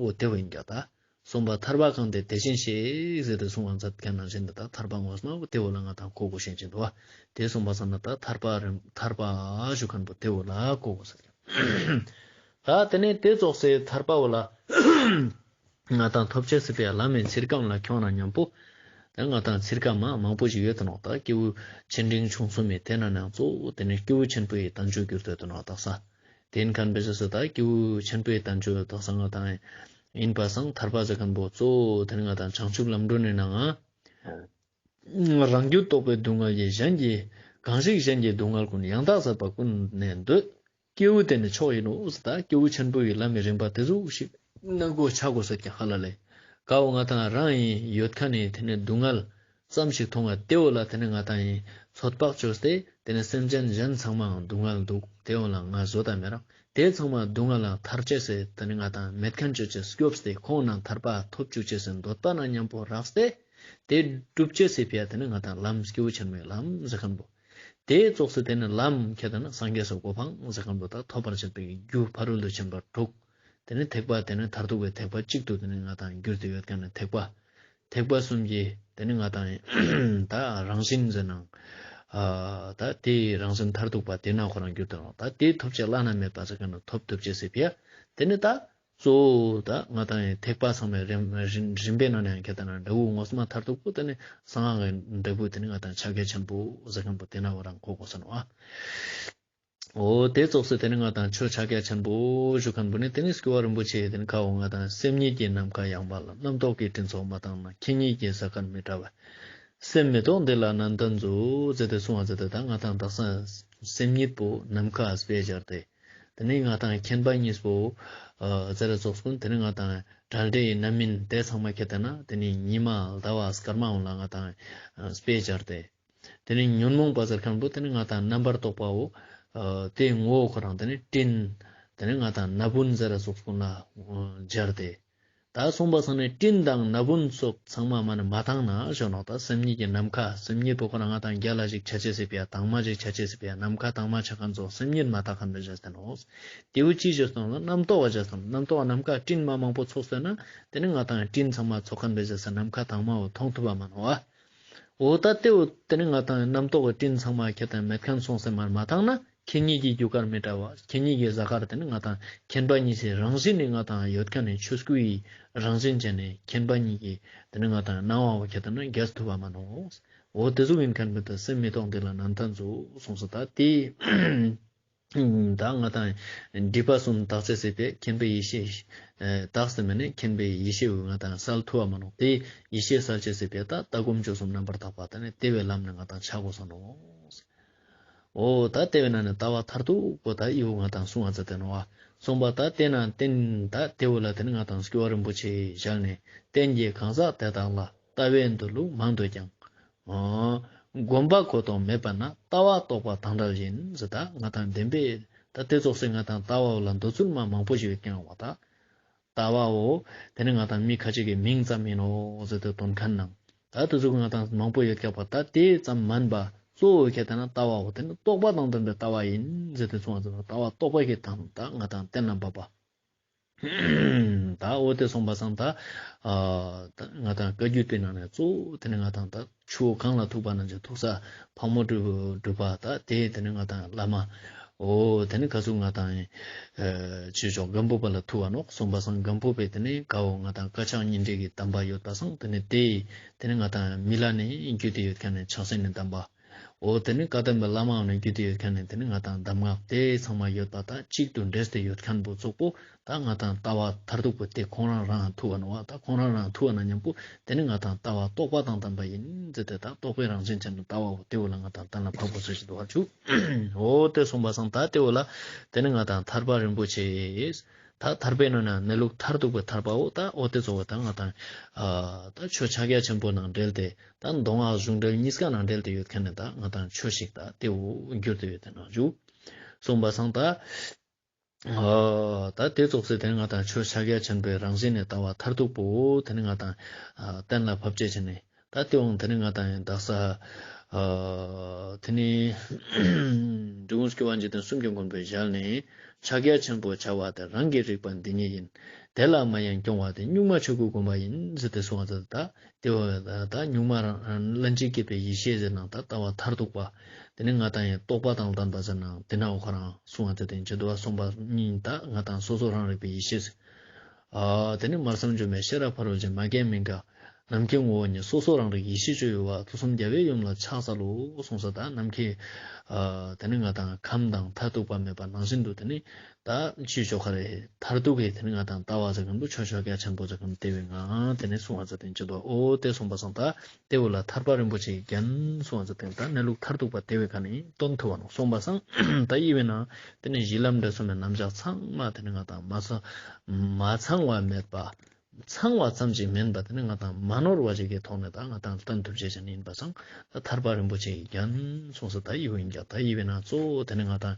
བོ་དེ་བོ་ཡིན་ཀྱག་ད། གསུངས་པ་ཐར་པ་གང་དེ་དེ་བཞིན་གཤེགས་ཟེར་ཏེ་གསུངས་པ་མཛད་མཁན་ནང་བཞིན་དུ་ད་ཐར་པ་ངོ་མ་བོ་དེ་བོ་ལ་ང་དང་གོ་དགོས་ཤེས་ཅན་འདུག་བ། དེ་གསུངས་པ་ཙམ་ན་ད་ཐར་པ་རིམ་ཐར་པ་ཞུ་མཁན་པོ་དེ་བོ་ལ་གོ་དགོས་ས་ཀྱག་ད་དེ་ནས་དེ་ཙོགས་སེ་ཐར་པ་བོ་ལ་ང་དང་ཐོབ་ཅེས་སི་ཕི་ཡ་ལམ་མི་ཚིར་ཀ་ལ་ཁྱོང་ན་མཉམ་པོ། ད་ང་དང་ཚིར་ཀ་མ་མང་པོ་ཞིག་ཡོད་དེ་ནོག་ད་སྐྱེས་བུ་ཆེ་འབྲིང་ཆུང་གསུམ་མི་དེ་ན་ནང་གཙོ་བོ་དེ་ནི་སྐྱེས་བུ་ཆེན་པོའི་བསྟན་བཅོས་གྱུར་ཏེ་དེ་ནོག་དག་ས། དེ་ཡིན་མཁན་པེ་ས་སུ་ད་སྐྱེས་བུ་ཆེན་པོའི་བསྟན་བཅོས་དག་ས་ང་དང་ཡིན་པ་སང་ཐར་པ་ཟེར་མཁན་པོ་གཙོ་བོ་དེ་ནི་ང་དང་བྱང་ཆུབ་ལམ་སྒྲོན་ནི་ནང་ང་། རང་རྒྱུད་རྟོག་པའི་སྡུག་བསྔལ་གྱིས། གཞན་གྱི་གང་ཞིག་གཞན་གྱི་སྡུག་བསྔལ་ཀུན། ཡང་དག་ཟད་པ་ཀུན་ནས་འདོད། སྐྱེས་བུ་དེ་ནི་མཆོག་ཡིན་ནོ། ད་སྐྱེས་བུ་ཆེན་པོ་ཡི་ལམ་མི་རིམ་པ་དེ་ཟུག་ཞིག་ནང་གོ་ཆ་དགོས་ས་ཀྱང་ཧ་ལ་ལེ། ཀ་བོ་ང་དང་རང་ཡིན་ཡོད་མཁན་ནི་དེ་ནི་སྡུག་བསྔལ་ཙམ་ཞིག་མཐོང་བ་དེ་བོ་ལ་དེ་ནི་ང་དང་ཡིན་ཚོད་དཔག་བཅོས་ཏེ་དེ་ནི་སེམས་ཅན་གཞན་ཚང་མའང་སྡུག་བསྔལ་འདུག་དེ་བོ་ལ་ང་བཟོ་ད་མེད་རང་དེ་ཚང་མ་སྡུག་བསྔལ་ལ་ཐར་ཅེས་སེ་དེ་ནི་ང་དང་མེད་མཁན་བཅོ་ཅེས་སྐྱོབས་ཏེ་ཁོང་ན་ཐར་པ་ཐོབ་བཅུག་ཅེས་སེ་འདོད་པ་ན་མཉམ་པོ་རགས་ཏེ། དེ་སྒྲུབ་ཅེས་སི་ཕི་ཡ་དེ་ནི་ང་དང་ལམ་སྐྱེས་བུ་ཆེན་མོའི་ལམ་ཟེར་མཁན་པོ། དེ་ཙོགས་སེ་དེ་ནི་ལམ་ཁྱེད་དེ་ནི་སངས་རྒྱས་སི་གོ་འཕང་ཟེར་མཁན་པོ་ད་ཐོབ་པར་བྱེད་པའི་རྒྱུ་ཕ་རོལ་ཏུ་ཕྱིན་པ་དྲུག་དེ་ནི་ཐེག་པ་དེ་ནི་མཐར་ཐུག་པའི་ཐེག་པ་གཅིག་ཏུ་དེ་ནི་ང་དང་གྱུར་ཏེ་ཡོད་མཁན་ནི་ཐེག་པ། ཐེག་པ་གསུམ་གྱི་དེ་ནི་ང་དང་ད་རང་བཞིན་ཟེར་ནའང་། ད་དེའི་རང་བཞིན་མཐར་ཐུག་པ་དེ་ན་ཁོ་རང་གྱུར་ཏེ་ནོག་ད་དེ་ཐོབ་ཅེས་བླ་ན་མེད་པ་ཟེར་མཁན་ནི་ཐོབ་ཐུབ་ཅེས་སི་ཕི་ཡ་དེ་ནི་ད། གཙོ་བོ་ད་ང་དང་ཡང་ཐེག་པ་ཚང་མའི་རིམ་རིམ་རིམ་པའི་ནང་ནས་ཡང་ཁྱེད་དང་འབྲས་བུ་ངོ་མ་མཐར་ཐུག་པོ་དེ་ནི་གསང་སྔགས་ཀྱི་འབྲས་བུ་དེ་ནི་ང་དང་ཕྱག་རྒྱ་ཆེན་པོ་ཟེར་མཁན་པོ་དེ་ན་བོ་རང་གོ་དགོས་ས་ནོག་ཨ། འོ་དེ་ཙོགས་སེ་དེ་ནི་ང་དང་ཆོས་ཕྱག་རྒྱ་ཆེན་པོ་ཞུ་མཁན་པོ་ནི་དེ་ནི་སྐྱོབ་པ་རིན་པོ་ཆེ་དེ་ནི་ཁ་འོ་ང་དང་སེམས་ཉིད་ཀྱི་ནམ་མཁའ་ཡངས་པ་ལ། རྣམ་རྟོག་གི་སྤྲིན་ཚོགས་མ་དྭངས་ན། ཁྱེད་ཉིད་ཀྱི་གཟའ་སྐར་མི་འདྲ་བ། སེམས་མི་རྟོག་འདི་ལ་ནན་ཏན་མཛོད། ཟེར་ཏེ་གསུངས་པ་ཟེར་ཏེ་ད་ང་དང་དག་ས་སེམས་ཉིད་པོ་ནམ་མཁའ་སྤེ་སྦྱར་ཏེ། དེ་ནི་ང་དང་མཁྱེན་པ་གཉིས་པོ་ཨ་ཟེར་ར་ཙོགས་ཀུན་དེ་ནི་ང་དང་བྲལ་འབྲས་ཡི་རྣམ་སྨིན་དེ་ཚང་མ་ཁྱེད་དེ་ན་དེ་ནི་ཉི་མ་ཟླ་བ་སྐར་མ་འོང་ལ་ང་དང་ཨ་སྤེ་སྦྱར་ཏེ། དེ་ནི་ཉོན་མོངས་པ་ཟེར་མཁན་པོ་དེ་ནི་ང་དང་རྣམ་པར་རྟོག་པའོ། ཨ་དེའི་ངོ་བོ་ཁོ་རང་དེ་ནི་སྤྲིན། དེ་ནི་ང་དང་ན་བུན་ཟེར་ར་ཙོགས་ཀུན་ལ་ཨ་སྦྱར་ཏེ། ད་གསུངས་པ་སང་ནི་སྤྲིན་དང་ན་བུན་སོགས་ཚང་མ་མ་ནི་མ་བཏང་ན་ཞོ་ནོག། ད་སེམས་ཉིད་ཀྱི་ནམ་མཁའ་སེམས་ཉིད་པོ་ཁོ་ན་ང་དང་རྒྱལ་ལ་ཞིག་ཆ་ཅེས་སི་ཕི་ཡ་དྭངས་མ་ཞིག་ཆ་ཅེས་སི་ཕི་ཡ་ནམ་མཁའ་དྭངས་མ་ཆ་མཁན་ཚོ་སེམས་ཉིད་མ་བཏང་མཁན་པའི་ཞེས་ཏེ་ནོག། དེ་བོ་ཅི་ཞེས་ཏེ་ནོག་ལ་རྣམ་རྟོག་པ་ཞེས་ཏེ་ནོག། རྣམ་རྟོག་པ་ནམ་མཁའ་སྤྲིན་མ་མང་པོ་ཚོགས་ཟེར་ན་དེ་ནི་ང་དང་སྤྲིན་ཚང་མ་ཚོགས་མཁན་པའི་ཞེས་ས་ནམ་མཁའ་དྭངས་མ་བོ་མཐོང་ཐུབ་པ་མ་ནོག་བ། འོ་ད་དེ་བོ་དེ་ནི་ང་དང་རྣམ་རྟོག་པའི་སྤྲིན་ཚང་མ་ཁྱེད་དང་མེད་མཁན་སོང་སེ་མར་མ་བཏང་ན་ཁྱེད་གཉིས་ཀྱི་རྒྱུ་སྐར་མི་འདྲ་བ། ཁྱེད་གཉིས་ཀྱི་གཟའ་སྐར་དེ་ནི་ང་དང་ཁྱེད་པ་གཉིས་སི་རང་བཞིན་ནི་ང་དང་ཡོད་མཁན་ནི་ཆོས་སྐུ་ཡི་རང་བཞིན་ཅན་ནི་ཁྱེད་པ་གཉིས་ཀྱི་དེ་ནི་ང་དང་སྣང་བ་བོ་ཁྱེད་དང་ན་རྒྱས་ཐུབ་པ་མ་ནོག། འོ་དེ་ཟུག་ཡིན་མཁན་པོ་ད་སེམས་མི་རྟོག་འདི་ལ་ནན་ཏན་ཟུག་གསུངས་སོ། ད་དེ་ད་ང་དང་སྒྲིབ་པ་གསུམ་དག་ཅེས་སི་ཕི་ཡ་མཁྱེན་པའི་ཡེ་ཤེས་ཨེ་དག་སྟེ་མེད་ན་མཁྱེན་པའི་ཡེ་ཤེས་བོ་ང་དང་སལ་ཐུབ་པ་མ་ནོག། དེ་ཡེ་ཤེས་སལ་ཅེས་སི་ཕི་ཡ་ད་ལྟ་སྒོམ་སྤྱོད་གསུམ་རྣམ་པར་དག་པ་དེ་ནི་དེ་བོའི་ལམ་ནི་ང་དང་ཆ་དགོས་ས་ནོག། འོ་ད་དེ་བོའི་ནང་ནས་ལྟ་བ་མཐར་ཐུག་པོ་ད་ཨི་བོ་ང་དང་གསུང་བ་ཙ་དེ་ནོག་བ། གསུངས་པ་ད་དེ་ན་བརྟེན་ད་དེ་བོ་ལ་དེ་ནི་ང་དང་སྐྱོབ་པ་རིན་པོ་ཆེ་བཞག་ནས་བསྟན་གྱི་གང་ཟག་དེ་དག་ལ་ལྟ་བའི་འདོད་ལུགས་མང་འདོད་ཀྱང་། ཨོ། སྒོམ་པ་གོ་རྟོགས་མེད་པ་ན་ལྟ་བ་རྟོག་པ་དང་བྲལ་ཡིན་ཟེར། ད་ང་དང་བདེན་པའི་ད་དེ་ཙོགས་སེ་ང་དང་ལྟ་བ་བོ་ལ་འདོད་ཚུལ་མ་མང་པོ་ཞིག་ཡོད་ཀྱང་བ། ད་ལྟ་བ་བོ་དེ་ནི་ང་དང་མི་ཁ་ཅིག་གི་མིང་ཙམ་ཡིན་ནོག་ཟེར་ཏེ་དོན་མཁན་ནང་ད་དེ་ཟུག་ང་དང་མང་པོ་ཡོད་ཀྱང་བ། ད་དེ་ཙམ་མན་པ་གཙོ་བོ་ཁྱེད་ལྟ་ན་ལྟ་བ་བོ་དེ་ནི་རྟོག་པ་དང་ལྡན་པའི་ལྟ་བ་ཡིན་ཟེར་ཏེ་གསུངས་པ་ཟེར། ལྟ་བ་རྟོག་པ་གི་དང་ད་ང་དང་གཏན་ལ་འབབ་པ། ད་འོ་དེ་གསུངས་པ་སང་ད་ཨ་ད་ང་དང་བཀའ་བརྒྱུད་པའི་ནང་ནས་གཙོ་བོ་དེ་ནི་ང་དང་ད་ཆུ་བོ་གངས་ལ་ཐུག་པ་ནང་བཞིན་ཐུག་ས་ཕག་མོ་གྲུ་གྲུབ་པ་ད་དེ་དེ་ནི་ང་དང་བླ་མ་འོ་དེ་ནི་ག་ཟུག་ང་དང་ཨ་ཆོས་མཆོག་སྒམ་པོ་པ་ལ་ཐུག་པ་ནོག། གསུངས་པ་སང་སྒམ་པོ་པའི་དེ་ནི་ག་བོ་ང་དང་བཀའ་ཕྱག་སྙིང་བྲིས་ཀྱི་གདམས་པ་ཡོད་པ་སང་དེ་ནི་དེ་དེ་ནི་ང་དང་མི་ལ་ནི་བརྒྱུད་དེ་ཡོད་མཁན་ནི་ཕྱག་སེན་ནི་གདམས་པ། འོ་དེ་ནི་བཀའ་གདམས་པའི་བླ་མའང་ནི་བརྒྱུད་དེ་ཡོད་མཁན་ནི་དེ་ནི་ང་དང་གདམས་ངག་དེ་ཚང་མ་ཡོད་པ་དང་གཅིག་ཏུ་འདྲེས་ཏེ་ཡོད་མཁན་པོ་ཙོགས་པོ་ད་ང་དང་ལྟ་བ་མཐར་ཐུག་པོ་དེ་ཁོང་རང་རང་ཐུག་པ་ནོག་བ། ད་ཁོང་རང་རང་ཐུག་པ་ན་མཉམ་པོ་དེ་ནི་ང་དང་ལྟ་བ་རྟོག་པ་དང་ལྡན་པ་ཡིན་ཟེར་ཏེ་ད་རྟོག་པའི་རང་བཞིན་ཅན་ནི་ལྟ་བ་བོ་དེ་བོ་ལ་ང་དང་གཏན་ལ་ཕབ་པོ་ཟེར་ཞིག་འདུག་བ་ཆུ། འོ་དེ་གསུངས་པ་སང་ད་དེ་བོ་ལ་དེ་ནི་ང་དང་ཐར་པ་རིན་པོ་ཆེ་ད་ཐར་པའི་ནང་ན་གནས་ལུགས་མཐར་ཐུག་པའི་ཐར་པ་བོ་ད་འོ་དེ་ཙོགས་པོ་ད་ང་དང་ཨ་ད་ཆོས་ཕྱག་རྒྱ་ཆེན་པོ་ནང་འབྲེལ་ཏེ། ད་མདོ་སྔགས་གཞུང་འགྲེལ་གཉིས་ཀ་ནང་འབྲེལ་ཏེ་ཡོད་མཁན་ནི་ད་ང་དང་ཆོས་ཤིག་ད་དེ་བོ་འགྱུར་ཏེ་ཡོད་དེ་ནང་བཞུགས། གསུངས་པ་སང་ད་ཨ་ད་དེ་ཙོགས་སེ་དེ་ང་དང་ཆོས་ཕྱག་རྒྱ་ཆེན་པོའི་རང་བཞིན་ནི་ལྟ་བ་མཐར་ཐུག་པོ་དེ་ནི་ང་དང་ཨ་གཏན་ལ་ཕབ་བྱེད་ཅན་ནི་ད་དེ་འོང་དེ་ནི་ང་དང་ཡང་དག་ས་ཨ་དེ་ནི་འབྲི་གུང་སྐྱོབ་པ་འཇིག་རྟེན་གསུམ་གྱི་མགོན་པོའི་ཞལ་ནས། ཕྱག་རྒྱ་ཆེན་པོ་བྱ་བ་དེ་རང་གིས་རིག་པ་འདི་ཉིད་ཡིན། དེ་ལ་མ་ཡེངས་སྐྱོང་བ་དེ་གཉུག་མ་ཆོས་སྐུ་བསྒོམ་པ་ཡིན་ཟེར་ཏེ་གསུངས་པ་ད། དེ་བོ་ད་གཉུག་མ་རང་ལྷན་ཅིག་སྐྱེས་པའི་ཡེ་ཤེས་ཟེར་ན་ད་ལྟ་བ་མཐར་ཐུག་པ། དེ་ནི་ང་དང་ཡང་རྟོག་པ་དང་ལྡན་པ་ཟེར་ན་དེ་ན་འོ་ཁོ་རང་གསུངས་པ་དེ་དེ་ཇི་ལྟ་བ་གསུངས་པ་ཉིད་ད་ང་དང་སོ་སོ་རང་རིག་པའི་ཡེ་ཤེས། ཨ་དེ་ནི་མར་གསུམ་འབྱུང་བའི་ཤེས་རབ་ཕ་རོལ་ཕྱིན། མ་སྐྱེས་མི་འགག་ནམ་མཁའི་ངོ་བོ་ཉིད། སོ་སོ་རང་རིག་ཡེ་ཤེས་སྤྱོད་ཡུལ་བ། དུས་གསུམ་རྒྱལ་བའི་ཡུམ་ལ་ཕྱག་འཚལ་ལོ་གསུངས་ས་ད་ནམ་མཁའི་ཨ་དེ་ནི་ང་དང་ཁམས་དང་མཐར་ཐུག་པ་མེད་པ་ནང་བཞིན་དུ་དེ་ནི། ད་ཅི་ཆོ་ག་རེ་མཐར་ཐུག་གི་དེ་ནི་ང་དང་ལྟ་བ་ཟེར་མཁན་པོ་ཆོས་ཕྱག་རྒྱ་ཆེན་པོ་ཟེར་མཁན་དེ་བོའི་ངང་དེ་ནི་གསུང་བ་ཟེར་དེ་ཅི་འདུག་འོ་དེ་གསུངས་པ་སང་ད་དེ་བོ་ལ་ཐར་པ་རིན་པོ་ཆེའི་རྒྱན་གསུང་བ་ཟེར་དེ་ད་གནས་ལུགས་མཐར་ཐུག་པ་དེ་བོའི་ཁ་ནས་སྟོན་ཐུབ་བ་ནོ་གསུངས་པ་སང་ད་ཡི་བའི་ནང་དེ་ནི་གཞི་ལམ་འབྲས་གསུམ་མའི་རྣམ་གཞག་ཚང་མ་དེ་ནི་ང་དང་མ་ཚང་མ་ཚང་བ་མེད་པ། ཚང་བ་ཙམ་ཞིག་མིན་པ་དེ་ནི་ང་དང་མ་ནོར་བ་ཞིག་གི་ཐོག་ནས་ད་ང་དང་བསྟན་ཐུབ་བྱེད་ཅན་ཡིན་པ་སང་ད་ཐར་པ་རིན་པོ་ཆེའི་རྒྱན་གསུངས་ས་ད་ཡི་བོ་ཡིན་ཀྱང་ད་ཡི་བའི་ནང་གཙོ་བོ་དེ་ནི་ང་དང་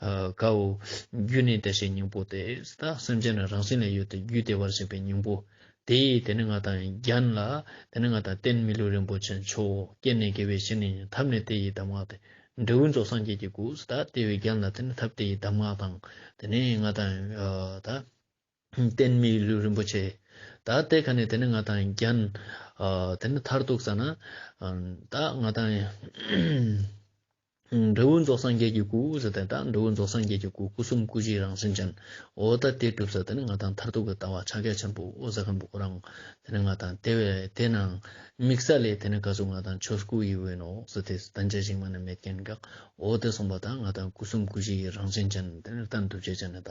ཨ་ཀའོ་རྒྱུ་ནི་བདེ་གཤེགས་སྙིང་པོ་སྟེ་ད་སེམས་ཅན་ནི་རང་བཞིན་ལས་ཡོད་དེ་རྒྱུ་བདེ་བར་གཤེགས་པའི་སྙིང་པོ་དེ་ཡི་དེ་ནི་ང་དང་རྒྱན་ལ་དེ་ནི་ང་དང་རྟེན་མི་ལུས་རིན་པོ་ཆེ་མཆོག་རྐྱེན་ནི་དགེ་བའི་བཤེས་གཉེན་ཡིན། ཐབས་ནི་དེ་ཡི་གདམས་ངག་སྟེ་འབྲས་བུ་རྫོགས་སངས་རྒྱས་ཀྱི་སྐུ། ད་དེ་བའི་རྒྱན་ལ་དེ་ནི་ཐབས་དེ་ཡི་གདམས་ངག་དང་དེ་ནི་ང་དང་ཨ་ད། རྟེན་མི་ལུས་རིན་པོ་ཆེ། ད་དེ་ཁ་ནས་དེ་ནི་ང་དང་རྒྱན། ཨ་དེ་ནི་མཐར་ཐུག་ས་ན། ཨ་ད་ང་དང་། འབྲས་བུ་རྫོགས་སངས་རྒྱས་ཀྱི་སྐུ་ཟེར་ཏེ་ད་འབྲས་བུ་རྫོགས་སངས་རྒྱས་ཀྱི་སྐུ། སྐུ་གསུམ་སྐུ་བཞིའི་རང་བཞིན་ཅན། འོ་ད་དེ་གྲུབ་ས་དེ་ནི་ང་དང་མཐར་ཐུག་གི་ལྟ་བ་ཕྱག་རྒྱ་ཆེན་པོ་འོ་ཟེར་མཁན་པོ་ཁོ་རང་། དེ་ནི་ང་དང་དེ་བས་དེ་ནང་དམིགས་བསལ་ལས་དེ་ནི་ག་ཟུག་ང་དང་ཆོས་སྐུ་ཡི་བོ་ཡིན་ནོ་ཟེར་ཏེ་བསྟན་བྱ་ཞིག་མ་ནི་མེད་མཁན་ག་འོ་དེ་གསུངས་པ་དང་ང་དང་སྐུ་གསུམ་སྐུ་བཞི་ཡི་རང་བཞིན་ཅན་དེ་ནི་བསྟན་ཐུབ་བྱེད་ཅན་ནི་ད་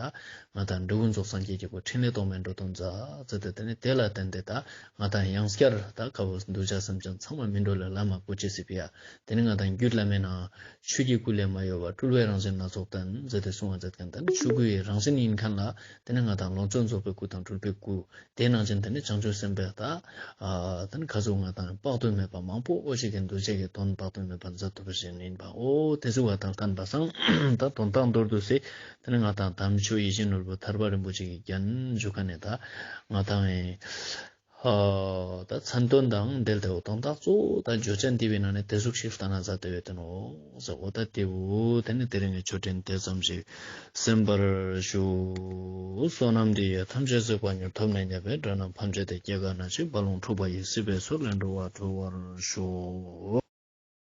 ང་དང་འབྲས་བུ་རྫོགས་སངས་རྒྱས་ཀྱི་སྐུ། ཕྲིན་ལས་རྟོག་མེད་འགྲོ་དོན་མཛད་ཟེར་ཏེ་དེ་ནི་དེ་ལ་བརྟེན་ཏེ་ད་ང་དང་ཡང་སྐྱར་ད་ཀ་བོ་གདུལ་བྱ་སེམས་ཅན་ཚང་མ་སྨིན་གྲོལ་ལ་ལམ་མ་བཀོད་ཅེས་སི་ཕི་ཡ། དེ་ནི་ང་དང་རྒྱུད་བླ་མའི་ནང་ ཆོས་ཀྱི་སྐུ་ལས་མ་གཡོས་པ། སྤྲུལ་པའི་རང་བཞིན་སྣ་ཚོགས་བསྟན། ཟེར་ཏེ་གསུང་བ་མཛད་མཁན་ད་ནི་ཆོས་སྐུའི་རང་བཞིན་ཡིན་མཁན་ལ་དེ་ནི་ང་དང་ལོངས་སྤྱོད་རྫོགས་པའི་སྐུ་དང་སྤྲུལ་པའི་སྐུ། དེ་ནང་བཞིན་དེ་ནི་བྱང་ཆུབ་སེམས་དཔའ་དང་། ཨ་དེ་ནི་ག་ཟུག་ང་དང་དཔག་ཏུ་མེད་པ་མང་པོ་འོ་ཞིག་གི་འདུ་བྱེད་ཀྱི་དོན་དཔག་ཏུ་མེད་པ་མཛད་ཐུབ་པ་ཞིག་ཡིན་པ། འོ་དེ་ཟུག་བ་དང་ལྡན་པ་སང་ད་དོན་དག་མདོར་བསྡུས་སེ་དེ་ནི་ང་དང་དམ་ཆོས་ཡིད་བཞིན་ནོར་བུ་ཐར་པ་རིན་པོ་ཆེ་གི་རྒྱན་ཞུ་མཁན་ནི་ད་ང་དང་ཨེ། ཧ། ད་མཚན་དོན་དང་འབྲེལ་ཏེ་འོ་དོན་དག་གཙོ་བོ་ད་བརྗོད་བྱ་འདི་བའི་ནང་ནས་དེ་ཟུག་ཞིག་ལྟ་ན་མཛད་དེ་ཡོད་དེ་ནོ། ཟེར་འོ་ད་དེ་བོ་དེ་ནི་དེ་རིང་གི་ཆོས་འབྲེལ་དེ་ཙམ་ཞིག་གསན་པར་ཞུ། བསོད་ནམས་འདི་ཡིས་ཐམས་ཅད་གཟིགས་པ་ཉིད། ཐོབ་ནས་ཉེས་པའི་དགྲ་རྣམས་ཕམ་བྱས་ཏེ། སྐྱེ་རྒ་ན་འཆིའི་རྦ་ཀློང་འཁྲུགས་པ་ཡི། སྲིད་པའི་མཚོ་ལས་འགྲོ་བ་སྒྲོལ་བར་ཤོག།